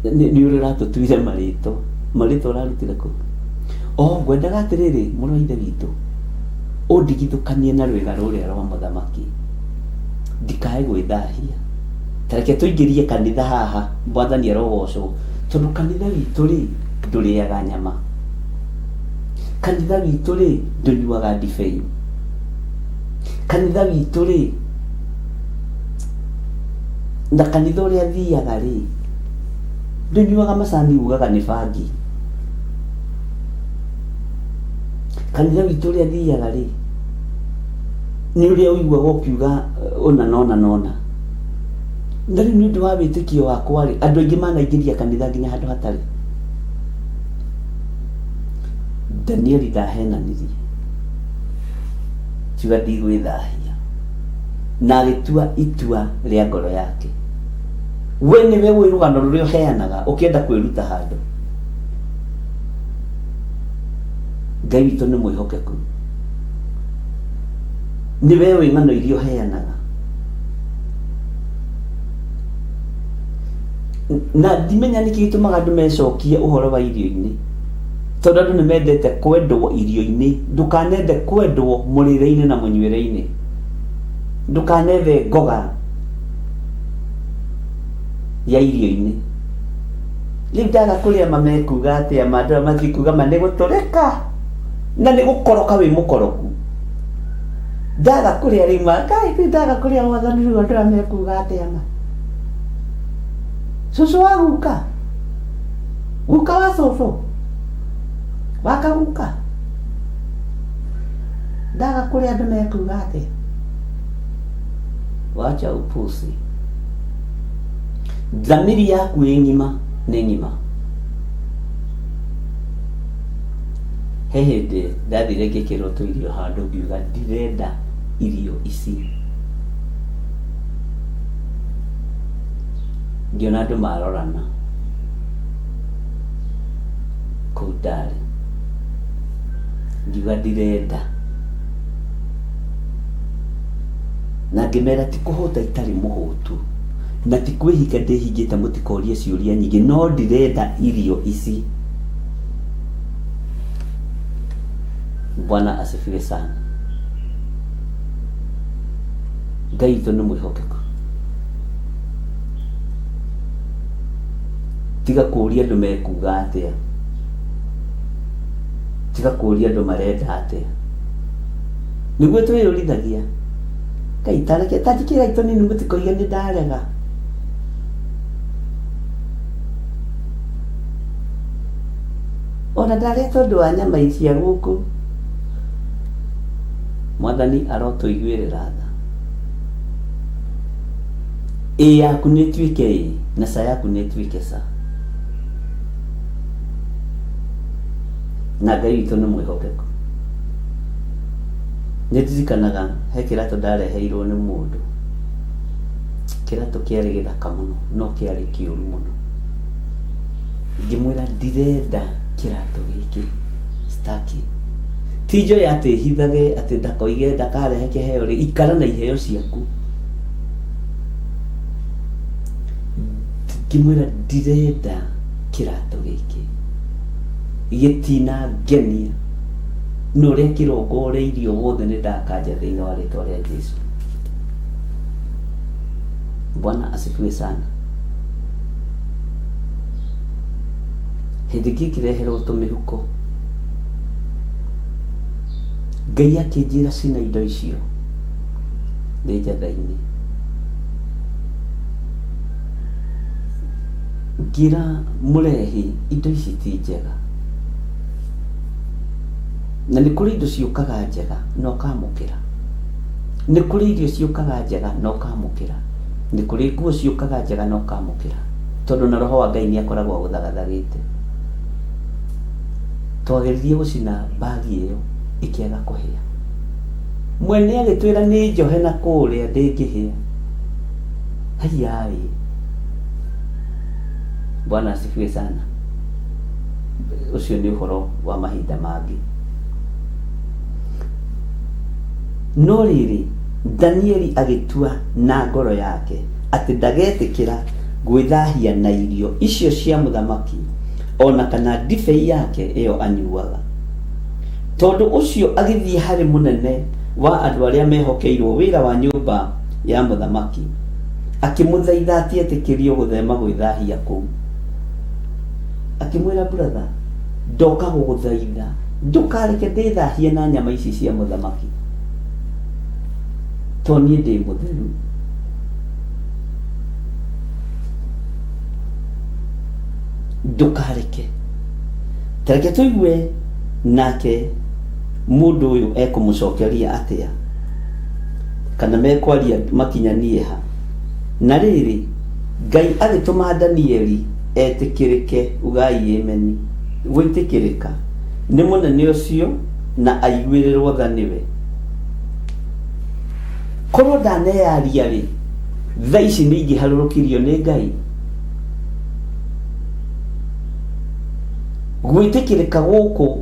Nĩ ũrĩa ũratũtuire marĩtwa, marĩtwa ũrarutire kũ? O ngwendaga atĩrĩrĩ mũrũ wa ithe witũ, ũndigithũkanie na rwĩga rũrĩa rwa mũthamaki, ndikae gwĩthahia. Ta reke tũingĩrie kanitha haha, Mwathani arogocwo, tondũ kanitha witũ rĩ ndũrĩaga nyama, kanitha witũ rĩ ndũnyuaga ndibei, kanitha witũ rĩ na kanitha ũrĩa thiaga rĩ ndũnyuaga macani ugaga nĩ bangi, kanitha witũ ũrĩa thiaga rĩ nĩ ũrĩa ũiguaga ũkiuga ũna na ũna na ũna. Na rĩu nĩ ũndũ wa wĩtĩkio wakwa rĩ, andũ aingĩ manaingĩria kanitha nginya handũ hatarĩ. Danieli ndahenanirie, kiuga ndigwĩthahia, na agĩtua itua rĩa ngoro yake. We nĩwe ũĩ rũgano rũrĩa ũheanaga ũkĩenda kwĩruta handũ. Ngai witũ nĩ mwĩhokeku, nĩwe ũĩ ng'ano iria ũheanaga. Na ndimenya nĩkĩ gĩtũmaga andũ mecokie ũhoro wa irio-inĩ, tondũ andũ nĩ mendete kwendwo irio-inĩ. Ndũkanende kwendwo mũrĩre-inĩ na mũnyuĩre-inĩ, ndũkanethe ngoga ya irio-inĩ. Rĩu ndaga kũrĩa mamekuga atĩa, ma andũ aya matikuga ma nĩ gũtũrĩka na nĩ gũkoroka wĩ mũkoroku. Ndaga kũrĩa rĩu ma Ngai, rĩu ndaga kũrĩa Mwathani, rĩu andũ aya mekuga atĩa ma cũcũ wa guka, guka wa cũcũ wakaguka, ndaga kũrĩa andũ mekuga atĩa. Wacha upusi. Thamiri yaku ĩ ng'ima nĩ ng'ima. He hĩndĩ ndathire ngĩkĩrwo tũirio handũ ngiuga ndirenda irio ici, ngĩona andũ marorana kũu ndarĩ, ngiuga ndirenda, na ngĩmera ti kũhũta itarĩ mũhũtu na ti kwĩhinga ndĩhingĩte, mũtikorie ciũria nyingĩ, no ndirenda irio ici. Bwana asifiwe sana. Ngai witũ nĩ mwĩhokeku. Tiga kũũria andũ mekuga atĩa, tiga kũũria andũ marenda atĩa, nĩguo twĩyũrithagia. Ngai tareke tanjĩkĩrai tũnini mũtikoige nĩ ndarega. Ona ndarĩa tondũ wa nyama cia gũkũ. Mwathani arotũiguĩrĩra tha. Ĩĩ yaku nĩ ĩtuĩke ĩĩ na ca yaku nĩ ĩtuĩke ca. Na Ngai witũ nĩ mwĩhokeku. Nĩ ndirikanaga he kĩratũ ndareheirwo nĩ mũndũ. Kĩratũ kĩarĩ gĩthaka mũno no kĩarĩ kĩũru mũno. Ngĩmwĩra ndirenda kĩratũ gĩkĩ staki. Ti njoe atĩ hithage atĩ ndakoige ndakarehe kĩheo rĩ, ikara na iheo ciaku. Ngĩmwĩra ndirenda kĩratũ gĩkĩ, gĩtinangenia na ũrĩa kĩrongoreirio wothe nĩ ndakanja thĩinĩ wa rĩtwa rĩa Jesu. Bwana asifiwe sana. Hĩndĩ ĩngĩ ngĩreherwo tũmĩhuko, Ngai akĩnjĩra cina indo icio ndĩ njatha-inĩ. Ngĩra mũrehi indo ici ti njega, na nĩ kũrĩ indo ciũkaga njega na ũkamũkĩra, nĩ kũrĩ irio ciũkaga njega na ũkamũkĩra, nĩ kũrĩ nguo ciũkaga njega na ũkamũkĩra, tondũ na roho wa Ngai nĩ akoragwo agũthagathagĩte. Twageririe gũcina mbagi ĩyo ĩkĩaga kũhĩa. Mwene agĩtwĩra nĩ njohe na kũrĩa ndĩngĩhĩa. Haiyaĩ. Bwana asifiwe sana. Ũcio nĩ ũhoro wa mahinda mangĩ. No rĩrĩ, Danieli agĩtua na ngoro yake atĩ ndagetĩkĩra gwĩthahia na irio icio cia mũthamaki o na kana ndibei yake ĩyo anyuaga. Tondũ ũcio agĩthiĩ harĩ mũnene wa andũ arĩa mehokeirwo wĩra wa nyũmba ya mũthamaki, akĩmũthaitha atĩ etĩkĩrio gũthema gwĩthahia kũu. Akĩmwĩra, Brother, ndoka gũgũthaitha ndũkareke ndĩthahie na nyama ici cia mũthamaki, tondũ niĩ ndĩ mũtheru. Ndũkareke. Ta reke tũigue nake mũndũ ũyũ ekũmũcokeria atĩa, kana mekwaria makinyanie ha. Na rĩrĩ, Ngai agĩtũma Danieli etĩkĩrĩke, ugai ĩmeni, gwĩtĩkĩrĩka, nĩ mũnene ũcio na aiguĩrĩrwo tha nĩwe. Korwo ndaneyaria-rĩ, thaa ici nĩ ingĩharũrũkirio nĩ Ngai? Gwĩtĩkĩrĩka gũkũ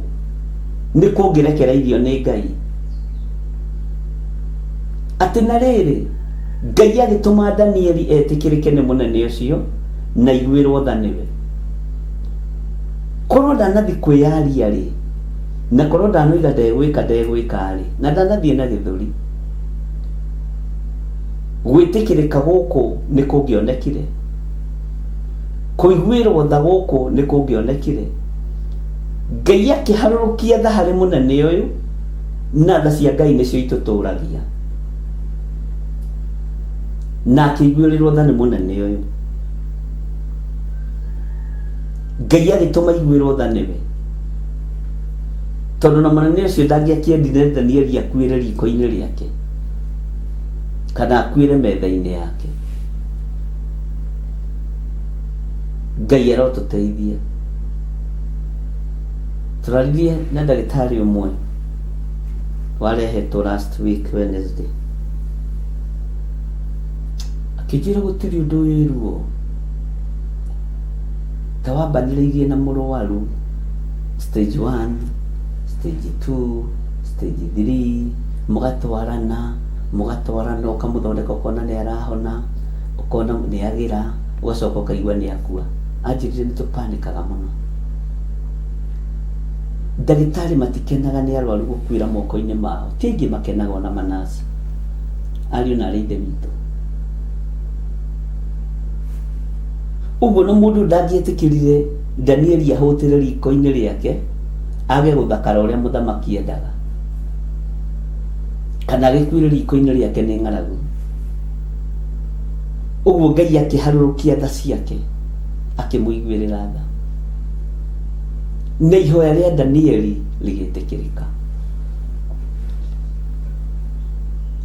nĩ kũngĩrekereirio nĩ Ngai. Atĩ na rĩrĩ, Ngai agĩtũma Danieli etĩkĩrĩke nĩ mũnene ũcio na aiguĩrwo tha nĩwe. Korwo ndanathiĩ kwĩyaria-rĩ, na korwo ndanoiga ndegwĩka ndegwĩka-rĩ, na ndanathiĩ na gĩthũri, gwĩtĩkĩrĩka gũkũ nĩ kũngĩonekire? Kũiguĩrwo tha gũkũ nĩ kũngĩonekire? Ngai akĩharũrũkia tha harĩ mũnene ũyũ, na tha cia Ngai nĩcio itũtũragia. Na akĩiguĩrĩrwo tha nĩ mũnene ũyũ. Ngai agĩtũma aiguĩrwo tha nĩwe. Tondũ na mũnene ũcio ndangĩakĩendire Danieli akuĩre riko-inĩ rĩake, kana akuĩre metha-inĩ yake. Ngai arotũteithia. Tũraririe na ndagĩtarĩ ũmwe warehetwo last week Wednesday. Akĩnjĩra gũtirĩ ũndũ wĩ ruo ta wambanĩrĩirie na mũrwaru stage 1, stage 2, stage 3, mũgatwarana, mũgatwarana ũkamũthondeka ũkona nĩ arahona, ũkona nĩ agĩra, ũgacoka ũkaigua nĩ akua. Anjĩrire nĩ tũpanĩkaga mũno. Ndagĩtarĩ matikenaga nĩ arwaru gũkuĩra moko-inĩ mao. Ti aingĩ makenaga ona manaci. Ariũ na arĩ ithe witũ. Ũguo na mũndũ ndangĩetĩkĩrire Danieli ahũtĩre riko-inĩ rĩake age gũthakara ũrĩa mũthamaki endaga. Kana agĩkuĩre riko-inĩ rĩake nĩ ng'aragu. Ũguo Ngai akĩharũrũkia tha ciake akĩmũiguĩrĩra tha. Na ihoya rĩa Danieli rĩgĩtĩkĩrĩka.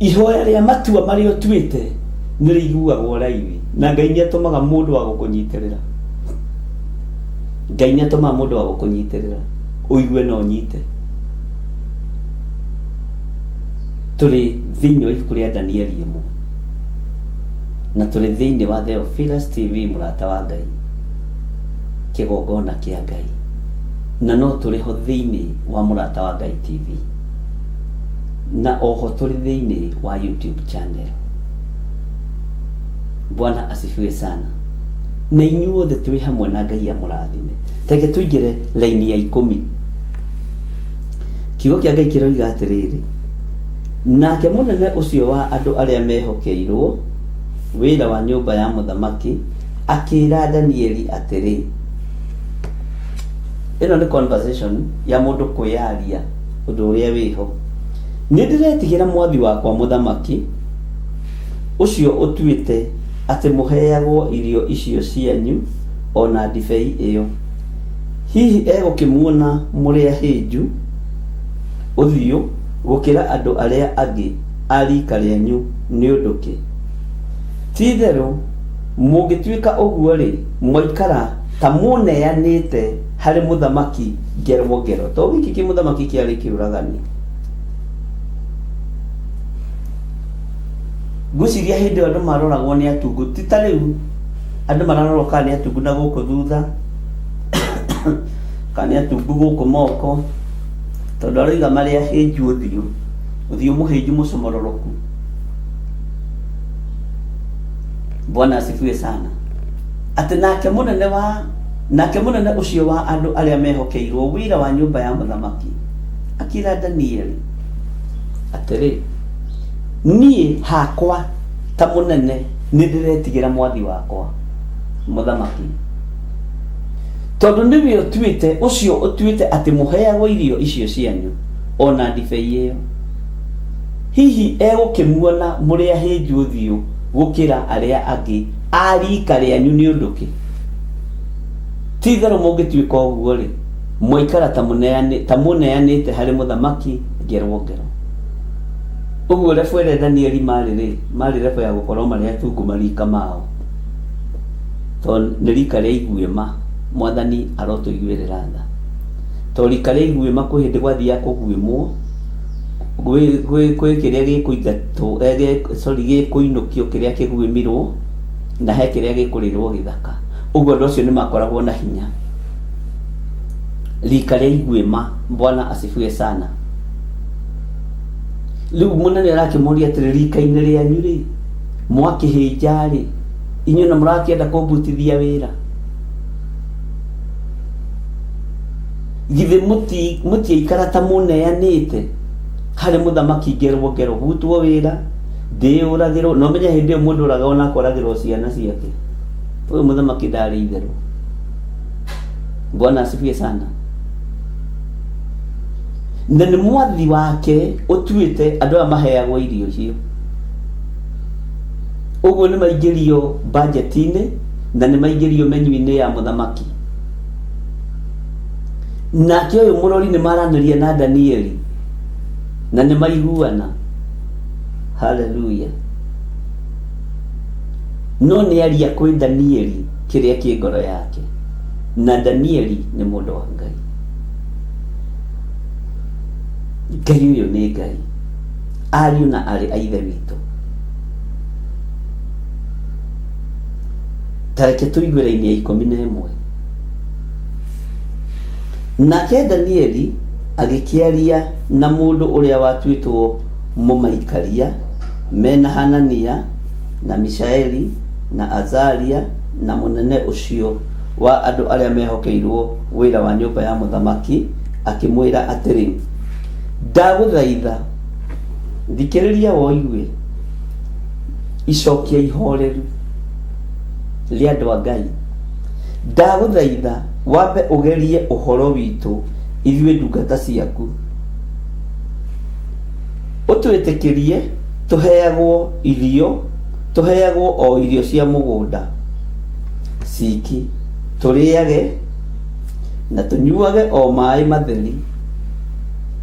Ihoya rĩa matua marĩa ũtuĩte nĩ rĩiguagwo raithi, na Ngai nĩ atũmaga mũndũ wa gũkũnyitĩrĩra. Ngai nĩ atũmaga mũndũ wa gũkũnyitĩrĩra ũigue no ũnyite. Tũrĩ thĩinĩ wa ibuku rĩa Danieli ĩmwe na tũrĩ thĩinĩ wa Theophilus TV, mũrata wa Ngai, kĩgongona kĩa Ngai, na no tũrĩ ho thĩinĩ wa mũrata wa Ngai TV, na oho tũrĩ thĩinĩ wa YouTube channel. Bwana asifiwe sana. Na inyuothe twĩ hamwe na Ngai amũrathime. Reke tũingĩre raini ya 10. Kiugo kĩa Ngai kĩroiga atĩrĩrĩ, nake mũnene ũcio wa andũ arĩa mehokeirwo wĩra wa nyũmba ya mũthamaki akĩra Danieli atĩrĩ, ĩno nĩ conversation ya mũndũ kwĩyaria ũndũ ũrĩa wĩho. Nĩ ndĩretigĩra mwathi wakwa mũthamaki, ũcio ũtuĩte atĩ mũheagwo irio icio cianyu o na ndibei ĩyo. Hihi egũkĩmuona mũrĩ ahĩnju ũthiũ gũkĩra andũ arĩa angĩ a riika rĩanyu nĩ ũndũ kĩ? Ti-itherũ mũngĩtuĩka ũguo-rĩ, mwaikara ta mũneanĩte harĩ mũthamaki ngerwo ngero. To gĩkĩ kĩmũthamaki kĩarĩ kĩũragani. Ngwĩciria hĩndĩ ĩyo andũ maroragwo nĩ atungu, ti ta rĩu andũ mararorwo kana nĩ atungu na gũkũ thutha, kana nĩ atungu gũkũ moko, tondũ aroiga marĩ ahĩnju ũthiũ, ũthiũ mũhĩnju mũcomororoku. Bwana asifiwe sana. Atĩ nake mũnene wa nake mũnene ũcio wa andũ arĩa mehokeirwo wĩra wa nyũmba ya mũthamaki akĩra Danieli atĩrĩ, niĩ hakwa ta mũnene nĩ ndĩretigĩra mwathi wakwa mũthamaki, tondũ nĩwe ũtuĩte ũcio ũtuĩte atĩ mũheagwo irio icio cianyu o na ndibei ĩyo. Hihi egũkĩmuona mũrĩ ahĩnju ũthiũ gũkĩra arĩa angĩ a riika rĩanyu nĩ ũndũ kĩ? Ti-itherũ mũngĩtuĩka ũguo-rĩ, mwaikara ta mũneanĩte harĩ mũthamaki ngerwo ngero. Ũguo rebo ĩrĩa Danieli maarĩ-rĩ, maarĩ rebo ya gũkorwo marĩ atungu mariika mao, tondũ nĩ riika rĩa iguĩma. Mwathani arotũiguĩrĩra tha. Tondũ riika rĩa iguĩma kwĩ hĩndĩ gwathiaga kũguĩmwo, gwĩ kĩrĩa gĩkũingatwo, sorry, gĩkũinũkio kĩrĩa kĩguĩmirwo, na he kĩrĩa gĩkũrĩrwo gĩthaka. Ũguo andũ acio nĩ makoragwo na hinya. Rika rĩa iguĩma, Bwana asifiwe sana. Rĩu mũnene arakĩmũria atĩrĩ, rika-inĩ rĩanyu rĩ, mwakĩhĩnja rĩ, inyuĩ na mũrakĩenda kũmbutithia wĩra? Githĩ mũtiaikara ta mũneanĩte harĩ mũthamaki ngerwo ngero, butwo wĩra, ndĩyũragĩrwo? Na ũmenye hĩndĩ ĩyo mũndũ oragagwo na akoragĩrwo ciana ciake. Ũyũ mũthamaki ndarĩ itherũ. Bwana asifiwe sana. Na nĩ mwathi wake ũtuĩte andũ aya maheagwo irio icio. Ũguo nĩ maingĩrio bajeti-inĩ na nĩ maingĩrio menu-inĩ ya mũthamaki. Nake ũyũ mũrori nĩ maranĩria na Danieli na nĩ maiguana. Haleluya. No nĩ aria kwĩ Danieli kĩrĩa kĩ ngoro yake, na Danieli nĩ mũndũ wa Ngai. Ngai ũyũ nĩ Ngai, ariũ na arĩ a Ithe witũ. Ta reke tũigue raini ya 11. Nake Danieli agĩkĩaria na mũndũ ũrĩa watuĩtwo mũmaikaria, me na Hanania, na Mishaeli, na Azaria, na mũnene ũcio wa andũ arĩa mehokeirwo wĩra wa nyũmba ya mũthamaki, akĩmwĩra atĩrĩ, Ndagũthaitha, thikĩrĩria woigue icokia ihoreru rĩa andũ a Ngai. Ndagũthaitha wambe ũgerie ũhoro witũ ithuĩ ndungata ciaku, ũtwĩtĩkĩrie tũheagwo irio, tũheagwo o irio cia mũgũnda ciki, tũrĩage na tũnyuage o maĩ matheri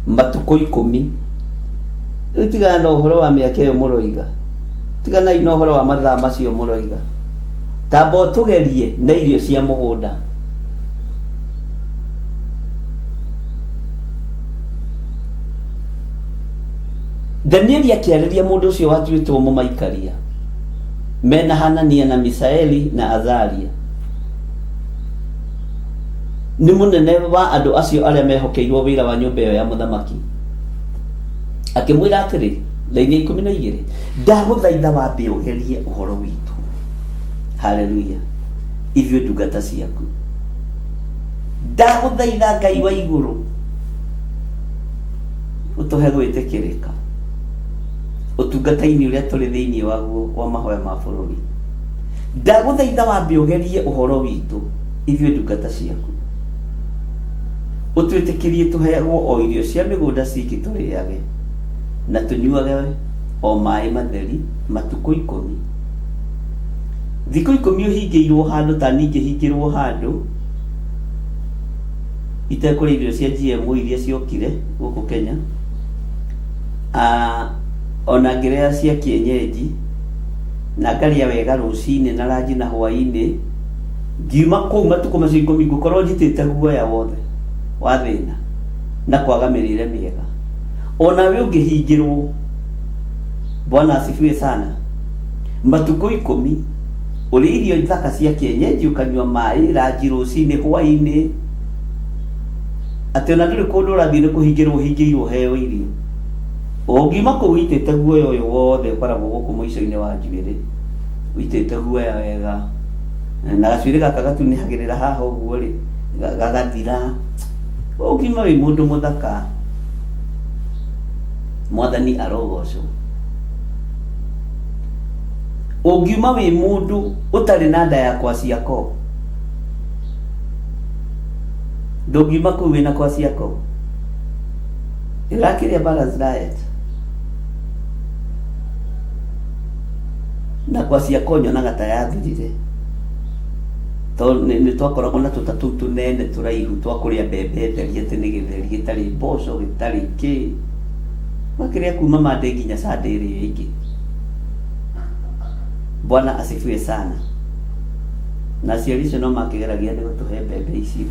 matukũ 10. Rĩu tigana na ũhoro wa mĩaka ĩyo mũroiga, tiganai na ũhoro wa mathaa macio mũroiga, tamba ũtũgerie na irio cia mũgũnda. Danieli akĩarĩria mũndũ ũcio watuĩtwo mũmaikaria, mena Hanania na Misaeli na Azaria, nĩ mũnene wa andũ acio arĩa mehokeirwo wĩra wa nyũmba ĩyo ya mũthamaki. Akĩmwĩra atĩrĩ, raini ya 12, ndagũthaitha wambe ũgerie ũhoro witũ. Haleluya! Ithuĩ ndungata ciaku. Ndagũthaitha Ngai wa igũrũ ũtũhe gwĩtĩkĩrĩka ũtungata-inĩ ũrĩa tũrĩ thĩinĩ waguo wa mahoya ma bũrũri. Ndagũthaitha wambe ũgerie ũhoro witũ ithuĩ ndungata ciaku. Ũtwĩtĩkĩrie tũheagwo o irio cia mĩgũnda ciki tũrĩage, na tũnyuage o maĩ matheri matukũ 10. Thikũ 10 ũhingĩirwo handũ ta niĩ ngĩhingĩrwo handũ itekũrĩa irio cia GMO iria ciokire gũkũ Kenya, ona ngĩrĩa cia kienyeji, na ngarĩa wega rũcinĩ na ranji na hwaĩ-inĩ, ngiuma kũu matukũ macio 10 ngũkorwo njitĩte guoya wothe wa thĩna na kwaga mĩrĩre mĩega. Onawe ũngĩhingĩrwo, Bwana asifiwe sana, matukũ 10 ũrĩe irio thaka cia kienyeji, ũkanyua maĩ ranji rũcinĩ hwaĩ-inĩ, atĩ ona ndũrĩ kũndũ ũrathiĩ nĩ kũhingĩrwo ũhingĩirwo ũheo irio. Ũngiuma kũu ũitĩte guoya ũyũ wothe ũkoragwo gũkũ mũico-inĩ wa njuĩrĩ, ũitĩte guoya wega, na gacuĩrĩ gaka gatunĩhagĩrĩra haha ũguo rĩ, gagathira. Ũngiuma wĩ mũndũ mũthaka. Mwathani arogocwo. Ũngiuma wĩ mũndũ ũtarĩ na nda ya kwasiako, ndũngiuma kũu wĩna kwasiako. Ĩrakĩrĩa balanced diet. Na kwasiako nyonaga ta yathirire. Tondũ nĩ twakoragwo na tũta tũu tũnene tũraihu twa kũrĩa mbembe theri atĩ nĩ gĩtheri gĩtarĩ mboco gĩtarĩ kĩ. Ũgakĩrĩa kuma Monday nginya Sunday ĩrĩa ĩngĩ. Bwana asifiwe sana. Na aciari acio no makĩgeragia nĩ gũtũhe mbembe icio.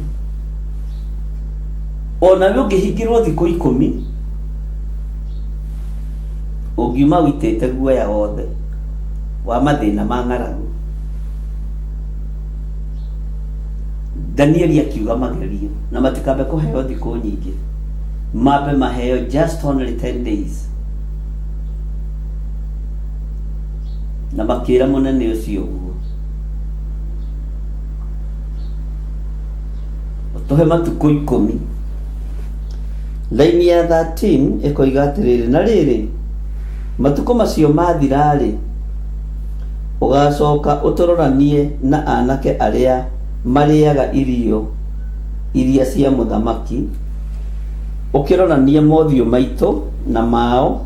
Onawe ũngĩhingĩrwo thikũ 10, ũngiuma ũitĩte guoya wothe wa mathĩna ma ng'aragu. Danieli akiuga magerio na matikambe kũheo thikũ nyingĩ, mambe maheo just only 10 days. Na makĩra mũnene ũcio ũguo, ũtũhe matukũ 10. Laini ya 13 ĩkoiga atĩrĩrĩ, na rĩrĩ, matukũ macio mathira-rĩ, ũgacoka ũtũroranie na anake arĩa marĩaga irio iria cia mũthamaki, ũkĩroranie mothiũ maitũ na mao,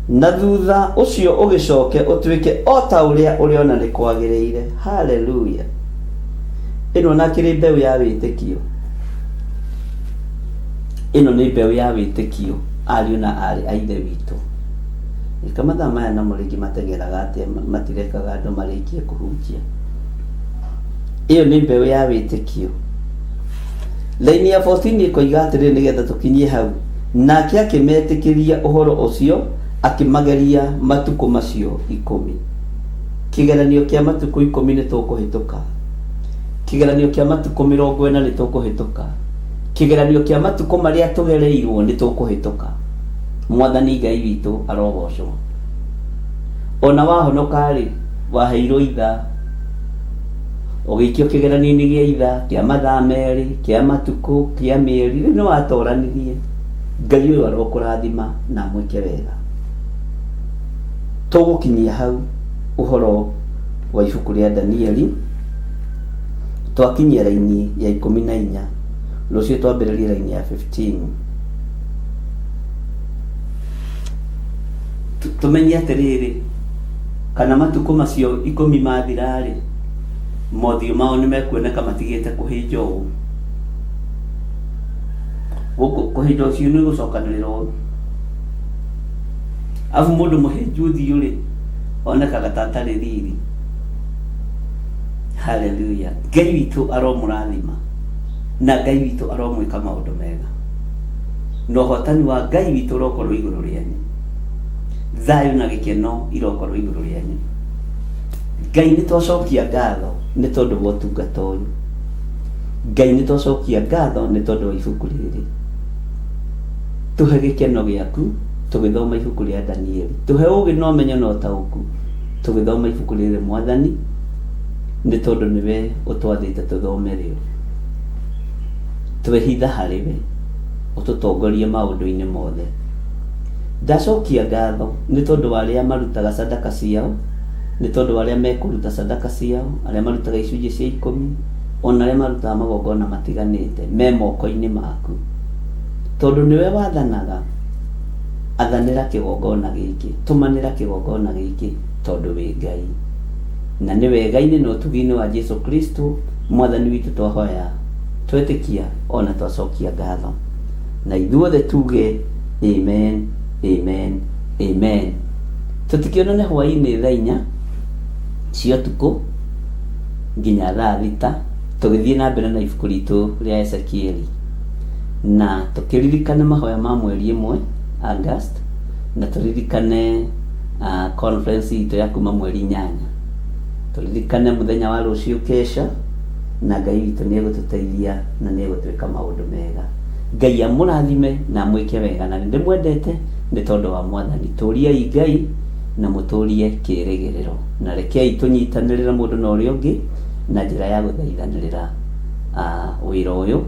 na thutha ũcio ũgĩcoke ũtuĩke o ta ũrĩa ũrĩona nĩ kwagĩrĩire. Haleluya! Ĩno na kĩrĩ mbeũ ya wĩtĩkio. Ĩno nĩ mbeũ ya wĩtĩkio, ariũ na aarĩ a Ithe witũ. Reke mathaa maya namo rĩngĩ mateng'eraga atĩa, matirekaga andũ marĩkie kũhunjia. Ĩyo nĩ mbeũ ya wĩtĩkio. Laini ya 14 ĩkoiga atĩrĩrĩ nĩgetha tũkinyie hau, nake akĩmetĩkĩria ũhoro ũcio, akĩmageria matukũ macio 10. Kĩgeranio kĩa matukũ 10 nĩ tũkũhĩtũka. Kĩgeranio kĩa matukũ 40 nĩ tũkũhĩtũka. Kĩgeranio kĩa matukũ marĩa tũgereirwo nĩ tũkũhĩtũka. Mwathani Ngai witũ arogocwo. Ona wahonoka-rĩ, waheirwo ithaa. Ũgĩikio kĩgeranio-inĩ gĩa ithaa, kĩa mathaa 2, kĩa matukũ, kĩa mĩeri, rĩu nĩ watoranirie. Ngai ũyũ arokũrathima na amwĩke wega. Tũgũkinyia hau ũhoro wa ibuku rĩa Danieli, twakinyia raini ya 14, rũciũ twambĩrĩrie raini ya 15. Tũmenye atĩrĩrĩ, kana matukũ macio 10 mathira-rĩ, mothiũ mao nĩ mekuoneka matigĩte kũhĩnja ũũ. Gũkũ kũhĩnja ũcio nĩ gũcokanĩrĩra ũru. Afu mũndũ mũhĩnju ũthiũ rĩ, onekaga ta atarĩ riri. Haleluya. Ngai witũ aromũrathima na Ngai witũ aromwĩka maũndũ mega. Na ũhotani wa Ngai witũ ũrokorwo igũrũ rĩanyu. Thayũ na gĩkeno irokorwo igũrũ rĩanyu. Ngai nĩ twacokia ngatho nĩ tondũ wa ũtungata ũyũ. Ngai nĩ twacokia ngatho nĩ tondũ wa ibuku rĩrĩ. Tũhe gĩkeno gĩaku tũgĩthoma ibuku rĩa Danieli. Tũhe ũgĩ na ũmenyo na ũtaũku tũgĩthoma ibuku rĩrĩ Mwathani, nĩ tondũ nĩwe ũtwathĩte tũthome rĩo. Twehitha harĩ we, ũtũtongorie maũndũ-inĩ mothe. Ndacokia ngatho nĩ tondũ wa arĩa marutaga sadaka ciao, nĩ tondũ wa arĩa mekũruta sadaka ciao, arĩa marutaga icunjĩ cia ikũmi, ona arĩa marutaga magongona matiganĩte, me moko-inĩ maku. Tondũ nĩwe wathanaga, athanĩra kĩgongona gĩkĩ, tũmanĩra kĩgongona gĩkĩ, tondũ wĩ Ngai. Na nĩ wega-inĩ na ũtugi-inĩ wa Jesu Kristo, Mwathani witũ twahoya, twetĩkia, ona twacokia ngatho. Na ithuothe tuge amen, amen, amen. Tũtikĩonane hwaĩ-inĩ thaa inya cia ũtukũ nginya thaa thita tũgĩthiĩ na mbere na ibuku ritũ rĩa Ezekieli na tũkĩririkane mahoya ma mweri ĩmwe August na tũririkane conference itũ ya kuma mweri inyanya tũririkane mũthenya wa rũciũ kesha na Ngai witũ nĩ egũtũteithia na nĩ egũtwĩka maũndũ mega. Ngai amũrathime na amwĩke wega na nĩ ndĩmwendete nĩ tondũ wa Mwathani. Tũriai Ngai na mũtũrie kĩĩrĩgĩrĩro na rekei tũnyitanĩrĩre mũndũ na ũrĩa ũngĩ na njĩra ya gũthaithanĩrĩra wĩra ũyũ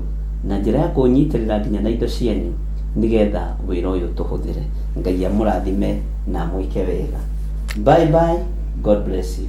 na njĩra ya kũũnyitĩrĩra nginya na indo cianyu nĩgetha wĩra ũyũ tũhũthĩre. Ngai amũrathime na amwĩke wega. Bye bye. God bless you.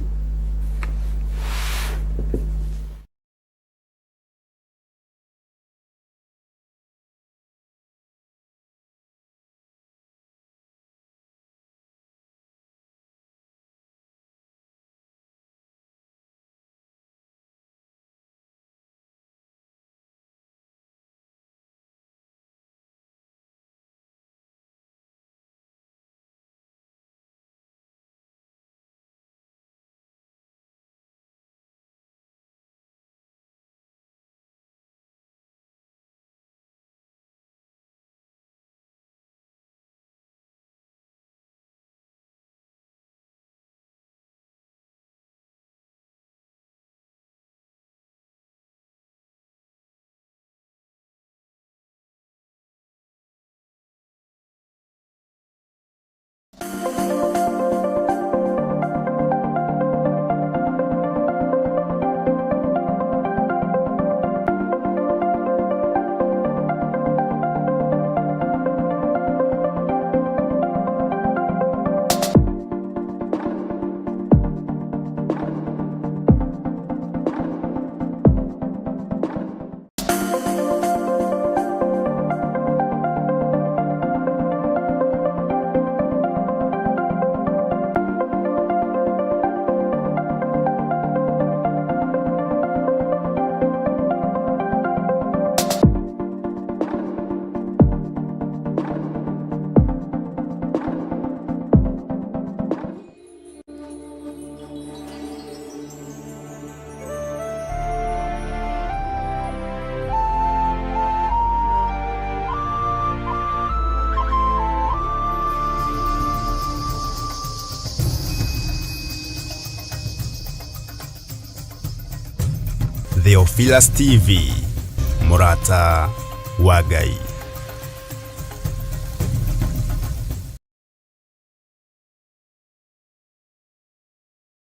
Theophilus TV, mũrata wa Ngai.